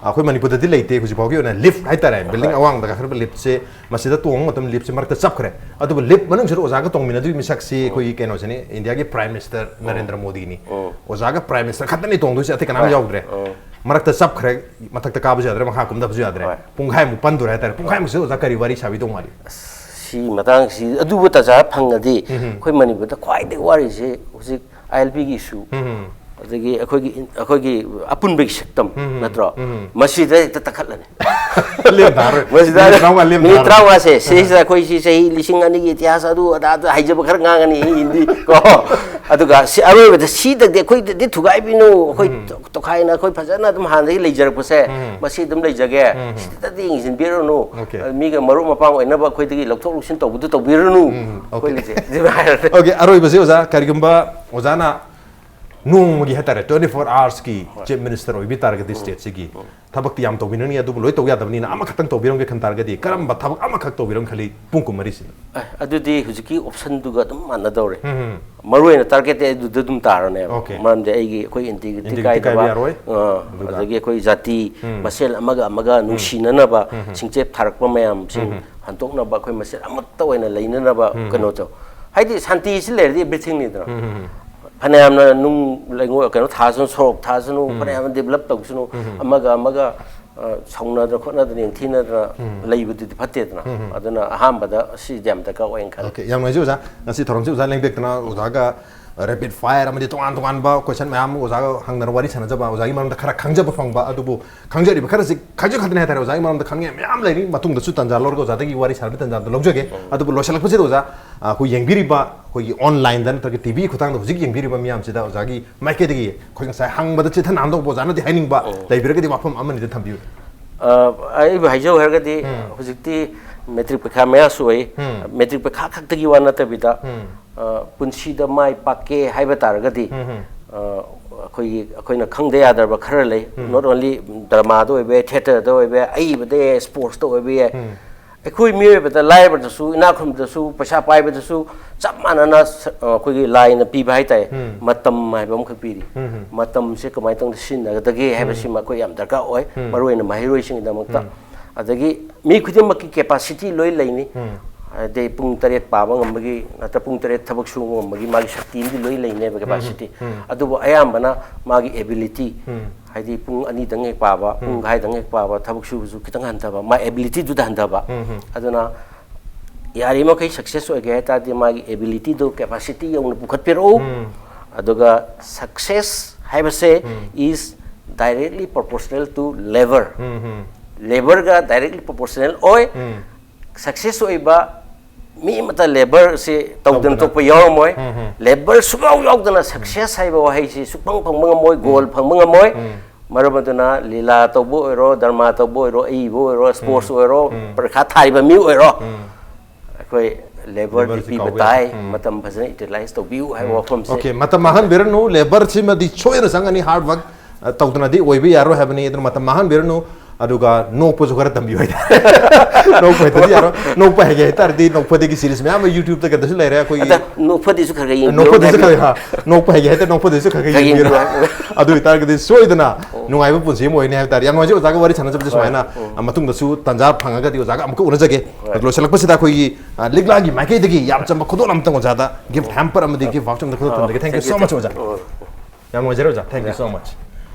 ꯑꯩꯈꯣꯏ ꯃꯅꯤꯄꯨꯔꯗꯗꯤ ꯂꯩꯇꯦ ꯍꯧꯖꯤꯛ ꯐꯥꯎꯒꯤ ꯑꯣꯏꯅ, lift ꯍꯥꯏꯇꯥꯔꯦ, building ꯍꯣꯏ꯫ ꯑꯋꯥꯡꯕꯗ ꯀꯥꯈꯠꯄ liftꯁꯦ, ꯃꯁꯤꯗ ꯇꯣꯡꯕ ꯃꯇꯝꯗ liftꯁꯦ ꯃꯔꯛꯇ ꯆꯞꯈ꯭ꯔꯦ꯫ ꯑꯗꯨꯕꯨ lift ꯃꯅꯨꯡꯁꯤꯗ ꯑꯣꯖꯥꯒ ꯇꯣꯡꯃꯤꯟꯅꯗꯣꯏ ꯃꯤꯁꯛꯁꯤ ꯑꯩꯈꯣꯏꯒꯤ ꯀꯩꯅꯣꯁꯤꯅꯤ, ꯏꯟꯗꯤꯌꯥꯒꯤ Prime Minister ꯅꯔꯦꯟꯗ꯭ꯔ ꯃꯣꯗꯤꯅꯤ꯫ ꯎꯝ꯫ ꯑꯣꯖꯥꯒ Prime Minister ꯈꯛꯇꯅꯤ ꯇꯣꯡꯗꯣꯏꯁꯦ, ꯑꯇꯩ ꯀꯅꯥꯝ ꯍꯣꯏ꯫ ꯌꯥꯎꯗ꯭ꯔꯦ꯫ ꯎꯝ꯫ ꯃꯔꯛꯇ ꯆꯞꯈ꯭ꯔꯦ, ꯃꯊꯛꯇ ꯀꯥꯕꯁꯨ ꯌꯥꯗ꯭ꯔꯦ, ꯃꯈꯥ ꯀꯨꯝꯊꯕꯁꯨ ꯌꯥꯗ꯭ꯔꯦ꯫ ꯍꯣꯏ꯫ ꯄꯨꯡꯈꯥꯏꯃꯨꯛ ꯄꯟꯗꯣꯔꯦ ꯍꯥꯏꯇꯥꯔꯦ꯫ ꯄꯨꯡꯈꯥꯏꯃꯨꯛꯁꯤꯗ ꯑꯣꯖꯥ ꯀꯔꯤ ꯋꯥꯔꯤ ꯁꯥꯕꯤꯗꯧ ꯃꯥꯜꯂꯤ? ꯁꯤ ꯃꯇꯥꯡꯁꯤ ꯑꯗꯨꯕꯨ ꯇꯥꯟꯖꯥ ꯐꯪꯉꯗꯤ ꯎꯝ꯫ ꯑꯩꯈꯣꯏ ꯃꯅꯤꯄꯨꯔꯗ ꯈ꯭ꯋꯥꯏꯗꯒꯤ ꯋꯥꯔꯤꯁꯦ ꯍꯧꯖꯤꯛ ILPꯒꯤ issue꯫ ꯎꯝ꯫ ꯑꯗꯒꯤ ꯑꯩꯈꯣꯏꯒꯤ ꯑꯩꯈꯣꯏꯒꯤ ꯑꯄꯨꯟꯕꯒꯤ ꯁꯛꯇꯝ, ꯎꯝ, ꯅꯠꯇ꯭ꯔꯣ? ꯎꯝ꯫ ꯃꯁꯤꯗ ꯍꯦꯛꯇ ꯇꯛꯈꯠꯂꯅꯤ꯫ ꯂꯦꯝꯊꯥꯔꯣꯏ꯫ ꯃꯁꯤꯗ ꯃꯤꯅꯤꯠ ꯇꯔꯥꯃꯉꯥ ꯂꯦꯝꯊꯥꯔꯣꯏ꯫ ꯃꯤꯅꯤꯠ ꯇꯔꯥꯃꯉꯥꯁꯦ ꯁꯤꯁꯤꯗ ꯑꯩꯈꯣꯏ ꯁꯤ ꯆꯍꯤ ꯂꯤꯁꯤꯡ ꯑꯅꯤꯒꯤ ꯏꯇꯤꯍꯥꯁ ꯑꯗꯨ ꯑꯗꯥ ꯑꯗꯨ ꯍꯥꯏꯖꯕ ꯈꯔ ꯉꯥꯡꯉꯅꯤ ꯍꯤꯟꯗꯤ ꯀꯣ꯫ ꯑꯗꯨꯒ ꯁꯤ ꯑꯔꯣꯏꯕꯗ ꯁꯤꯗꯗꯤ ꯑꯩꯈꯣꯏꯗꯗꯤ ꯊꯨꯒꯥꯏꯕꯤꯅꯨ, ꯑꯩꯈꯣꯏ ꯇꯣꯈꯥꯏꯅ ꯑꯩꯈꯣꯏ ꯐꯖꯅ ꯑꯗꯨꯝ ꯍꯥꯟꯅꯗꯒꯤ ꯂꯩꯖꯔꯛꯄꯁꯦ, ꯃꯁꯤ ꯑꯗꯨꯝ ꯂꯩꯖꯒꯦ, ꯁꯤꯗꯗꯤ ꯌꯦꯡꯁꯤꯟꯕꯤꯔꯨꯅꯨ, Okay. ꯃꯤꯒ ꯃꯔꯨꯞ ꯃꯄꯥꯡ ꯑꯣꯏꯅꯕ ꯑꯩꯈꯣꯏꯗꯒꯤ ꯂꯧꯊꯣꯛ ꯂꯧꯁꯤꯟ ꯇꯧꯕꯗꯨ ꯇꯧꯕꯤꯔꯨꯅꯨ꯫ ꯎꯝ, ꯑꯩꯈꯣꯏ okay. ꯂꯩꯖꯩ꯫ ꯑꯗꯨꯃꯥꯏꯅ ꯍꯥꯏꯔꯗꯤ꯫ Okay, ꯑꯔꯣꯏꯕꯁꯤ ꯑꯣꯖꯥ, ꯀꯔꯤꯒꯨꯝꯕ ꯑꯣꯖꯥꯅ ꯅꯣꯡꯃꯒꯤ ꯍꯥꯏꯇꯥꯔꯦ, twenty four hours ꯀꯤ Chief Minister ꯑꯣꯏꯕꯤ ꯇꯥꯔꯒꯗꯤ state ꯁꯤꯒꯤ ꯊꯕꯛꯇꯤ ꯌꯥꯝ ꯇꯧꯕꯤꯅꯤꯡꯉꯤ, ꯑꯗꯨꯕꯨ ꯂꯣꯏ ꯇꯧ ꯌꯥꯗꯕꯅꯤꯅ ꯑꯃꯈꯛꯇꯪ ꯇꯧꯕꯤꯔꯝꯒꯦ ꯈꯟ ꯇꯥꯔꯒꯗꯤ ꯀꯔꯝꯕ ꯊꯕꯛ ꯑꯃꯈꯛ ꯇꯧꯕꯤꯔꯝ ꯈꯜꯂꯤ ꯄꯨꯡ ꯀꯨꯟꯃꯔꯤꯁꯤꯗ? ꯑꯦ, ꯑꯗꯨꯗꯤ ꯍꯧꯖꯤꯛꯀꯤ option ꯗꯨꯒ ꯑꯗꯨꯝ ꯃꯥꯟꯅꯗꯧꯔꯦ꯫ ꯎꯝ, ꯎꯝ. ꯃꯔꯨ ꯑꯣꯏꯅ target ꯇꯤ ꯑꯗꯨꯗ ꯑꯗꯨꯝ ꯇꯥꯔꯅꯦꯕ꯫ Okay. ꯃꯔꯝꯗꯤ ꯑꯩꯒꯤ, ꯑꯩꯈꯣꯏ integrity Integrity ꯀꯥꯏꯗꯕ, ꯀꯥꯏꯕ ꯌꯥꯔꯣꯏ꯫ ꯑ, ꯑꯗꯨꯒ ꯑꯗꯒꯤ ꯑꯩꯈꯣꯏ ꯖꯥꯇꯤ ꯎꯝ. ꯃꯁꯦꯜ ꯑꯃꯒ ꯑꯃꯒ ꯅꯨꯡꯁꯤꯅꯅꯕ, ꯁꯤꯡꯆꯦꯞ ꯊꯥꯔꯛꯄ ꯃꯌꯥꯝꯁꯤꯡ ꯍꯟꯗꯣꯛꯅꯕ, ꯑꯩꯈꯣꯏ ꯃꯁꯦꯜ ꯑꯃꯠꯇ ꯑꯣꯏꯅ ꯂꯩꯅꯅꯕ ꯀꯩꯅꯣꯗꯣ꯫ ꯍꯥꯏꯗꯤ ꯁꯥꯟꯇꯤꯁꯤ ꯂꯩꯔꯗꯤ everything ꯅꯤꯗꯅ꯫ ꯎꯝ, ꯎꯝ, ꯎꯝ. ꯐꯅꯌꯥꯝꯅ ꯅꯨꯡ ꯂꯩꯉꯣꯏ ꯀꯩꯅꯣ ꯊꯥꯁꯅꯨ, ꯁꯣꯔꯣꯛ ꯊꯥꯁꯅꯨ, ꯐꯅꯌꯥꯝꯅ develop ꯇꯧꯁꯅꯨ, ꯑꯃꯒ ꯑꯃꯒ, ꯑ, ꯁꯥꯎꯅꯗꯅ ꯈꯣꯠꯅꯗꯅ ꯌꯦꯡꯊꯤꯅꯗꯅ ꯂꯩꯕꯗꯨꯗꯤ ꯐꯠꯇꯦꯗꯅ꯫ ꯑꯗꯨꯅ ꯑꯍꯥꯟꯕꯗ ꯁꯤꯗꯤ ꯌꯥꯝ ꯗꯔꯀꯥꯔ ꯑꯣꯏꯅ ꯈꯜꯂꯤ꯫ Okay, ꯌꯥꯝ ꯅꯨꯡꯉꯥꯏꯖꯩ ꯑꯣꯖꯥ꯫ ꯉꯁꯤ ꯊꯧꯔꯝꯁꯤ ꯑꯣꯖꯥ ꯂꯦꯡꯕꯤꯔꯛꯇꯅ ꯑꯣꯖꯥꯒ rapid fire ꯑꯃꯗꯤ ꯇꯣꯉꯥꯟ ꯇꯣꯉꯥꯟꯕ question ꯃꯌꯥꯝ ꯑꯃ ꯑꯣꯖꯥꯒ ꯍꯪꯗꯅ ꯋꯥꯔꯤ ꯁꯥꯟꯅꯖꯕ, ꯑꯣꯖꯥꯒꯤ ꯃꯔꯝꯗ ꯈꯔ ꯈꯪꯖꯕ ꯐꯪꯕ, ꯑꯗꯨꯕꯨ ꯈꯪꯖꯔꯤꯕ ꯈꯔꯁꯤ ꯈꯪꯖ ꯈꯛꯇꯅꯦ ꯍꯥꯏꯇꯥꯔꯦ꯫ ꯑꯣꯖꯥꯒꯤ ꯃꯔꯝꯗ ꯈꯪꯅꯤꯡꯉꯥꯏ ꯃꯌꯥꯝ ꯂꯩꯔꯤ, ꯃꯇꯨꯡꯗꯁꯨ ꯇꯥꯟꯖꯥ ꯂꯧꯔꯒ ꯑꯣꯖꯥꯗꯒꯤ ꯋꯥꯔꯤ ꯁꯥꯟꯅꯕꯒꯤ ꯇꯥꯟꯖꯥꯗꯣ ꯂꯧꯖꯒꯦ꯫ ꯑꯗꯨꯕꯨ ꯂꯣꯏꯁꯤꯜꯂꯛꯄꯁꯤꯗ ꯑꯣꯖꯥ, ꯑ, ꯑꯩꯈꯣꯏ ꯌꯦꯡꯕꯤꯔꯤꯕ, ꯑꯩꯈꯣꯏꯒꯤ online ꯗ ꯅꯠꯇ꯭ꯔꯒ TV ꯒꯤ ꯈꯨꯠꯊꯥꯡꯗ ꯍꯧꯖꯤꯛ ꯌꯦꯡꯕꯤꯔꯤꯕ ꯃꯤꯌꯥꯝꯁꯤꯗ ꯑꯣꯖꯥꯒꯤ ꯃꯥꯏꯀꯩꯗꯒꯤ ꯑꯩꯈꯣꯏ ꯉꯁꯥꯏ ꯍꯪꯕꯗ ꯆꯤꯊ ꯅꯥꯟꯗꯧꯕ ꯑꯣꯖꯥꯅꯗꯤ ꯍꯥꯏꯅꯤꯡꯕ ꯂꯩꯕꯤꯔꯒꯗꯤ ꯋꯥꯐꯝ ꯑꯃꯅꯤꯗ ꯊꯝꯕꯤꯌꯨ꯫ ꯑ, ꯑꯩꯕꯨ ꯍꯥꯏꯖꯧ ꯍꯥꯏꯔꯒꯗꯤ ꯍꯧꯖꯤꯛꯇꯤ matric ꯄꯩꯈꯥ ꯃꯌꯥꯁꯨ ꯑꯣꯏ꯫ ꯎꯝ. Matric ꯄꯩꯈꯥ ꯈꯛꯇꯒꯤ ꯋꯥ ꯅꯠꯇꯕꯤꯗ, ꯎꯝ. ꯑ, ꯄꯨꯟꯁꯤꯗ ꯃꯥꯏ ꯄꯥꯛꯀꯦ ꯍꯥꯏꯕ ꯇꯥꯔꯒꯗꯤ, ꯎꯝ, ꯎꯝ. ꯑ, ꯑꯩꯈꯣꯏꯒꯤ, ꯑꯩꯈꯣꯏꯅ ꯈꯪꯗ ꯌꯥꯗ꯭ꯔꯕ ꯈꯔ ꯂꯩ꯫ Not only drama ꯗ ꯑꯣꯏꯕ ꯌꯥꯏ, theatre ꯗ ꯑꯣꯏꯕ ꯌꯥꯏ, ꯑꯏꯕꯗ ꯌꯥꯏ, sports ꯇ ꯑꯣꯏꯕ ꯌꯥꯏ꯫ ꯑꯩꯈꯣꯏ ꯃꯤꯑꯣꯏꯕꯗ, ꯂꯥꯏꯔꯕꯗꯁꯨ, ꯏꯅꯥꯛ ꯈꯨꯟꯕꯗꯁꯨ, ꯄꯩꯁꯥ ꯄꯥꯏꯕꯗꯁꯨ ꯆꯞ ꯃꯥꯟꯅꯅ ꯁ-, ꯑ, ꯑꯩꯈꯣꯏꯒꯤ ꯂꯥꯏꯅ ꯄꯤꯕ ꯍꯥꯏꯇꯥꯔꯦ꯫ ꯃꯇꯝ ꯍꯥꯏꯕ ꯑꯃꯈꯛ ꯄꯤꯔꯤ꯫ ꯃꯇꯝꯁꯦ ꯀꯃꯥꯏꯅ ꯇꯧꯅ ꯁꯤꯖꯤꯟꯅꯒꯗꯒꯦ ꯍꯥꯏꯕꯁꯤꯃ ꯑꯩꯈꯣꯏ ꯌꯥꯝ ꯗꯔꯀꯥꯔ ꯑꯣꯏ, ꯃꯔꯨꯑꯣꯏꯅ ꯃꯍꯩꯔꯣꯏꯁꯤꯡꯒꯤꯗꯃꯛꯇ꯫ ꯑꯗꯒꯤ ꯃꯤ ꯈꯨꯗꯤꯡꯃꯛꯀꯤ capacity ꯂꯣꯏ ꯂꯩꯅꯤ꯫ ꯑꯗꯩ ꯄꯨꯡ ꯇꯔꯦꯠ ꯄꯥꯕ ꯉꯝꯕꯒꯤ ꯅꯠꯇ꯭ꯔ ꯄꯨꯡ ꯇꯔꯦꯠ ꯊꯕꯛ ꯁꯨꯕ ꯉꯝꯕꯒꯤ ꯃꯥꯒꯤ ꯁꯛꯇꯤ ꯑꯃꯗꯤ ꯂꯣꯏ ꯂꯩꯅꯦꯕ, capacity꯫ ꯑꯗꯨꯕꯨ ꯑꯌꯥꯝꯕꯅ ꯃꯥꯒꯤ ability, ꯍꯥꯏꯗꯤ ꯄꯨꯡ ꯑꯅꯤꯗꯪ ꯍꯦꯛ ꯄꯥꯕ, ꯄꯨꯡ ꯈꯥꯏꯗꯪ ꯍꯦꯛ ꯄꯥꯕ, ꯊꯕꯛ ꯁꯨꯕꯁꯨ ꯈꯤꯇꯪ ꯍꯟꯊꯕ, ꯃꯥ ability ꯗꯨꯗ ꯍꯟꯊꯕ꯫ ꯑꯗꯨꯅ ꯌꯥꯔꯤꯃꯈꯩ success ꯑꯣꯏꯒꯦ ꯍꯥꯏ ꯇꯥꯔꯗꯤ ꯃꯥꯒꯤ ability ꯗꯨ, capacity ꯌꯧꯅ ꯄꯨꯈꯠꯄꯤꯔꯛꯎ꯫ ꯑꯗꯨꯒ success ꯍꯥꯏꯕꯁꯦ is directly proportional to labor꯫ Labourꯒ directly proportional ꯑꯣꯏ꯫ Success ꯑꯣꯏꯕ ꯃꯤ ꯑꯃꯠꯇ labourꯁꯤ ꯇꯧꯗꯅ ꯇꯧꯗꯅ꯫ ꯊꯣꯛꯄ ꯌꯥꯎꯔꯝꯃꯣꯏ꯫ Labour ꯁꯨꯡꯌꯥꯎ ꯌꯥꯎꯗꯅ success ꯍꯥꯏꯕ ꯋꯥꯍꯩꯁꯤ ꯁꯨꯛꯐꯪ ꯐꯪꯕ ꯉꯝꯃꯣꯏ, goal ꯐꯪꯕ ꯉꯝꯃꯣꯏ꯫ ꯃꯔꯝ ꯑꯗꯨꯅ ꯂꯤꯂꯥ ꯇꯧꯕ ꯑꯣꯏꯔꯣ, ꯗ꯭ꯔꯃꯥ ꯇꯧꯕ ꯑꯣꯏꯔꯣ, ꯑꯏꯕ ꯑꯣꯏꯔꯣ, sports ꯑꯣꯏꯔꯣ, ꯄꯔꯤꯈꯥ ꯊꯥꯔꯤꯕ ꯃꯤ ꯑꯣꯏꯔꯣ, ꯑꯩꯈꯣꯏ labourꯗꯤ labourꯁꯤ ꯄꯤꯕ ꯀꯥꯎꯕ ꯇꯥꯏ꯫ ꯌꯥꯗꯦ꯫ ꯃꯇꯝ ꯐꯖꯅ utilize ꯇꯧꯕꯤꯌꯨ ꯍꯥꯏꯕ ꯋꯥꯐꯝꯁꯦ꯫ Okay, ꯃꯇꯝ ꯃꯥꯡꯍꯟꯕꯤꯔꯅꯨ, labourꯁꯤꯃꯗꯤ ꯁꯣꯏꯗꯅ ꯆꯪꯒꯅꯤ, hard work ꯑ, ꯇꯧꯗꯅꯗꯤ ꯑꯣꯏꯕ ꯌꯥꯔꯣꯏ ꯍꯥꯏꯕꯅꯤ꯫ ꯑꯗꯨꯅ ꯃꯇꯝ ꯃꯥꯡꯍꯟꯕꯤꯔꯅꯨ, ꯑꯗꯨꯒ ꯅꯣꯛꯄꯁꯨ ꯈꯔ ꯇꯝꯕꯤꯌꯨ ꯍꯥꯏꯇꯥꯔꯦ꯫ ꯅꯣꯛꯄ ꯍꯩꯇꯗꯤ ꯌꯥꯔꯣꯏ꯫ ꯅꯣꯛꯄ ꯍꯩꯒꯦ ꯍꯥꯏꯇꯥꯔꯗꯤ ꯅꯣꯛꯐꯗꯦꯒꯤ series ꯃꯌꯥꯝ ꯑꯃ YouTubeꯇ ꯀꯩꯗꯁꯨ ꯂꯩꯔꯦ ꯑꯩꯈꯣꯏꯒꯤ꯫ ꯑꯗ ꯅꯣꯛꯐꯗꯦꯁꯨ ꯈꯔ ꯈꯔ ꯌꯦꯡꯕꯤꯌꯨ ꯅꯣꯛꯐꯗꯦꯁꯨ ꯍꯥꯏꯕꯅꯤ꯫ ꯈꯔ, ꯍꯥ, ꯅꯣꯛꯄ ꯍꯩꯒꯦ ꯍꯥꯏꯇꯥꯔꯗꯤ ꯅꯣꯛꯐꯗꯦꯁꯨ ꯈꯔ ꯈꯔ ꯈꯔ ꯌꯦꯡꯕꯤꯔꯣ꯫ ꯌꯦꯡꯕꯤꯌꯨ ꯍꯥꯏꯕꯅꯤ꯫ ꯑꯗꯨ ꯑꯣꯏꯇꯥꯔꯒꯗꯤ ꯁꯣꯏꯗꯅ ꯅꯨꯡꯉꯥꯏꯕ ꯄꯨꯟꯁꯤ ꯑꯃ ꯑꯣꯏꯅꯤ ꯍꯥꯏꯕ ꯇꯥꯔꯦ꯫ ꯌꯥꯝ ꯅꯨꯡꯉꯥꯏꯖꯩ ꯑꯣꯖꯥꯒ ꯋꯥꯔꯤ ꯁꯥꯟꯅꯖꯕꯁꯦ ꯁꯨꯃꯥꯏꯅ꯫ ꯑ, ꯃꯇꯨꯡꯗꯁꯨ ꯇꯥꯟꯖꯥ ꯐꯪꯉꯒꯗꯤ ꯑꯣꯖꯥꯒ ꯑꯃꯨꯛꯀ ꯎꯅꯖꯒꯦ꯫ ꯑꯗꯨ ꯂꯣꯏꯁꯤꯜꯂꯛꯄꯁꯤꯗ ꯑꯩꯈꯣꯏꯒꯤ, ꯑ, ꯂꯤꯛꯂꯥꯒꯤ ꯃꯥꯏꯀꯩꯗꯒꯤ ꯌꯥꯝ ꯆꯝꯕ ꯈꯨꯗꯣꯜ ꯑꯃꯇꯪ ꯑꯣꯖꯥꯗ gift hamper ꯑꯃꯗꯤ gift voucher ꯑꯃꯇꯪ ꯈꯨꯗꯣꯜ ꯇꯝꯖꯒꯦ꯫ Thank you so much ꯑꯣꯖꯥ꯫ ꯌꯥꯝ ꯅꯨꯡꯉꯥꯏꯖꯔꯦ ꯑꯣꯖꯥ꯫ Thank you so much꯫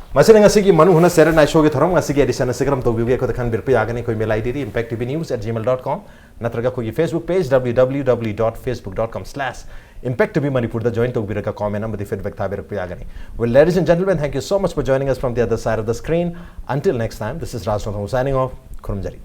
ꯃꯁꯤꯅ ꯉꯁꯤꯒꯤ ꯃꯅꯨ ꯍꯨꯅ ꯁꯦꯔꯦ ꯅꯥꯏ ꯁꯣꯒꯤ ꯊꯧꯔꯝ ꯉꯁꯤꯒꯤ edition ꯑꯁꯤ ꯀꯔꯝ ꯇꯧꯕꯤꯕꯒꯦ ꯑꯩꯈꯣꯏꯗ ꯈꯟꯕꯤꯔꯛꯄ ꯌꯥꯒꯅꯤ꯫ ꯑꯩꯈꯣꯏ mail ID D impact T V news at gmail dot com ꯅꯠꯇ꯭ꯔꯒ ꯑꯩꯈꯣꯏꯒꯤ Facebook page W W W dot facebook dot com slash impact T V Manipur ꯗ join ꯇꯧꯕꯤꯔꯒ comment ꯑꯃꯗꯤ feedback ꯊꯥꯕꯤꯔꯛꯄ ꯌꯥꯒꯅꯤ꯫ Well, ladies and gentlemen, thank you so much for joining us from the other side of the screen. Until next time, this is Raj Nonthong signing off. ꯈꯨꯔꯨꯝꯖꯔꯤ꯫